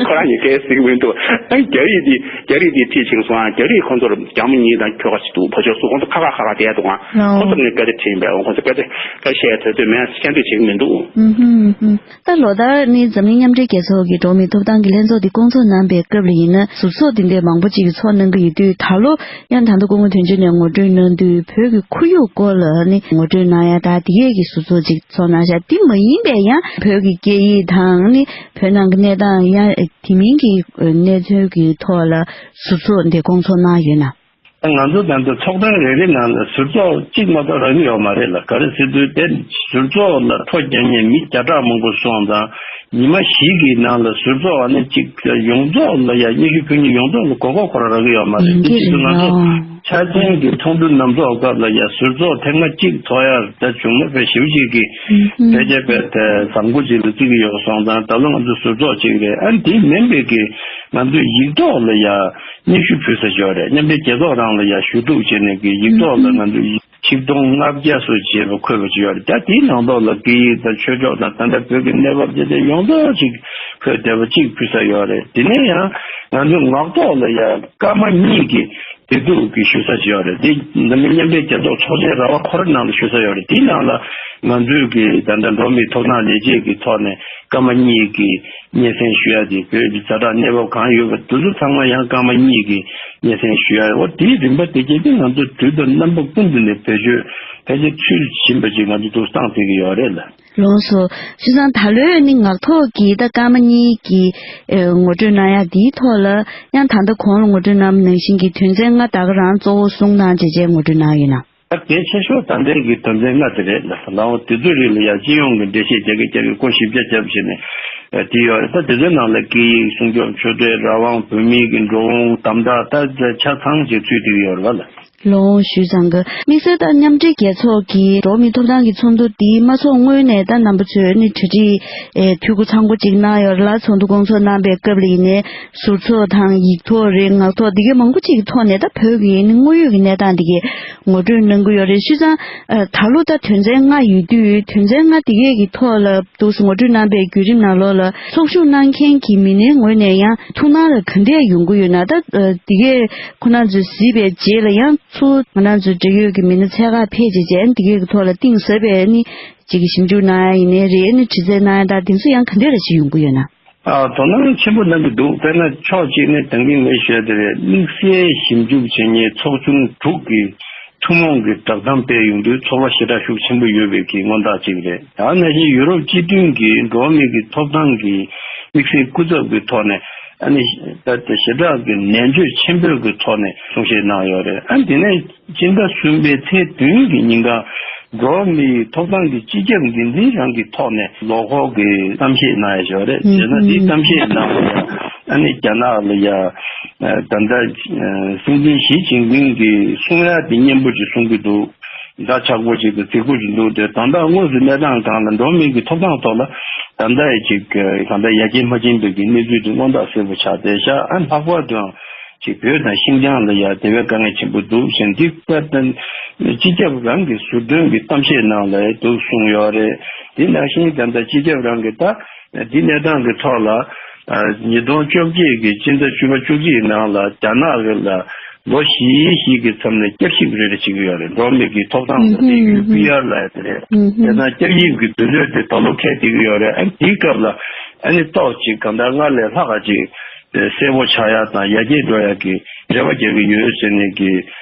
ཁོ་རང་གཉིས་སྐད་ཟེར་གྱི་མི་འདུག་ཨ་རྒྱ་རིགས་འདི་རྒྱ་རིགས་འདི་ཁྲིད་ཕྱིན་སོང་ཨ། རྒྱ་རིགས་ཁོང་ཚོར་རྒྱ་མོ་གཉིས་དང་ཁྱོ་ག་ཅིག་འདུག་ཕ་ཕྱོགས་སུ་ཁོང་ཚོ་ཁ་ཁ་ཁ་ཁ་བསྡད་འདུག་ཨ། ཁོང་ཚོར་ངས་སྐད་ཆ་དྲིས་པས། ཁོང་ཚོ་སྐད་ཆ་སྐད་བཤད་དུས་ཚོད་མེད། ཤེས་འདོད་བྱེད་ཀྱི་མི་འདུག་ཨུ་ཧུམ། ད་ལོ་ལྟར་ནི་འཛམ་གླིང་མཉམ་འབྲེལ་རྒྱལ་ཚོགས་ཀྱི་འགྲོ་བ་མིའི་ཐོབ་ཐང་གི་ལྷན་ཚོགས་འདི་བསྐོང་ཚོགས་གནང་པའི་སྐབས་ལ་ཡིན་ན། ཟུར་ཚོགས་འདི་འདྲའི་མང་པོ་ཅིག་གིས་ཚོགས་གནང་གི་ཡོད་དུས། ད་ལོ་ཡང་ད་ལྟ་སྐུ་ངོ་དོན་གཅོད་ནས་ངོ་སྤྲོད་གནང་དུས། བོད་ཀྱི་ཁོར་ཡུག་སྐོར་ལ་ནི་ངོ་སྤྲོད་གནང་ཡ་ད་དེ་གས་ཀྱི་ཟུར་ཚོགས་ཅིག་ཚོགས་གནང་ཤག་དེ་མ་ཡིན་པའི་ཡང་བོད་ཀྱི་སྐད་ཡིག་དང་ནི་བོད་ནང་གི་གནས་སྟངས། ཡང་དེ་མིན་གྱི་གནས་ཚུལ་གྱི་ཐོག་ལ་ཟུར་ཚོགས་འདི་བསྐོང་ཚོགས་གནང་ཡོད་ན། ད་ང་ཚོ་ད་ལྟ་ཚོགས་ཐེངས་རེ་རེ་ནང་ལ་ཟུར་ཚོགས་གཅིག་མ་གཏོགས་རག་གི་ཡོད་མ་རེད་ལ། ག་རེ་ཟེར་དུས་དེ་ཟུར་ཚོགས་ལ་ཐོ་རྒྱག་མཁན་མི་བརྒྱ་ཕྲག་མང་པོ་སོང་ཙང་། ཉི་མ་བཞི་གི་ནང་ལ་ཟུར་ཚོགས་ཨ་ནི་གཅིག་ཡོངས་རྫོགས་ལ་ཡ། སྙན་ཞུ་ཕུལ་མཁན་ཡོངས་རྫོགས་ལ་གོ་སྐབས་ཁོ་རང་རག་གི་ཡོད་མ་རེད། ཡིན་གྱི་དེ་བྱེད་དུས་རེད་ང་ཚོ་ལོ། འཆར་ཅན་གྱི་ཚོགས་འདུ་ནང་ཚོགས་སྐབས་ལ་ཡ་ཟུར་ཚོགས་ཐེངས་མ་གཅིག་ཚོགས་ཡ་ད་བྱུང་ན་དཔེ་ཞེ་པོ་ཅིག་གི་ཕལ་ཆེར་དཔེ་དེ་བཟང་པོ་ཅིག་ལ་བརྩི་གི་ཡོད་སོང་ཙང་། ད་ལོ་ང་ཚོ་ཟུར་ཚོགས་གཅིག་རེད། ཨ་ནི་དེ་མིན་པའི་གི་ང་ཚོས་ཡིག་ཐོག་ལ་ཡ་སྙན་ཞུ་ཕུལ་ས་ཅིག་ཡོད་རེད། མཉམ་འབྲེལ་རྒྱལ་ཚོགས་རང་ལ་ཡ་ཞུ་གཏུག་བྱས་ནས་གི་ཡིག་ཐོག་ལ་ང་ཚོས་ཡིག་ཆིག་སྟོང་ལྔ་བརྒྱ་སོགས་བྱས་པ་འཁོད་པ་ཅིག་ཡོད་རེད། ད་དེའི་ནང་ཐོག་ལ་སྐད་ཡིག་དང་ཆོས་ཕྱོགས་དང་ད་ལྟ་བོད་ཀྱི་གནས་བབ་བཅས་དེ་ཡོངས་རྫོགས་ཅིག་འཁོད་བསྡད་པ་གཅིག་ཕུལ་ས་ཡོད་རེད། དེ་ནས་ཡང་ང་ཚོའི་ངག་ཐོག་ལ་ཡང་སྐར་མ་གཉིས་ཀྱི་བདེ་སྡུག་གི་ཞུ་ས་ཅིག་ཡོད་རེད། དེ་འཛམ་གླིང་མཉམ་འབྲེལ་རྒྱལ་ཚོགས་ཚོགས་ཆེན་ར་བ་ཁོ་ར་ནང་ལ་ཞུ་ས་ཡོད་རེད། དེའི་ནང་ལ་ང་ཚོས་ཀྱི་ད་ལྟ་འགྲོ་བ་མིའི་ཐོབ་ཐང་ལས་བྱེད་ཀྱི་ཐོག་ནས་སྐར་མ་གཉིས་ཀྱི་སྙན་སེང་ཞུ་ཡ་དེ། བོད་ཀྱི་ཛ་དྲག་གནས་བབ་གང་ཡོད་པ་དེ་ཚོ་ཚང་མ་ཡང་སྐར་མ་གཉིས་ཀྱི་སྙན་སེང་ཞུ་ཡ། འོ་དེའི་རིམ་པ་དེ་གྱད་དེ་ང་ཚོ་དུས་དང་རྣམ་པ་ཀུན་ཏུ་ནས་བེད་སྤྱོད་ཕལ་ཆེར་ཚུལ་བཞིན་པ་ཅིག་ང་ཚོ་འདུག་སྟངས་ཕེབས་ཀྱི་ཡོད་རེད་ལ། ལགས་སོ། བྱས་ཙང་ད་ལོའི་ནི་ངག་ཐོག་གི་ད་སྐར་མ་གཉིས་ཀྱི་ཨེ་ངོ་སྤྲོད་གནང་ཡ་འདིའི་ཐོག་ལ་ཡང་ད་ལྟ་གོང་ལ་ངོ་སྤྲོད་གནང་བ་ནང་བཞིན་གྱི་དོན་ཚན་ལྔ་ད་ག་རང་གཙོ་བོ་གསུངས་གནང་བྱས་བྱས་ངོ་སྤྲོད་གནང་ཡོད་ན། ད་གལ་ཆེ་ཤོས་ད་ལྟའི་གི་དོན་ཚན་ལྔ་དེ་རེད་ལ། ལའོ་དེ་ཚོའི་རིགས་ལ་ཡང་སྤྱི་ཡོངས་ཀྱི་འགྲེལ་བཤད་རྒྱག་གི་རྒྱག་གི་སྐོར་ཞིབ་ཆ་བརྒྱབ་བྱས་ནས་ཨ་དེ་ཡོད་རེད། ད་དེ་ཚོའི་ནང་ལ་སྐད་ཡིག་སྲུང་སྐྱོབ། ཆོས་དད་རང་དབང་། བོད་མིའི་གི་འགྲོ་འོང་དམ་དྲག་ད་ཆ་ཚང་ཅིག་ཚུད་བསྡད་ཀྱི་ཡོད་རེད་བ་ལ། ལོང་ཞུས་ཙང་གི་དམིགས་བསལ་ད་མཉམ་འབྲེལ་རྒྱལ་ཚོགས་ཀྱི་འགྲོ་བ་མིའི་ཐོབ་ཐང་གི་ཚོགས་འདུ་འདི་མ་ཚོགས་སྔོན་ནས་ད་རྣམ་པ་ཚོས་ནི་གྲ་སྒྲིག་ཨེ་འཐུས་སྒོ་ཚང་པོ་ཅིག་གནང་ཡོད་རེད་ལ། ཚོགས་འདུ་སྐོང་ཚོགས་གནང་པའི་སྐབས་ལ་ཡིན་ནའི་ཟུར་ཚོགས་དང་ཡིག་ཐོག་རེད། ངག་ཐོག་འདི་གའི་མང་པོ་ཅིག་གི་ཐོག་ནས་ད་བོད་ཀྱི་ནི་དངོས་ཡོད་ཀྱི་གནས་སྟངས་འདི་གའི་ངོ་སྤྲོད་གནང་གི་ཡོད་རེད། བྱས་ཙང་ཨ་ད་ལོ་ད་དོན་ཚན་ལྔ་ཡོད་དུས་དོན་ཚན་ལྔ་འདི་གའི་གི་ཐོག་ལ་འདུག་སེ་ངོ་སྤྲོད་གནང་པའི་བརྒྱུད་རིམ་ནང་ལོགས་ལ་ཚོགས་ཞུགས་གནང་མཁན་གྱི་མི་སྣའི་ངོས་ནས་ཡང་ཐུགས་སྣང་ལ་ག་འདྲས་ཡོང་གི་ཡོད་ན། ད་ཨ་འདི་གའི་ཁོ་རང་ཚོས་གཟིགས་པའི་རྗེས་ལ་ཡང་ཚུར་ང་རང་ཚོའི་འབྲེལ་ཡོད་ཀྱི་མི་སྣ་ཚད་ཁག་ཕེབས་བྱས་བྱས་འདི་གའི་གི་ཐོག་ལ་གཏིང་ཟབ་པའི་ནི་ཅིག་གི་ཞིབ་འཇུག་གནང་ཡ་ཡིན་ནའི་རེད། ནི་དྲི་རྩད་གནང་ཡ་དང་དེ་ཚོ་ཡང་ག་འདྲས་ལ་ཅིག་ཡོང་གི་ཡོད་ན། ཨ་དོ་སྣང་ཆེན་པོ་གནང་གི་འདུག་དཔེར་ན་ཕྱོགས་གཅིག་ནས་ད་གིན་ངས་ཞུས་དེ་རེད། དམིགས་བསལ་ཞིབ་འཇུག་བྱེད་མཁན་ཚོགས་ཆུང་དྲུག་གི་ཐུན་མོང་གི་བསྒྲགས་གཏམ་སྤེལ་ཡོང་དུས་ཚོར་བ་ཞེ་དྲག་ཤུགས་ཆེན་པོ་ཡོད་པའི་གི་མངོན་རྟགས་གཅིག་རེད། ད་ནང་བཞིན་ཡུ་རོབ་སྤྱི་མཐུན་གྱི་འགྲོ་བ་མིའི་གི་ཐོབ་ཐང་གི་དམིགས་བསལ་སྐུ་ཚབ་ཀྱི་ཐོག་ནས་ཨ་ནི་ད་ཞེ་དྲག་གི་ནན་བརྗོད་ཆེན་པོའི་གི་ཐོག་ནས་གསུང་བཤད་གནང་ཡོད་རེད། ཨ་དེ་ནས་སྤྱི་ཟླ་གསུམ་པའི་ཚེས་བདུན་གྱི་ཉིན་ཀ་འགྲོ་བ་མིའི་ཐོབ་ཐང་གི་སྤྱི་ཁྱབ་འགན་འཛིན་རང་གི་ཐོག་ནས་ལོ་འཁོར་གྱི་གཏམ་བཤད་གནང་ཡ་ཞིག་ཡོད་རེད། ཨུ་བྱས་ན་དེའི་ཨུ་གཏམ་བཤད་ནང་ལ་ཡ་ཨ་ནི་རྒྱ་ནག་ལ་ཡ་ད་ལྟ་སྲིད་འཛིན་ཞི་ཅིན་ཕིང་གིས་གསུང་ཡ་དེ་སྙན་པོ་ཅིག་གསུང་གི་འདུག་འདྲ་ཆགས་པོ་ཅིག་དང་རྫིག་པོ་ཅིག་འདུག་དེ་ད་ལྟ་དངོས་སུ་གནས་སྟངས་སྒང་ལ་འགྲོ་བ་མིའི་གི་ཐོབ་ཐང་ཐོག་ལ་ད་ལྟ་ཡི་ཅིག་གང་ལྟར་ཡར་རྒྱས་མ་ཕྱིན་པའི་གི་གནས་ཚུལ་དེ་མངོན་རྟགས་གསལ་པོ་ཆགས་བསྡད་ཤག་ཨ་ལྷག་པར་དུའང་ཅིག་བོད་དང་ཤིན་ཅང་ལ་ཡ་དེ་བས་དཀའ་ངལ་ཆེན་པོ་འདུག་ཟེར་འདི་ལྟར་སྤྱི་ཁྱབ་རང་གི་ཟུར་འདོན་གྱི་གཏམ་བཤད་ནང་ལ་འདུག་གསུངས་ཡོད་རེད། དེ་ནང་བཞིན་ད་ལྟ་སྤྱི་ཁྱབ་རང་གི་ད་འདི་གནས་སྟངས་ཀྱི་ཐོག་ལ་ཉིས་སྟོང་བཅོ་བརྒྱད་ཀྱི་སྤྱི་ཟླ་བཅུ་པ་བཅུ་གཅིག་ནང་ལ་རྒྱ་ནག་གི་ལ་ལོ་བཞི་བཞི་གི་མཚམས་ནས་བསྐྱར་ཞིབ་རེ་རེ་བྱེད་ཀྱི་ཡོད་རེད། འགྲོ་བ་མིའི་གི་ཐོབ་ཐང་ལ་དེ་ཡུ་པི་ཨར་ལ་ཡ་དེ་རེད། དེ་ན་བསྐྱར་ཞིབ་ཀྱི་དུས་ཚོད་དེ་ད་ལོ་འཁེལ་བསྡད་ཀྱི་ཡོད་རེད། ཨ་དེའི་སྐབས་ལ་ཨ་ནི་ཏོག་ཅིག་གང་ལྟར་སྔར་ལས་ལྷག་ག་ཅིག་གསལ་པོ་ཆགས་ཡ་དང་ཡར་རྒྱས་འགྲོ་ཡ་གི་རེ་བ་རྒྱག་གི་ཡོད་ཟེར་ནས་ཀྱི་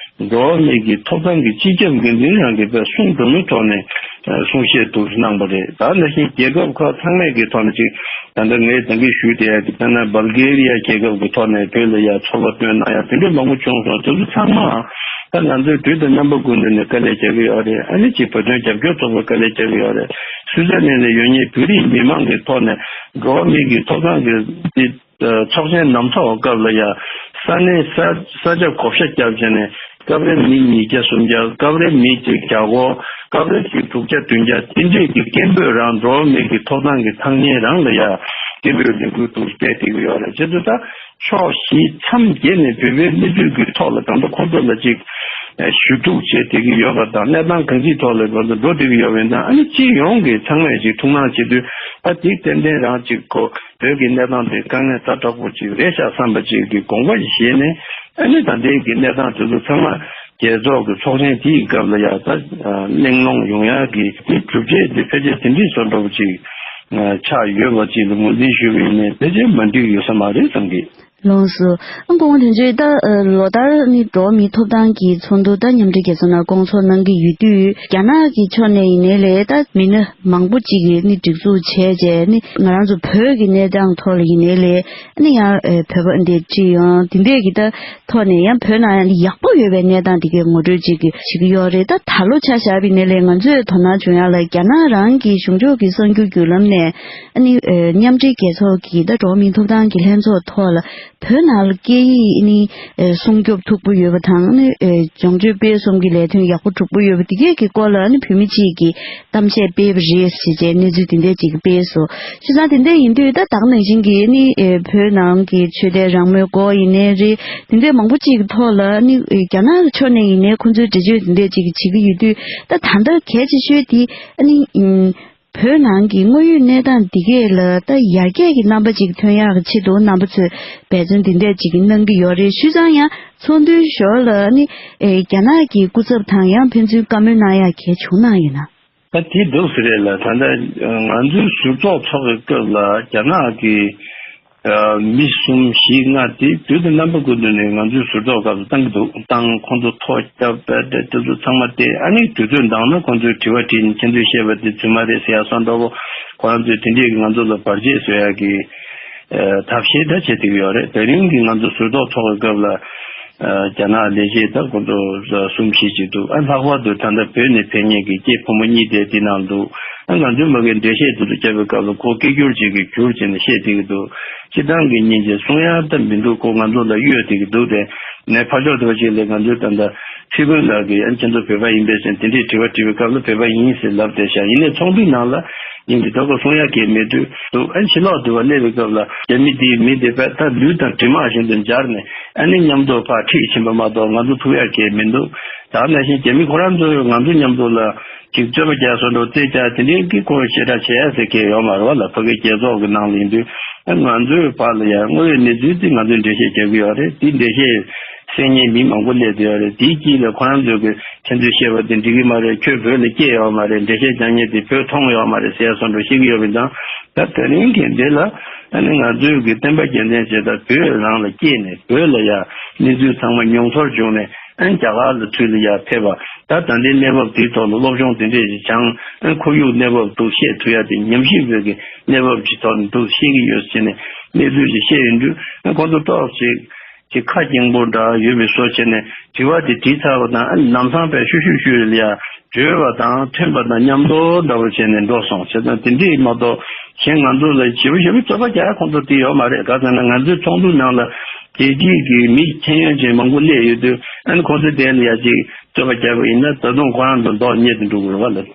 འགྲོ་བ་མིའི་གི་ཐོབ་ཐང་གི་སྤྱི་ཁྱབ་འགན་འཛིན་རང་གིས་དཔེ་གསུང་སྒྲོན་མེ་ཐོག་ནས་གསུང་བཤད་དུ་གནང་བ་རེད། ད་ནང་བཞིན་རྒྱལ་ཁབ་ཁག་ཚང་མས་ཀྱི་ཐོག་ནས་ཅིག་ད་ལྟ་ངས་ད་གིན་ཞུས་བསྡད་ཡ་གི་དཔེར་ན་བལ་གེ་རི་ཡ་རྒྱལ་ཁབ་ཀྱི་ཐོག་ནས་བོད་ལ་ཡ་ཚོགས་པ་བཏོན་གནང་ཡ་དེ་འདྲ་མང་པོ་བྱུང་སོང་། དེ་ཚོ་ཚང་མ་ད་ང་ཚོས་དུས་དང་རྣམ་པ་ཀུན་ཏུ་ནས་དཀའ་ལས་རྒྱག་གི་ཡོད་རེད། ཨ་ནི་ཅིག་བོད་དོན་རྒྱབ་སྐྱོར་ཚོགས་པ་དཀའ་ལས་རྒྱག་གི་ཡོད་རེད། སུད་སི་ནས་ནས་ཡོད་མཁན་བོད་རིགས་མི་མང་གི་ཐོག་ནས་འགྲོ་བ་མིའི་གི་ཐོབ་ཐང་གི་དེ། ཚོགས་ཆེན་ནམ་ཚོགས་སྐབས་ལ་ཡང་ས་གནས་ས་ས་ཆ་བགོ་བཤའ་བརྒྱབ་བྱས་ནས་སྐབས་རེ་མི་ཉིས་བརྒྱ་སུམ་བརྒྱ། སྐབས་རེ་མི་གཅིག་བརྒྱ་སྐོར། སྐབས་རེ་གཅིག་དྲུག་བརྒྱ་བདུན་བརྒྱ། དེ་འདྲས་ཀྱི་སྐད་འབོད་རང་འགྲོ་བ་མི་གི་ཐོབ་ཐང་གི་ཐང་ཉེ་རང་ལ་ཡང་སྐད་འབོད་ལས་འགུལ་དུ་སྤེལ་བསྡད་ཀྱི་ཡོད་རེད། བྱས་ཙང་ད་ཕྱོགས་བཞི་མཚམས་བརྒྱད་ནས་བོད་པའི་གནས་ཚུལ་གྱི་ཐོག་ལ་ད་ལྟ་ཁོང་ཚོ་ལ་ཅིག་ཞུ་གཏུག་བྱས་བསྡད་ཀྱི་ཡོད་པ་དང་། གནས་སྟངས་གང་ཅིའི་ཐོག་ལ་ང་ཚོ་འགྲོ་བསྡད་ཀྱི་ཡོད་པ་ཡིན་ན། ཨ་ནི་སྤྱི་ཡོངས་ཀྱི་ཚང་མས་ཅིག་ཐུགས་སྣང་བྱེད་དུས་ད་དེ་ཏན་ཏན་རང་ཅིག་གོ་བོད་ཀྱི་གནས་སྟངས་དེ་དཀའ་ངལ་ཛ་དྲག་པོ་ཅིག་རེད་ཤག་བསམ་པ་ཅིག་གི་དགོངས་པ་ཞིག་བཞེས་ནས། ཨ་ནི་ད་ལྟའི་གི་གནས་སྟངས་དེ་ཚོ་ཚང་མ་རྒྱལ་ཚོགས་ཀྱི་ཚོགས་ཆེན་དེའི་སྐབས་ལ་ཡ་ད་གླེང་སློང་ཡོང་ཡག་གི་དེ་གྲུབ་ཆ་དེ་ཕལ་ཆེར་དེ་འདྲའི་བཟོ་འདྲ་པོ་ཅིག་ཆགས་ཡོད་པ་ཅིག་ལ་ངོས་འཛིན་ཞུས་པ་ཡིན་ནའི་ཕལ་ཆེར་མ་འགྲིག་ཡོད་ས་མ་རེད་བསམ་གི། ལགས་སོ། ཨ་སྐུ་ངོ་དོན་གཅོད། ད་ལོ་ལྟར་ནི་འགྲོ་བ་མིའི་ཐོབ་ཐང་གི་ཚོགས་འདུ་ད་མཉམ་འབྲེལ་རྒྱལ་ཚོགས་ནང་སྐོང་ཚོགས་གནང་གི་ཡོད་དུས། རྒྱ་ནག་གི་ཕྱོགས་ནས་ཡིན་ནའི་ལས་ད་མི་སྣ་མང་པོ་ཅིག་གིས་ནི་སྒྲིག་འཛུགས་བྱས་བྱས་ནི་ང་རང་ཚོ་བོད་ཀྱི་གནས་སྟངས་ཐོག་ལ་ཡིན་ནའི་ལས་ནི་ཡང་བོད་པ་འདི་ཁྲིད་ཡོང་དེ་འདྲས་ཀྱི་ད་ཐོག་ནས་ཡང་བོད་ནང་ཡང་ནི་ཡག་པོ་ཡོད་པའི་གནས་སྟངས་དེ་གའི་ངོ་སྤྲོད་ཅིག་གི་བྱེད་ཀྱི་ཡོད་རེད། ད་ད་ལོ་ཆ་བཞག་པ་ཡིན་ནའི་ལས་ང་ཚོས་དོ་སྣང་བྱུང་ཡག་ལ་རྒྱ་ནག་རང་གི་གཞུང་ཕྱོགས་ཀྱི་གསར་འགྱུར་བརྒྱུད་ལམ་ནས་ཨ་ནི་མཉམ་འབྲེལ་རྒྱལ་ཚོགས་ཀྱི་ད་འགྲོ་བ་མིའི་ཐོབ་ཐང་གི་ལྷན་ཚོགས་ཐོག་ལ། བོད་ནང་ལ་སྐད་ཡིག་ནི་ཨེ་སྲུང་སྐྱོབ་ཐུབ་པོ་ཡོད་པ་དང་ནི་ཨེ་སྦྱོང་སྤྱོད་སྤེལ་གསུམ་གྱི་ལས་དོན་ཡག་པོ་གྲུབ་པོ་ཡོད་པ་དེ་གས་ཀྱི་སྐོར་ལ་ནི་བོད་མི་གཅིག་གིས་གཏམ་བཤད་སྤེལ་བ་རེད་ཞེས་བྱས་གནས་ཚུལ་དེ་འདྲས་ཅིག་སྤེལ་སོང་། བྱས་ཙང་དེ་འདྲས་ཡིན་དུས་ད་ད་ག་ནང་བཞིན་གྱི་ནི་ཨེ་བོད་ནང་གི་ཆོས་དད་རང་མོས་སྐོར་ཡིན་ནའི་རེད། དེ་འདྲས་མང་པོ་ཅིག་གི་ཐོག་ལ་ནི་ཨེ་རྒྱ་ནག་གི་ཕྱོགས་ནས་ཡིན་ནའི་ཁོང་ཚོའི་འགྲེལ་བརྗོད་དེ་འདྲས་ཅིག་བྱེད་ཀྱི་ཡོད་དུས། ད་ད་ལྟ་གལ་ཆེ་ཤོས་དེ་ཨ་ནི་ཨིན། བོད་ནང་གི་དངོས་ཡོད་གནས་སྟངས་འདི་གས་ལ་ད་ཡར་རྒྱས་ཀྱི་རྣམ་པ་ཅིག་ཐོན་ཡག་གི་ཆེད་དུ་རྣམ་པ་ཚོས་འབད་བརྩོན་འདི་འདྲས་ཅིག་གནང་གི་ཡོད་རེད། བྱས་ཙང་ཡང་ཚོགས་འདུའི་ཞོར་ལ་ནི་ཨེ་རྒྱ་ནག་གི་སྐུ་ཚབ་དང་ཡང་ཕན་ཚུན་བཀའ་མོལ་གནང་ཡག་གལ་བྱུང་ན་ཡིན་ན། ད་དེ་འདུག་ཟེར་རེད་ལ། ད་ལྟ་ང་ཚོའི་ཟུར་གཏོགས་ཚོགས་པའི་སྐབས་ལ་རྒྱ་ནག་གི་མི་གསུམ་བཞི་ལྔ་དེ་དུས་དང་རྣམ་པ་ཀུན་ཏུ་ནས་ང་ཚོའི་ཟུར་གཏོགས་སྐབས་སུ་བཏང་གི་འདུག་བཏང་། ཁོང་ཚོ་ཐོ་བརྒྱབ་པ་དེ་དེ་ཚོ་ཚང་མ་བལྟས། ཨ་ནི་དུས་ཚོད་འདང་ན་ཁོང་ཚོས་དྲི་བ་དྲིས་ནས་ཁྱེད་ཚོས་བཤད་པ་དེ་རྫུན་མ་རེད་ཟེར་ཡ་སོགས་འདྲ་པོ། ཁོ་རང་ཚོས་དེ་འདྲས་ཀྱི་ང་ཚོ་ལ་བར་ཆད་བཟོ་ཡ་གི་ཨ་ཐབས་ཤེས་ད་བྱེད་བསྡད་ཀྱི་ཡོད་རེད། དེ་རིང་གི་ང་ཚོ་ཟུར་གཏོགས་ཚོགས་པའི་སྐབས་ལ་ཨ་རྒྱ་ནག་ལས་བྱེད་ད་ཁོང་ཚོ་གསུམ་བཞི་ཅིག་འདུག་ཨ་ལྷག་པར་དུ་ད་ལྟ་བོད་ནས་ཕེབས་མཁན་གྱི་སྐྱེས་ཕོ་མོ་གཉིས་དེ་དེ་ནང་འདུག་ཨ་ང་ཚོའི་མ་གིའི་འགྲེལ་བཤད་དེ་ཚོ་བརྒྱབ་པའི་སྐབས་ལ་ཁོ་སྐད་སྒྱུར་བྱེད་ཀྱི་སྒྱུར་བྱས་ནས་བཤད་བསྡད་ཀྱི་འདུག་སྤྱིར་བཏང་གི་སྙིང་རྗེ་གསུང་ཡ་ད་མི་འདུག་ཁོ་ང་ཚོ་ལ་གཡོལ་བསྡད་ཀྱི་འདུག་དེ་ནས་ཕར་ཕྱོགས་དེ་བ་ཞིག་ལས་ང་ཚོའི་ད་ལྟ་ཁྲི་དཔོན་ལགས་ཀྱིས་ཨ་ཁྱེད་ཚོ་བོད་པ་ཡིན་པས་ཟེར་དེ་འདྲའི་དྲི་བ་དྲིས་པའི་སྐབས་ལ་བོད་པ་ཡིན་ཟེར་ལབ་བསྡད་ཤག་ཡིན་ནའི་ཚོགས་འདུའི་ནང་ལ་ཡིན་གྱི་ད་ཁོ་གསུང་ཡ་གལ་མེད་དུས་འདུག་ཨ་ཕྱི་ལོགས་དེ་བ་སླེབས་པའི་སྐབས་ལ་རྒྱ་མི་དེའི་མི་དེ་བས་ད་ལུས་དང་གྲིབ་མ་བཞིན་དུ་འབྱར་ནས་ཨ་ནི་མཉམ་དུ་ཕར་ཁྲིད་ཕྱིན་པ་མ་གཏོགས་ང་ཚོ་ཐུག་ཡ་གལ་མི་འདུག་ད་ནང་བཞིན་རྒྱ་མི་ཁོ་རང་ཚོས་ང་ཚོ་མཉམ་དུ་ལ་ཅིག་རྩོད་པ་རྒྱག་སོགས་འགྲོ་རྩེད་རྒྱག་དེ་འདྲའི་གི་ཁོ་ཞེ་དྲག་བྱེད་ཡ་ཟེར་མཁན་ཡོད་མ་རེད་བ་ལ། ཕ་གི་རྒྱལ་ཚོགས་ཀྱི་ནང་ལ་ཡིན་དུས་ང་ཚོའི་བར་ལ་ཡང་དངོས་ཡོད་གནས་ཚུལ་དེ་ང་ཚོས་འགྲེལ་བཤད་རྒྱག་གི་ཡོད་རེད། དེ་འགྲེལ་བཤད་གསན་མཁན་མི་མང་པོ་སླེབས་བསྡད་ཡོད་རེད། དེའི་དཀྱིལ་ལ་ཁོ་རང་ཚོས་གི་ཁྱེད་ཚོས་བཤད་པ་དེ་འགྲིག་གི་མ་རེད། ཁྱོད་བོད་ལ་སྐྱེས་ཡོད་མ་རེད། འགྲེལ་བཤད་རྒྱག་མཁན་དེ་བོད་མཐོང་ཡོད་མ་རེད་ཟེར་ཡ་སོགས་འགྲོ་བཤད་ཀྱི་ཡོད་པ་དང་། ད་དེ་རིང་གི་འདི་ལ་ཨ་ནི་ང་ཚོའི་གི་བསྟན་པ་རྒྱལ་མཚན་ཆེ་ད་བོད་རང་ལ་སྐྱེས་ནས་བོད་ལ་ཡ་གནས་ཚུལ་ཚང་མ་མྱོང་ཚོར་བྱུང་ནས་ཨ་ནི་རྒྱ་གར་ལ་ཚུར་ལ་ཡ་ཕེབས་པ། ད་ད་ལྟའི་གནས་བབ་དེའི་ཐོག་ལ་སློབ་སྦྱོང་དེ་འདྲས་ཞིག་སྦྱངས། ཨ་ནི་ཁོར་ཡུག་གནས་བབ་འདུག་ཤེས་ཐུབ་ཡ་དེ་ཉམས་ཞིབ་པའི་གི་གནས་བབ་ཀྱི་ཐོག་ནས་འདུག་ཤེས་ཀྱི་ཡོད་ཟེར་ནས་གནས་ཚུལ་ཞིག་བཤད་ཡོང་དུས། ཨ་ཁོང་ཚོ་ཏོག་ཙམ་གྱི་ཁ་སྐྱེངས་པོ་འདྲ་ཡོད་པའི་བཟོ་བྱས་ནས་དྲི་བ་དེ་དྲིས་ཚར་བ་དང་། ཨ་ལམ་སང་བས་ཤུ་ཤུ་ཤུ་ལ་ཡ་བྲོས་པ་དང་ཐོན་པ་དང་མཉམ་དུ་འདྲ་བོ་བྱས་ནས་འགྲོ་སོང་། བྱས་ཙང་དེ་འདྲས་མ་གཏོགས་གཞན་ང་ཚོ་ལ་ཞེ་པོ་ཞེ་པོ་རྩོད་པ་རྒྱག་ཡ་ཁོང་ཚོ་དེ་ཡོད་མ་རེད། ག་ཟེར་ན་ང་ཚོའི་ཚོགས་འདུ་ནང་ལ་རྒྱལ་སྤྱིའི་གི་མི་ཤེས་ཡོན་ཅན་མང་པོ་སླེབས་ཡོད་དུས། ཨ་ནི་ཁོང་ཚོ་དེ་ལ་ཡ་ཅིག་རྩོད་པ་རྒྱག་པ་ཡིན་ན་ད་དུང་ཁོ་རང་ཚོ་མདོག་ཉེས་དུ་འགྲོ་དགོས་རེད་བ་ལ།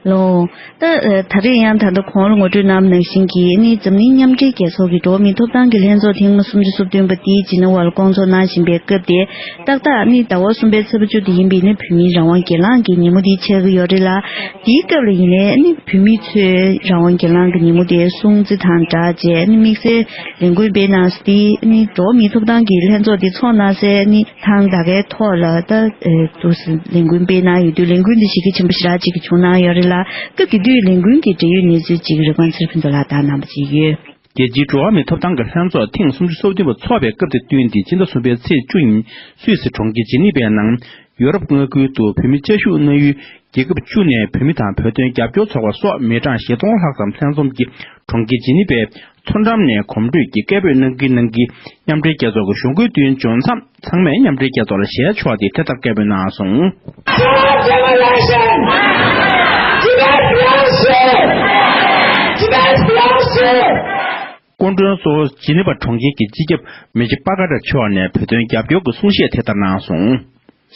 ལོ། ད་ཨ་ད་རེས་ཡང་ད་ལྟ་གོང་ལ་ངོ་སྤྲོད་གནང་བ་ནང་བཞིན་གྱི་ནི་འཛམ་གླིང་མཉམ་འབྲེལ་རྒྱལ་ཚོགས་ཀྱི་འགྲོ་བ་མིའི་ཐོབ་ཐང་གི་ལྷན་ཚོགས་ཐེངས་མ་སུམ་ཅུ་སོ་བདུན་པ་དེ་ཇི་ནི་ཝར་ལ་བསྐོང་ཚོགས་གནང་བཞིན་པའི་སྐབས་དེ། ཏག་ཏག་ནི་ཟླ་བ་གསུམ་པའི་ཚེས་པ་བཅུ་དེ་ཡིན་པས་ནི་བོད་མིའི་རང་དབང་སྒེར་ལངས་ཀྱི་ཉིན་མོ་དེ་ཆགས་ཀྱི་ཡོད་རེད་ལ། དེའི་སྐབས་ལ་ཡིན་ནའི་ནི་བོད་མི་ཚོས་རང་དབང་སྒེར་ལངས་ཀྱི་ཉིན་མོ་དེ་སྲུང་བརྩི་དང་སྦྲགས་བྱས་ནི་དམིགས་བསལ་ལས་འགུལ་སྤེལ་གནང་སྟེ་ནི་འགྲོ་བ་མིའི་ཐོབ་ཐང་གི་ལྷན་ཚོགས་དེ་ཚོགས་གནང་སའི་ནི་ཐང་ད་གའི་ཐོག་ལ་ད་ཨེ་དུ་ལས་འགུལ་སྤེལ་གནང་ཡོད་དུས། ལས་འགུལ་འདི་གཞི་རྒྱ་ཆེན་པོ་ཞེ་དྲག་ཅིག་བྱུང་གནང་ཡོད་རེད་ལ། སྐབས་དེ་དུས་ལས་འགུལ་གྱི་འབྲེལ་ཡོད་གནས་ཚུལ་ཅིག་རི་ཀོན་ཚེ་རིང་ཕུན་ཚོགས་ལགས་དང་གནང་བ་ཅིག་ཡོད། རྒྱལ་སྤྱིའི་འགྲོ་བ་མིའི་ཐོབ་ཐང་གི་ལྷན་ཚོགས་ཐེངས་སུམ་ཅུ་སོ་བདུན་པ་འཚོགས་པའི་སྐབས་དེ་བསྟུན་ཏེ། སྤྱི་ཟླ་གསུམ་པའི་ཚེས་བཅུ་ཉིན་སུད་སི་གྲོང་ཁྱེར་ཇི་ནི་ཝའི་ནང་ཡོ་རོབ་མངའ་ཁུལ་དུ་བོད་མི་བཅའ་བཞུགས་གནང་ཡུལ་རྒྱལ་ཁབ་བཅུ་ནས་བོད་མི་དང་བོད་དོན་རྒྱབ་སྐྱོར་ཚོགས་པ་སོགས་མི་གྲངས་བཞི་སྟོང་ལྷག་ཙམ་ལྷན་འཛོམས་ཀྱིས་གྲོང་ཁྱེར་ཇི་ནི་ཝའི་མཚོ་འགྲམ་ནས་གོམ་བགྲོད་ཀྱིས་སྐད་འབོད་གནང་གིན་གནང་གིན་མཉམ་འབྲེལ་རྒྱལ་ཚོགས་ཀྱི་གཞུང་སྒོའི་མདུན་བྱོན་མཚམས། ཚང་མས་མཉམ་འབྲེལ་རྒྱལ་ཚོགས་ལ་ཞལ་ཕྱོགས་ཏེ་དེ་ལྟར་སྐད་འབོད་གནང་སོང་། Demolition! Tibet belongs to! Tibet belongs to! སྐུ་མགྲོན་གཙོ་བོ་ཇི་ནི་ཝ་གྲོང་ཁྱེར་གྱི་སྤྱི་ཁྱབ་མི་ཇི་པ་ཀ་ཏྲ་མཆོག་ནས་བོད་དོན་རྒྱབ་སྐྱོར་གྱི་གསུང་བཤད་དེ་ལྟར་གནང་སོང་།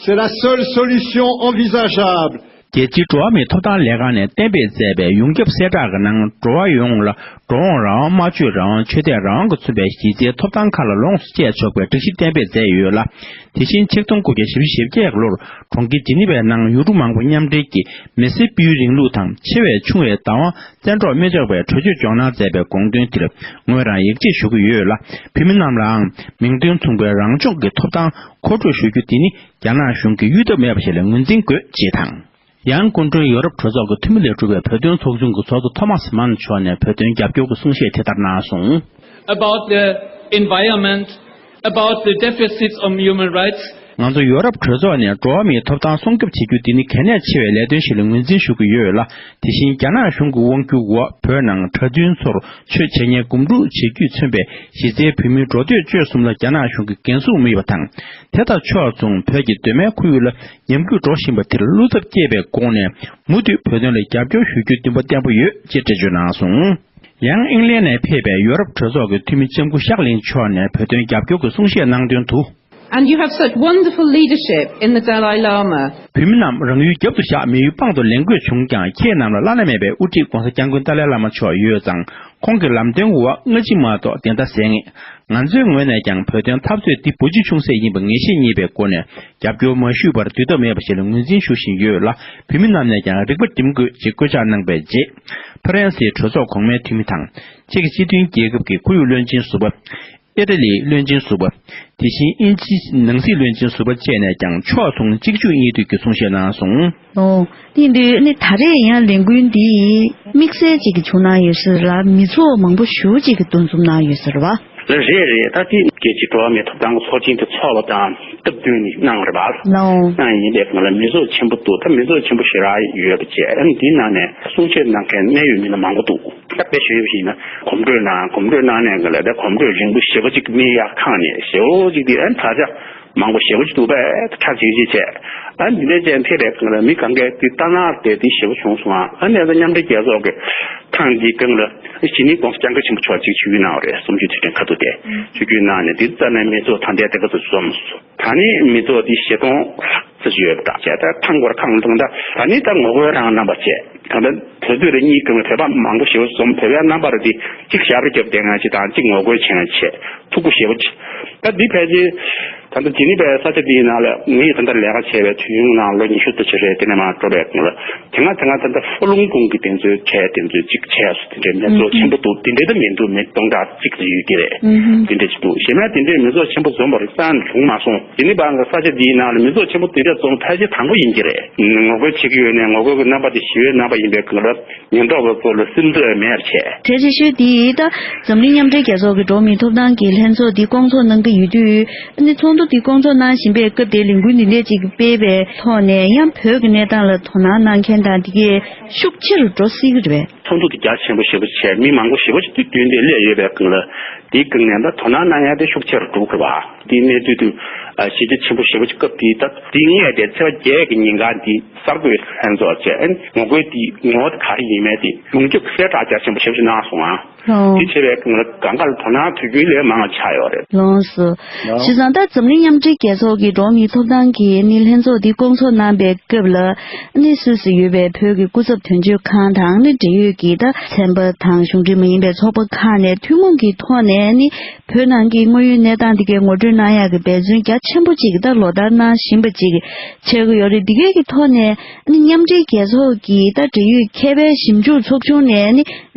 C'est la seule solution envisageable. རྒྱལ་སྤྱིའི་འགྲོ་བ་མིའི་ཐོབ་ཐང་ལས་ཁང་ནས་གཏན་འབེབས་མཛད་པའི་ཡོངས་ཁྱབ་གསལ་བསྒྲགས་ཀྱི་ནང་། འགྲོ་བ་ཡོངས་ལ་འགྲོ་འོང་རང་དབང་། སྨྲ་བརྗོད་རང་དབང་། ཆོས་དད་རང་དབང་གིས་མཚོན་པའི་གཞི་རྩའི་ཐོབ་ཐང་ཁག་ལ་ལོངས་སུ་སྤྱད་ཆོག་པའི་སྒྲིག་གཞི་གཏན་འབེབས་མཛད་ཡོད་ལ། དེ་བཞིན་ཆིག་སྟོང་དགུ་བརྒྱ་བཞི་བཅུ་ཞེ་བརྒྱད་ཀྱི་ལོར་གྲོང་ཁྱེར་ཇི་ནི་ཝའི་ནང་ཡུལ་གྲུ་མང་པོ་མཉམ་འབྲེལ་གྱིས་མི་སེར་སྤེལ་ཡུལ་རིང་ལུགས་དང་ཆེ་བའི་ཆུང་བའི་བདག་དབང་བཙན་འཕྲོག་མི་ཆོག་པའི་གྲོས་ཆོད་འཇོག་གནང་མཛད་པའི་དགོངས་དོན་དེར་ངོས་རང་ཡིད་ཆེས་ཞུ་གི་ཡོད་ལ། བོད་མི་རྣམས་ལའང་མིང་དོན་མཚུངས་པའི་རང་སྐྱོང་གི་ཐོབ་ཐང་མཁོ་སྤྲོད་ཞུ་རྒྱུ་འདི་ནི་རྒྱ་ནག་གཞུང་གིས་གཡོལ་ཐབས་མེད་པ་ཞིག་ལ་ངོས་འཛིན་དགོས་ཅེས་དང་། ཡང་སྐུ་མགྲོན་ཡོ་རོབ་གྲོས་ཚོགས་ཀྱི་འཐུས་མི་ལས་གྲུབ་པའི་བོད་དོན་ཚོགས་ཆུང་གི་ཚོགས་གཙོ་ཐོ་མཱས་མཱན་མཆོག་ནས་བོད་དོན་རྒྱབ་སྐྱོར་གྱི་གསུང་བཤད་དེ་ལྟར་གནང་སོང་། About the environment, about the deficits of human rights. ང་ཚོ་ཡོ་རོབ་གྲོས་ཚོགས་ནས་འགྲོ་བ་མིའི་ཐོབ་ཐང་སྲུང་སྐྱོབ་བྱེད་རྒྱུ་འདི་ནི་གལ་གནད་ཆེ་བའི་ལས་དོན་ཞིག་ལ་ངོས་འཛིན་ཞུ་གི་ཡོད་ལ། དེ་བཞིན་རྒྱ་ནག་གཞུང་གི་དབང་སྒྱུར་འོག་བོད་ནང་གྲྭ་བཙུན་ཚོར་ཆོས་འཆད་ཉན་གོམ་བགྲོད་བྱེད་རྒྱུས་མཚོན་པའི་གཞི་རྩའི་བོད་མིའི་འགྲོ་སྡོད་སྤྱོད་གསུམ་ལ་རྒྱ་ནག་གཞུང་གིས་འགན་སྲུང་མི་ཡོད་པ་དང་། དེ་དང་ཕྱོགས་མཚུངས་བོད་ཀྱི་གདོད་མའི་ཁོར་ཡུག་ལ་ཉམས་རྒུད་འགྲོ་བཞིན་པ་དེར་བློ་འཚབ་སྐྱེས་པའི་སྒོ་ནས། མུ་མཐུད་བོད་དོན་ལ་རྒྱབ་སྐྱོར་ཞུ་རྒྱུའི་འདུན་པ་བརྟན་པོ་ཡོད་ཅེས་འགྲེལ་བརྗོད་གནང་སོང་། ཡང་ཨིང་ལན་ནས་ཕེབས་པའི་ཡོ་རོབ་གྲོས་ཚོགས་ཀྱི་འཐུས་མི་ལྕམ་སྐུ་ཤག་ལིན་མཆོག་ནས་བོད་དོན་རྒྱབ་སྐྱོར་གྱི་གསུང་བཤད་གནང་དོན་དུ། And you have such wonderful leadership in the Dalai Lama. བོད་མི་རྣམས་རང་ཡུལ་རྒྱབ་ཏུ་བཞག་མི་ཡུལ་དཔང་དུ་ལེན་དགོས་བྱུང་ཀྱང་། ཁྱེད་རྣམས་ལ་བླ་ན་མེད་པའི་དབུ་ཁྲིད་༸གོང་ས་༸སྐྱབས་མགོན་ཏཱ་ལའི་བླ་མ་མཆོག་ཡོད་ཙང་། ཁོང་གི་ལམ་སྟོན་འོག་སྔ་ཕྱི་མ་གཏོགས་བདེན་མཐའ་གསལ་ངེས། ང་ཚོའི་ངོས་ནས་ཀྱང་བོད་དོན་འཐབ་རྩོད་འདི་བུ་གཅིག་ཆུང་ཟད་ཡིན་པ་ངེས་ཤེས་རྙེད་པའི་སྒོ་ནས་རྒྱབ་སྐྱོར་མ་ཞུས་པར་དུས་ཐབས་མེད་པ་ཞིག་ལ་ངོས་འཛིན་ཞུ་བཞིན་ཡོད་ལ། བོད་མི་རྣམས་ནས་ཀྱང་རིག་པ་སྒྲིམ་དགོས་ཅེས་སྐུལ་ལྕག་གནང་པའི་རྗེས། ཕ་རན་སིའི་གྲོས་ཚོགས་གོང་མའི་འཐུས་མི་དང་། ཅེཀ་སྤྱི་མཐུན་རྒྱལ་ཁབ་ཀྱི་ཁོར་ཡུག་བློན་ཆེན་ཟུར་པ། ཨི་ཊ་ལིའི་བློན་ཆེན་ཟུར་པ། དེ་བཞིན་དབྱིན་ཇིའི་ནང་སྲིད་བློན་ཆེན་ཟུར་པ་བཅས་ནས་ཀྱང་ཕྱོགས་མཚུངས་གཅིག་མཇུག་གཉིས་མཐུད་ཀྱི་གསུང་བཤད་གནང་སོང་། ཨོ། དེ་ཡིན་དུས་ནི་ད་རེས་ཡང་ལས་འགུལ་འདི་དམིགས་བསལ་ཅིག་གི་བྱུང་གནང་ཡོད་ཟེར་ལ། མི་ཚོགས་མང་པོ་ཞེ་པོ་ཅིག་གིས་འདུ་འཛོམས་གནང་ཡོད་ཟེར་བ། ལགས་རེད་རེད། ད་དེ་རྒྱལ་སྤྱིའི་འགྲོ་བ་མིའི་ཐོབ་ཐང་གི་ཚོགས་ཆེན་དེ་ཚོགས་པ་དང་སྟབས་བསྟུན་ནས་གནང་བ་རེད་པ། ལའོ། གནང་ཡིན་པའི་སྒང་ལ་མི་ཚོགས་ཆེན་པོ་འདུག་ད་མི་ཚོགས་ཆེན་པོ་ཞེ་དྲག་ཡོད་པ་བཅས། ཨ་ནི་འདིའི་ནང་ནས་གསུང་བཤད་གནང་མཁན་གནད་ཡོད་མི་སྣ་མང་པོ་འདུག་ད་དཔེ་ཞུས་པ་ཡིན་ན་གོམ་བགྲོད་གནང་། གོམ་བགྲོད་གནང་ནས་སྒང་ལ་ད་གོམ་བགྲོད་རིང་པོ་ཞེ་པོ་ཅིག་མི་ཡར་ཁེངས་ནས་ཞེ་པོ་ཅིག་དེ། ཨ་ནི་ད་ཆ་མང་པོ་ཞེ་པོ་ཅིག་འདུག་པས། ཁྲ་ཆིལ་ཆིལ་བྱས། ཨ་ནི་འདི་འདྲ་ཅན་ཐེ་རེ་གང་ལ་མི་གང་གས་དེ་ལྟ་ན་དེ་དེ་ཞེ་པོ་བྱུང་སོང་ཨ། ཨ་ནི་ད་མཉམ་འབྲེལ་རྒྱལ་ཚོགས་ཀྱི་ཐེངས་འདིའི་སྒང་ལ་ཇི་ནི་༸གོང་ས་༸སྐྱབས་མགོན་ཆེན་པོ་མཆོག་ཅིག་ཆིབས་བསྒྱུར་གནང་བ་རེད། གསུམ་བཅུའི་དུས་དྲན་ཁ་ཐུག་དེ་ཆིབས་བསྒྱུར་གནང་ནས་དེ་རྩ་ནས་མི་ཚོགས་ད་ལྟའི་དེ་ག་ཚོད་འཛོམས་སོང་། ད་ནི་མི་ཚོགས་དེ་བཞི་སྟོང་ལྷག་ཙམ་ཡོད་པ་འདྲ་བྱས། ད་ཐེངས་འགོར་ཁང་ལ་ད་ད་ནི་ད་ངོ་རྒོལ་རང་རྣམ་པ་བྱས། ད་ལྟ་བོད་དོན་རེ་གཉིས་ཀྱི་བོད་པ་མང་པོ་ཞེ་པོ་འཛོམས། བོད་པའི་རྣམ་པ་རེ་དེ་གཅིག་ཞབས་བརྒྱབ་བསྡད་མཁན་ཅིག་དང་། གཅིག་ངོ་རྒོལ་བྱེད་མཁན་བྱས། ཐུགས་ཁུར་ཞེ་པོ་ཅིག་ད་འདི་ཕལ་ཆེར་ད་ལྟ་ཇི་ནི་བའི་ས་ཆ་འདིའི་ནང་ལ་ངས་ད་ལྟ་ལས་ཀ་བྱས་པའི་དུས་ཡུན་ནང་ལོ་ཉི་ཤུ་ཙམ་ཅིག་རེད། དེ་ནས་མར་འགྲོ་བའི་སྒང་ལ་དེ་སྔ་དེ་སྔ་ད་ལྟ་ཧྥུ་ལུང་ཀུང་གི་དེ་ཚོའི་གྲས་དེ་ཚོའི་གཅིག་བྱས་སོང་། དེ་འདྲའི་མི་ཚོགས་ཆེན་པོ་འདུག་དེ་འདྲའི་ད་མི་འདུག་མི་སྟོང་ཕྲག་གཅིག་ཙམ་ཡོད་ཀྱི་རེད། དེ་འདྲ་ཅིག་འདུག་གཞན་མ་དེ་འདྲའི་མི་ཚོགས་ཆེན་པོ་འཛོམས་པ་རེ་རྩ་ནས་བྱུང་མ་སོང་། ཇི་ནི་བ་གི་ས་ཆ་འདིའི་ནང་ལ་མི་ཚོགས་ཆེན་པོ་དེ་འདྲ་འཛོམས་ཕལ་ཆེར་དང་པོ་ཡིན་གྱི་རེད། ངོ་རྒོལ་བྱེད་ཀྱི་ཡོད་ནའི་ངོ་རྒོལ་གྱི་རྣམ་པ་དེ་ཞི་བའི་རྣམ་པ་ཡིན་པའི་སྒང་ལ། ཉེན་རྟོག་པ་ཚོ་ལ་སིམ་འཛུལ་མེད་པར་བྱས། གལ་ཆེ་ཤོས་དེ་ད་འཛམ་གླིང་མཉམ་འབྲེལ་རྒྱལ་ཚོགས་ཀྱི་འགྲོ་བ་མིའི་ཐོབ་ཐང་གི་ལྷན་ཚོགས་འདི་སྐོང་ཚོགས་གནང་གི་ཡོད་དུས། ཨ་ནི་ཚོགས་འདུ་འདི་སྐོང་ཚོགས་གནང་བཞིན་པའི་སྐབས་དེ་ལས་འགུལ་འདི་འདྲས་ཅིག་སྤེལ་བའི་ཐོག་ནས་ཡང་བོད་ཀྱི་གནས་སྟངས་ལ་དོ་སྣང་གནང་མཁན་དང་དེ་གས་ཤུགས་ཆེ་རུ་འགྲོ་སྲིད་ཀྱི་རེད་པས། ཚོགས་འདུ་དེ་རྒྱ་ཆེན་པོ་ཞེ་པོ་བྱས། མི་མང་པོ་ཞེ་པོ་ཞིག་དུས་རྒྱུན་དེ་སླེབས་ཡོད་པའི་སྒང་ལ། དེའི་སྒང་ནས་ད་དོ་སྣང་གནང་ཡ་དེ་ཤུགས་ཆེ་རུ་འགྲོ་དགོས་པ། དེའི་གནས་དུས་དུ་གཞི་རྒྱ་ཆེན་པོ་ཞེ་པོ་ཞིག་སྐབས་དེའི་ད་དེའི་སྔས་དེ་ཚེས་པ་བརྒྱད་ཀྱི་ཉིན་གང་དེ། གསར་འགོད་ལྷན་ཚོགས་བཅས་ངོ་རྒོལ་དེ་ངོ་བོ་དེ་ག་རེ་ཡིན་མིན་དེ་ཡོངས་ཁྱབ་གསལ་བསྒྲགས་རྒྱ་ཆེན་པོ་ཞེ་པོ་ཅིག་གནང་སོང་ཨ། ལགས། དེ་བྱས་པའི་སྒང་ལ་གང་ག་ལ་དོ་སྣང་དུས་རྒྱུན་ལས་མང་བ་ཆགས་ཡོད་རེད། ལགས་སོ། ལགས། བྱས་ཙང་ད་འཛམ་གླིང་མཉམ་འབྲེལ་རྒྱལ་ཚོགས་ཀྱི་འགྲོ་བ་མིའི་ཐོབ་ཐང་གི་ནི་ལྷན་ཚོགས་འདི་སྐོང་ཚོགས་གནང་པའི་སྐབས་ལ་ནི་སུད་སི་ཡོད་པའི་བོད་ཀྱི་སྐུ་ཚབ་དོན་གཅོད་ཁང་དང་ནི་འབྲེལ་ཡོད་ཀྱི་ད་ཚན་པ་དང་གཞུང་འབྲེལ་མ་ཡིན་པའི་ཚོགས་པ་ཁག་ནས་ཐུན་མོང་གི་ཐོག་ནས་ནི་བོད་ནང་གི་དངོས་ཡོད་གནས་སྟངས་འདི་གའི་ངོ་སྤྲོད་གནང་ཡག་གི་འབད་བརྩོན་རྒྱ་ཆེན་པོ་ཅིག་ད་ལོ་ལྟར་གནང་བཞིན་པ་ཅིག་བྱེད་ཀྱི་ཡོད་རེད། འདི་གའི་གི་ཐོག་ནས་ནི་མཉམ་འབྲེལ་རྒྱལ་ཚོགས་ཀྱི་ད་འབྲེལ་ཡོད་མཁས་པའི་ཞིབ་འཇུག་ཚོགས་ཆུང་ནས་ནི་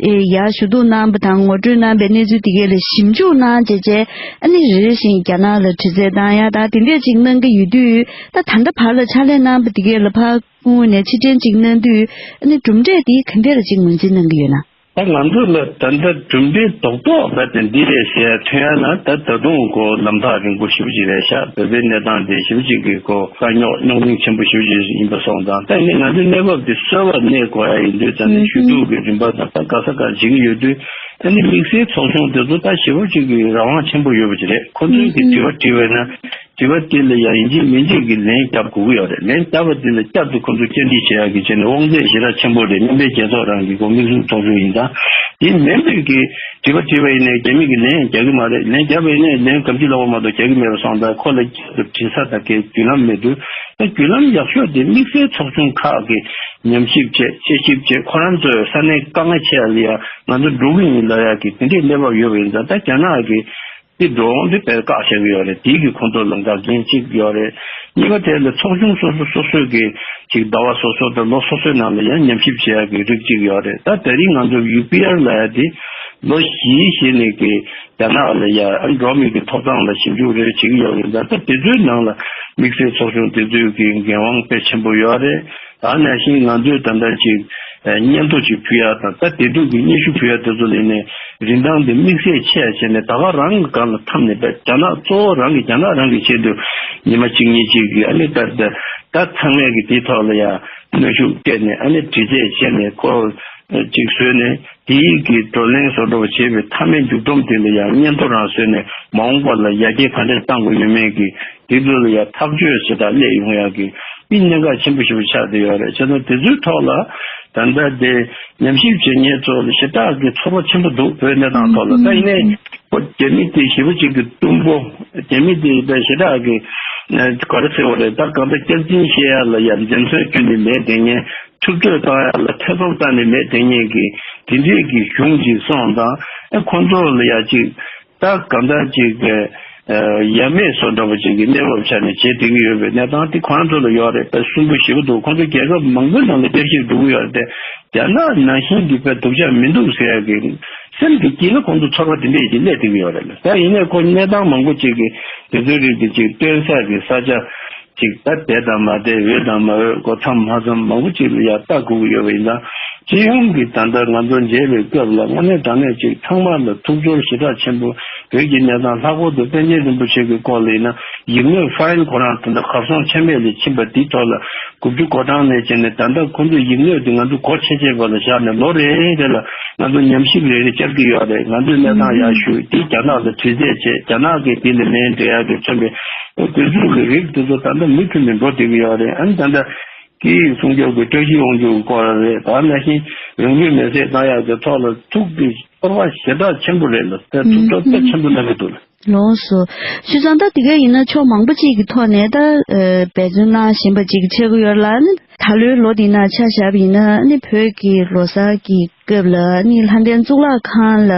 ཡར་ཞུ་གཏུག་གནང་པ་དང་ངོ་སྤྲོད་གནང་པའི་གནས་ཚུལ་འདི་གའི་ལ་ཞིབ་འཇུག་གནང་བྱས་བྱས་ཨ་ནི་རེ་རེ་བཞིན་རྒྱ་ནག་ལ་དྲི་རྩད་བཏང་ཡ་ད་དེ་འདྲས་ཅིག་གནང་གི་ཡོད་དུས། ད་ད་ལྟ་བར་ལ་ཕྱག་ལས་གནང་པ་འདི་གའི་ལ་ཕར་སྐུ་ངོ་ནས་ཕྱིར་དྲན་ཅིག་གནང་དུས་ཨ་ནི་གྲུབ་འབྲས་འདི་ག་འདྲས་ཅིག་ངོས་འཛིན་གནང་གི་ཡོད་ན། ད་ང་ཚོ་ལ་ད་ལྟ་གྲུབ་འབྲས་རྡོག་རྡོག་རྦད་དེ་འདི་རེད་ཟེར་ཐོན་ཡ་ན། ད་ད་དུང་ཁོ་ལམ་ཐག་རིང་པོ་ཞེ་པོ་ཅིག་རེད་ཤག་བོད་པའི་གནས་སྟངས་དེ་ཞེ་པོ་ཅིག་གི་ཁོ་དཀའ་རྙོག་རྙོག་གླེང་ཆེན་པོ་ཞེ་པོ་ཅིག་ཡིན་པ་སོང་ཙང་། ད་ནི་ང་ཚོའི་གནས་བབ་དེ་གསོ་བར་གནས་དགོས་ཡ་ཡིན་དུས། ད་ནི་ཞུ་གཏུག་གི་རིམ་པ་དང་ད་ག་ས་ག་བྱེད་ཀྱི་ཡོད་དུས། ད་ནི་དམིགས་བསལ་ཚོགས་ཆུང་དེ་ཚོ་ད་ཞེ་པོ་ཅིག་གི་རང་དབང་ཆེན་པོ་ཡོད་པ་ཅིག་རེད། ཁོ་ཚོས་ཀྱི་དྲི་བ་དྲིས་པ་ན། དྲི་བ་དེ་ལ་ཡང་ཡིན་གཅིག་མིན་གཅིག་གི་ལན་རྒྱབ་དགོས་ཀྱི་ཡོད་རེད། ལན་བརྒྱབ་པ་དེ་ལ་བསྐྱར་དུ་ཁོ་ཚོ་བཅར་འདྲི་བྱེད་ཡག་གི་ཆེད་ནས་དབང་ཚད་ཞེ་དྲག་ཆེན་པོ་རེད། མཉམ་འབྲེལ་རྒྱལ་ཚོགས་རང་གི་ཁོ་དམིགས་བསལ་ཚོགས་ཆུང་ཡིན་ཙང་། དེ་མིན་པའི་གི་དྲི་བ་དྲིས་པ་ཡིན་ནའི་རྒྱ་མི་གི་ལན་རྒྱག་གི་མ་རེད། ལན་བརྒྱབ་པ་ཡིན་ནའི་ལན་གང་ཅི་ལབ་པ་མ་གཏོགས་རྒྱག་གི་མེད་པ་སོང་ཙང་། ཁོ་ལ་བསྐྱར་དུ་དྲི་ས་དང་གའི་བརྒྱུད་ལམ་མེད་དུས། ད་བརྒྱུད་ལམ་ཡག་ཤོས་དེ་དམིགས་བསལ་ཚོགས་ཆུང་ཁག་གི་ཉམས་ཞིབ་བྱས། དཔྱད་ཞིབ་བྱས། ཁོ་རང་ཚོས་ས་གནས་དཀའ་ངལ་ཆེ་ཡ་ལ་ཡ་ང་ཚོ་འགྲོ་གི་ཡིན་ལབ་ཡག་གི་དེ་འདྲའི་གནས་བབ་ཡོད་པ་ཡིན་ཙང་། ད་རྒྱ་ནག་གི་དེ་འགྲོ་འོང་དེ་དཔེ་བཀག་བཞག་གི་ཡོད་རེད། དེའི་གི་ཁོང་ཚོ་ལ་འགལ་རྐྱེན་གཅིག་ཡོད་རེད། གཉིས་པ་དེ་ལ་ཚོགས་ཆུང་སོ་སོ་སོ་སོའི་གི་ཅིག་ཟླ་བ་སོ་སོ་དང་ལོ་སོ་སོའི་ནང་ལ་ཡང་ཉམས་ཞིབ་བྱེད་ཡག་གི་རིགས་གཅིག་ཡོད་རེད། ད་དེ་རིང་ང་ཚོ་ཡུ་པི་ཨར་ལབ་ཡ་དེ་ལོ་བཞི་བཞི་ནས་གི་རྒྱ་ནག་ལ་ཡ་འགྲོ་བ་མིའི་གི་ཐོབ་ཐང་ལ་ཞིབ་འཇུག་རེ་རེ་བྱེད་ཀྱི་ཡོད་རེད། ད་ད་དེ་ཚོའི་ནང་ལ་དམིགས་བསལ་ཚོགས་ཆུང་དེ་ཚོའི་གི་འགན་དབང་དཔེ་ཆེན་པོ་ཡོད་རེད། ད་ནང་བཞིན་ང་ཚོས་ད་ལྟ་ཅིག་ཨ་སྙན་ཐོ་ཅིག་ཕུལ་ཡ་དང་། ད་བདེ་སྡུག་གི་སྙན་ཞུ་ཕུལ་ཡ་དེ་ཚོ་ལ་ནི་རིན་ཐང་དེ་དམིགས་བསལ་ཆེ་བ་བྱས་ནས། ད་ག་རང་གི་སྒང་ལ་འཐམས་ནས་པས། རྒྱ་ནག་གཙོ་བོ་རང་གི་རྒྱ་ནག་རང་གི་ཆེད་དུ་ཉི་མ་གཅིག་གཉིས་གཅིག་གི་ཨ་ནི་ད་ད་ད་ཚང་མས་གི་དེའི་ཐོག་ལ་ཡ་གནོན་ཤུགས་སྤྲད་ནས། ཨ་ནི་དྲི་རྩད་བྱས་ནས། ཁོ་ཅིག་བཟོས་ནས། དེའི་གི་བགྲོ་གླེང་བཟོ་འདྲ་བ་བྱས་པའི་མཐའ་མའི་མཇུག་སྡོམ་དེ་ལ་ཡང་སྙན་ཐོ་རང་བཟོས་ནས། མ་འོངས་པ་ལ་ཡར་རྒྱས་ག་འདྲས་གཏང་དགོས་ཡོད་མེད་ཀྱི་དེ་ཚོ་ལ་ཡང་ཐག་གཅོད་བྱེད་སྟངས་སླེབས་ཡོང་ཡག་གི་དེ་གནད་འགག་ཆེན་པོ་ཞིག་ཆགས་བསྡད་ཡོད་རེད། བྱས་ཙང་དེ་ཚོའི་ཐོག་ལ་ ད་ལྟ་དེ་ཉམས་ཞིབ་བྱེད་མཁན་ཚོ་ལ་ཞེ་དྲག་གི་ཚོར་བ་ཆེན་པོ་འདུག་བོད་གནས་སྟངས་ཐོག་ལ། ད་ཡིན་ནའི་ཁོ་རྒྱ་མི་དེ་ཞེ་པོ་ཅིག་གི་གཏུམ་པོ། རྒྱ་མི་དེ་ད་ཞེ་དྲག་གི་ག་རེ་ཟེར་བ་རེད། ད་གང་ལྟར་སྐྱག་རྫུན་བཤད་ཡ་ལ་ཡ་འཛེམ་ཟོན་བསྐྱོན་ནས་མེད་དེ་ངས། ཐུབ་ཚོད་བཏང་ཡ་ལ་ཐེ་ཚོམ་བཏང་ནས་མེད་དེ་ངེད་ཀྱི་དེ་འདྲས་ཀྱི་གཞུང་ཅིག་སོང་དང་། ཨེ་ཁོང་ཚོ་ལ་ཡ་ཅིག་ད་གང་ལྟར་ཅིག་ཡ་མེད་བཟོ་འདྲ་པོ་ཅིག་གི་གནས་བབ་ཆ་ནས་བྱེད་བསྡད་ཀྱི་ཡོད་པའི་གནས་སྟངས་དེ་ཁོང་ཚོ་ལ་ཡོད་རེད། ད་སུན་པོ་ཞེ་པོ་འདུག་ཁོང་ཚོ་རྒྱལ་ཁབ་མང་པོའི་ནང་ལ་བསྐྱར་ཞིབ་འགྲོ་གི་ཡོད་རེད་དེ། རྒྱ་ནག་ནང་བཞིན་གྱི་དཔེ་སྡུག་ཅག་མི་འདུག་ཟེར་ཡ་གི་སེམས་ཀྱི་དཀྱིལ་ལ་ཁོང་ཚོ་ཚོར་བ་དེ་འདྲས་ཅིག་སླེབས་བསྡད་ཀྱི་ཡོད་རེད། ད་ཡིན་ནའི་ཁོ་གནས་སྟངས་མང་པོ་ཅིག་གི་དེ་ཚོའི་རིགས་དེ་ཅིག་སྟོན་ས་གི་ས་ཆ་ཅིག་ད་བསྡད་དང་མ་བསྡད། འོས་དང་མ་འོས། གོ་མཚམས་མ་མཚམས་མང་པོ་ཅིག་ལ་ཡ་ལྟ་དགོས་ཀྱི་ཡོད་པ་ཡིན་ཙང་། སྤྱི་ཡོངས་ཀྱི་ད་ལྟ་ང་ཚོ་མཇལ་བའི་སྐབས་ལ་དངོས་གནས་དྲང་གནས་ཅིག་ཚང་མ་ལ་ཐུགས་ཚོར་ཞེ་དྲག་ཆེན་པོ། བོད་ཀྱི་གནས་སྟངས་ལྷག་པར་དུ་པཎ་ཆེན་རིན་པོ་ཆེ་གི་སྐོར་ལ་ཡིན་ན་ཡིག་ངོས་ཕ་ཡིལ་ཁོ་རང་ད་ལྟ་གར་སོང་ཆ་མེད་ལ་ཕྱིན་པ་དེའི་ཐོག་ལ་དགུ་བཅུ་གོ་གྲངས་ནས་བྱས་ནས་ད་ལྟ་ཁོང་ཚོས་ཡིག་ངོས་དེ་ང་ཚོ་སྒོ་ཕྱེ་ཕྱེ་བ་ལ་བཞག་ནས་ལོ་རེ་རེ་ལ་ང་ཚོ་ཉམས་ཞིབ་རེ་རེ་བསྐྱར་གྱི་ཡོད་རེད། ང་ཚོས་གནས་སྟངས་ཡར་ཞུ། དེ་རྒྱ་ནག་ལ་དུས་ཚོད་བྱས། རྒྱ་ནག་གིས་དེ་ལ་ལན་སྤྲད་ཡག་གི་མཚོན་པའི་དེ་ཚོ་གི་རིགས་དེ་ཚོ་ད་ལྟ་མུ་མཐུད་ནས་འགྲོ་བསྡད་ཀྱི་ཡོད་རེད། ཨ་ནི་ད་ལྟ་དེའི་སྲུང་སྐྱོབ་ཀྱི་བཀྲ་ཤིས་དབང་ཕྱུག་སྐོར་རེད། ད་ནང་བཞིན་རང་ལུས་མེར་སྲེག་བཏང་ཡག་གི་ཐོག་ལ་ཐུགས་ཀྱི་ཚོར་བ་ཞེ་དྲག་ཆེན་པོ་རེད་ལ། ད་ཐུགས་ཚོར་དཔེ་ཆེན་པོ་གནང་གི་འདུག་ལ། ལགས་སོ། བྱས་ཙང་ད་དེ་ག་ཡིན་ན་ཕྱོགས་མང་པོ་ཅིག་གི་ཐོག་ནས་ད་ཨ་འབད་བརྩོན་གནང་བཞིན་པ་ཅིག་ཆགས་ཀྱི་ཡོད་ལ། ཨ་ནི་ད་ལོའི་ལོ་འདི་ནང་ཆ་བཞག་པ་ཡིན་ན། ཨ་ནི་བོད་ཀྱི་ལོ་གསར་གྱི་སྐབས་ལ་ཨ་ནི་ལྷ་ལྡན་གཙུག་ལག་ཁང་ལ་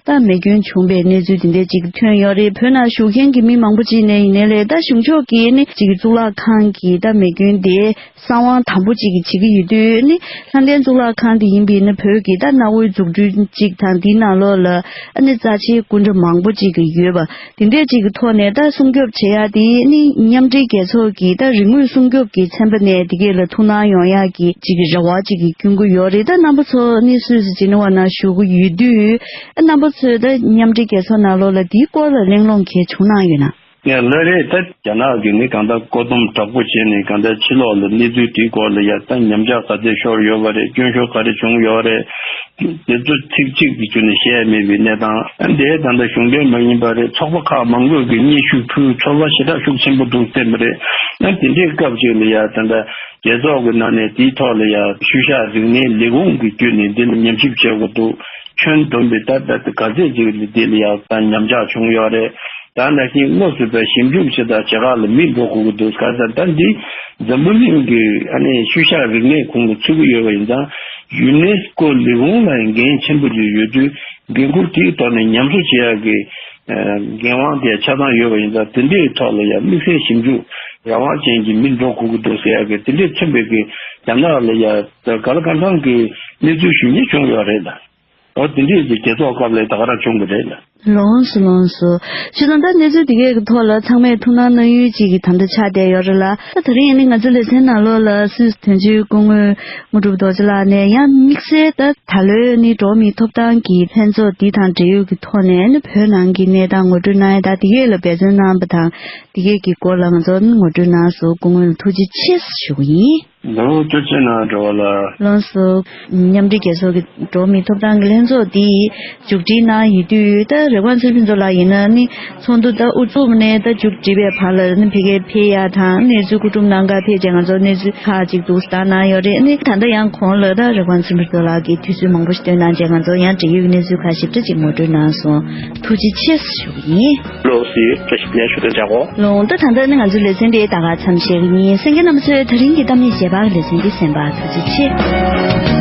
ད་མེ་སྐྱོན་བྱུང་བའི་གནས་ཚུལ་དེ་འདྲ་ཅིག་ཐོན་ཡོད་རེད། བོད་ནང་བཞུགས་མཁན་གྱི་མི་མང་པོ་ཅིག་ནས་ཡིན་ནའི་ལས་ད་གཞུང་ཕྱོགས་ཀྱིས་ཨ་ནི་ཅིག་གཙུག་ལག་ཁང་གི་ད་མེ་སྐྱོན་དེ་གསང་བ་དམ་པོ་ཅིག་གི་བྱེད་ཀྱི་ཡོད་དུས། ཨ་ནི་ལྷ་ལྡན་གཙུག་ལག་ཁང་དེ་ཡིན་པས་ན་བོད་ཀྱི་ད་གནའ་བོའི་འཛུགས་སྐྲུན་ཅིག་དང་། དེའི་ནང་ལོགས་ལ་ཨ་ནི་རྩ་ཆེའི་སྐུ་འདྲ་མང་པོ་ཅིག་ཡོད་པ་དེ་འདྲས་ཅིག་གི་ཐོག་ནས་ད་སྲུང་སྐྱོབ་བྱེད་ཡ་དེ་ཨ་ནི་མཉམ་འབྲེལ་རྒྱལ་ཚོགས་ཀྱི་ད་རིག་དངོས་སྲུང་སྐྱོབ་ཀྱི་ཚན་པ་ནས་དེ་གས་ལ་ཐུགས་སྣང་ཡོང་ཡ་གི་ཅིག་རེ་བ་ཅིག་གི་བསྐྱོན་གྱི་ཡོད་རེད། ད་རྣམ་པ་ཚོ་ཨ་ནི་སུད་སི་ཇི་ནི་ཝ་ནང་བཞུགས་ཀྱི་ཡོད་དུས། ཨ་རྣམ་པ་ཚོས་ད་མཉམ་འབྲེལ་རྒྱལ་ཚོགས་ནང་ལོགས་ལ་དེའི་སྐོར་ལ་གླེང་སློང་གལ་བྱུང་གནང་ཡོད་ན། ཡང་ལོས་རེད། ད་རྒྱ་ནག་གིས་ནི་གང་ལྟར་བཀོད་འདོམས་དྲག་པོ་བྱས་ནས་གང་ལྟར་ཕྱི་ལོགས་ལ་གནས་ཚུལ་དེའི་སྐོར་ལ་ཡ་ད་ཉམས་ཆག་ག་ཚད་ཤོར་ཡོད་པ་རེད། སྐྱོན་ཤོར་ག་རེ་བྱུང་ཡོད་རེད། དེ་ཚོ་ཚིག་གཅིག་གི་བརྒྱུད་ནས་བཤད་ཡ་མེད་པའི་གནས་སྟངས། ཨ་འདིའི་ད་ལྟ་གཞུང་འབྲེལ་མ་ཡིན་པ་རེད། ཚོགས་པ་ཁག་མང་པོས་ཀྱི་སྙན་ཞུ་ཕུལ། ཚོར་བ་ཞེ་དྲག་ཤུགས་ཆེན་པོ་འདུག་བསྟན་པ་རེད། ཨ་དེ་འདྲའི་སྐབས་ཅིག་ལ་ཡ་ད་ལྟ་རྒྱལ་ཚོགས་ཀྱི་ནང་ནས་དེའི་ཐོག་ལ་ཡ་ཤུལ་བཞག་རིག་གནས་ལས་ཁུངས་ཀྱི་བརྒྱུད་ནས་འདི་ལ་ཉམས་ཞིབ་བྱེད་དགོས་འདུག་ཁྱོན་བསྡོམས་པའི་ད་ལྟ་ག་ཚད་ཅིག་ལ་འདི་ལ་ཡ་ད་ཉམས་ཆག་བྱུང་ཡོད་རེད། ད་ནང་བཞིན་དངོས་སུ་བའི་ཞིབ་འཇུག་བྱེད་སྟངས་བྱེད་ག་ལ་མི་འགྲོ་དགོས་ཀྱི་འདུག་ག་ད་ད་འདི་འཛམ་བུ་གླིང་གི་ཨ་ནི་ཤུལ་བཞག་རིག་གནས་ཁོངས་ལ་ཚུད་ཀྱི་ཡོད་པ་ཡིན་ཙང་། ཡུ་ནེ་སི་ཀོ་ལས་ཁུངས་ལ་འགན་ཆེན་པོ་ཅིག་ཡོད་དུས། འགན་ཁུར་དེའི་ཐོག་ནས་ཉམས་གསོ་བྱེད་ཡག་གི་འགན་དབང་དེ་ཆ་ཚང་ཡོད་པ་ཡིན་ཙང་། དེ་འདྲའི་ཐོག་ལ་ཡང་དམིགས་བསལ་ཞིབ་འཇུག་རང་དབང་ཅན་གྱི་མི་འགྲོ་དགོས་ཀྱི་འདུག་ཟེར་ཡག་གི་དེ་འདྲའི་མཚོན་པའི་གི་རྒྱ་ནག་ལ་ཡང་ག་ལ་གང་འཚམ་གྱི་གནས་ཚུལ་ཞུ་མཁན་བྱུང་ཡོད་རེད་ལ། འོ་དེ་འདྲའི་གི་རྒྱལ་ཚོགས་སྐབས་ལ་ད་ག་རང་བྱུང་གི་རེད་ལ། ལོངས་སུ་ལོངས་སུ། བྱས་ཙང་ད་གནས་ཚུལ་འདི་གའི་གི་ཐོག་ལ་ཚང་མས་ཐུགས་སྣང་གནང་ཡུལ་ཅིག་གི་ད་ལྟ་ཆགས་བསྡད་ཡོད་རེད་ལ། ད་དེ་རིང་ནི་ང་ཚོའི་ལེ་ཚན་ནང་ལོགས་ལ་སུད་སི་དོན་གཅོད་སྐུ་ངོ་དངོས་གྲུབ་རྡོ་རྗེ་ལགས་ནས་ཡང་དམིགས་བསལ་ད་ད་ལོའི་ནི་འགྲོ་བ་མིའི་ཐོབ་ཐང་གི་ལྷན་ཚོགས་འདི་དང་འབྲེལ་ཡོད་ཀྱི་ཐོག་ནས་ནི་བོད་ནང་གི་གནས་སྟངས་ངོ་སྤྲོད་གནང་ཡ་དང་། འདི་གས་ལ་འབད་བརྩོན་གནང་བ་དང་། འདི་གས་ཀྱི་སྐོར་ལ་ང་ཚོ་ནི་ངོ་སྤྲོད་གནང་སོང་། སྐུ་ངོ་ལ་ཐུགས་རྗེ་ཆེ་ཞུ་གི་ཡིན། ལོ་བཅུ་ཆེན་ན་འགྲོ་བ་ལ། ལོངས་སུ། མཉམ་འབྲེལ་རྒྱལ་ཚོགས་ཀྱི་འགྲོ་བ་མིའི་ཐོབ་ཐང་གི་ལྷན་ཚོགས་འདི་མཇུག་སྒྲིལ་གནང་ཡོད་དུས། ད་རེབ་གོང་ཚེ་རིང་ཕུན་ཚོགས་ལགས་ཡིན་ན་ནི་ཚོགས་འདུ་ད་དབུ་འཛུགས་ནས་ད་མཇུག་སྒྲིལ་བའི་བར་ལ་ནི་ཕ་གིར་ཕེབས་ཡ་དང་། གནས་ཚུལ་བཀོད་སྒྲུབ་གནང་གར་ཕེབས་བྱས་ང་ཚོ་གནས་ཚུལ་ཁག་ཅིག་འདུག་བལྟ་གནང་ཡོད་རེད། ནི་ད་ལྟ་ཡང་གོང་ལ་ད་རེབ་གོང་ཚེ་རིང་ཕུན་ཚོགས་ལགས་ཀྱིས་དུས་ཚོད་མང་པོ་ཞིག་བཏོན་གནང་བྱས་ང་ཚོ་ཡང་འབྲེལ་ཡོད་ཀྱི་གནས་ཚུལ་ཁག་ཞིབ་ཕྲ་ཅིག་ངོ་སྤྲོད་གནང་སོང་། ཐུགས་རྗེ་ཆེ་ཞུ་གི་ཡིན། ལོ་སི་བཀྲ་ཤིས་བདེ་ལེགས་ཞུ་དོན་བྱ་གོ། ལོང་ད་ད་ལྟ་ནི་ང་ཚོའི་ལེ་ཚན་དེ་ད་ག་མཚམས་བཞག་གི་ཡིན། གསན་མཁན་རྣམ་པ་ཚོས་ད་རིང་གི་གཏམ་གླེང་རྗེས་དཔག་གི་ལེ་ཚན་འདི་གསན་པར་ཐུགས་རྗེ་ཆེ།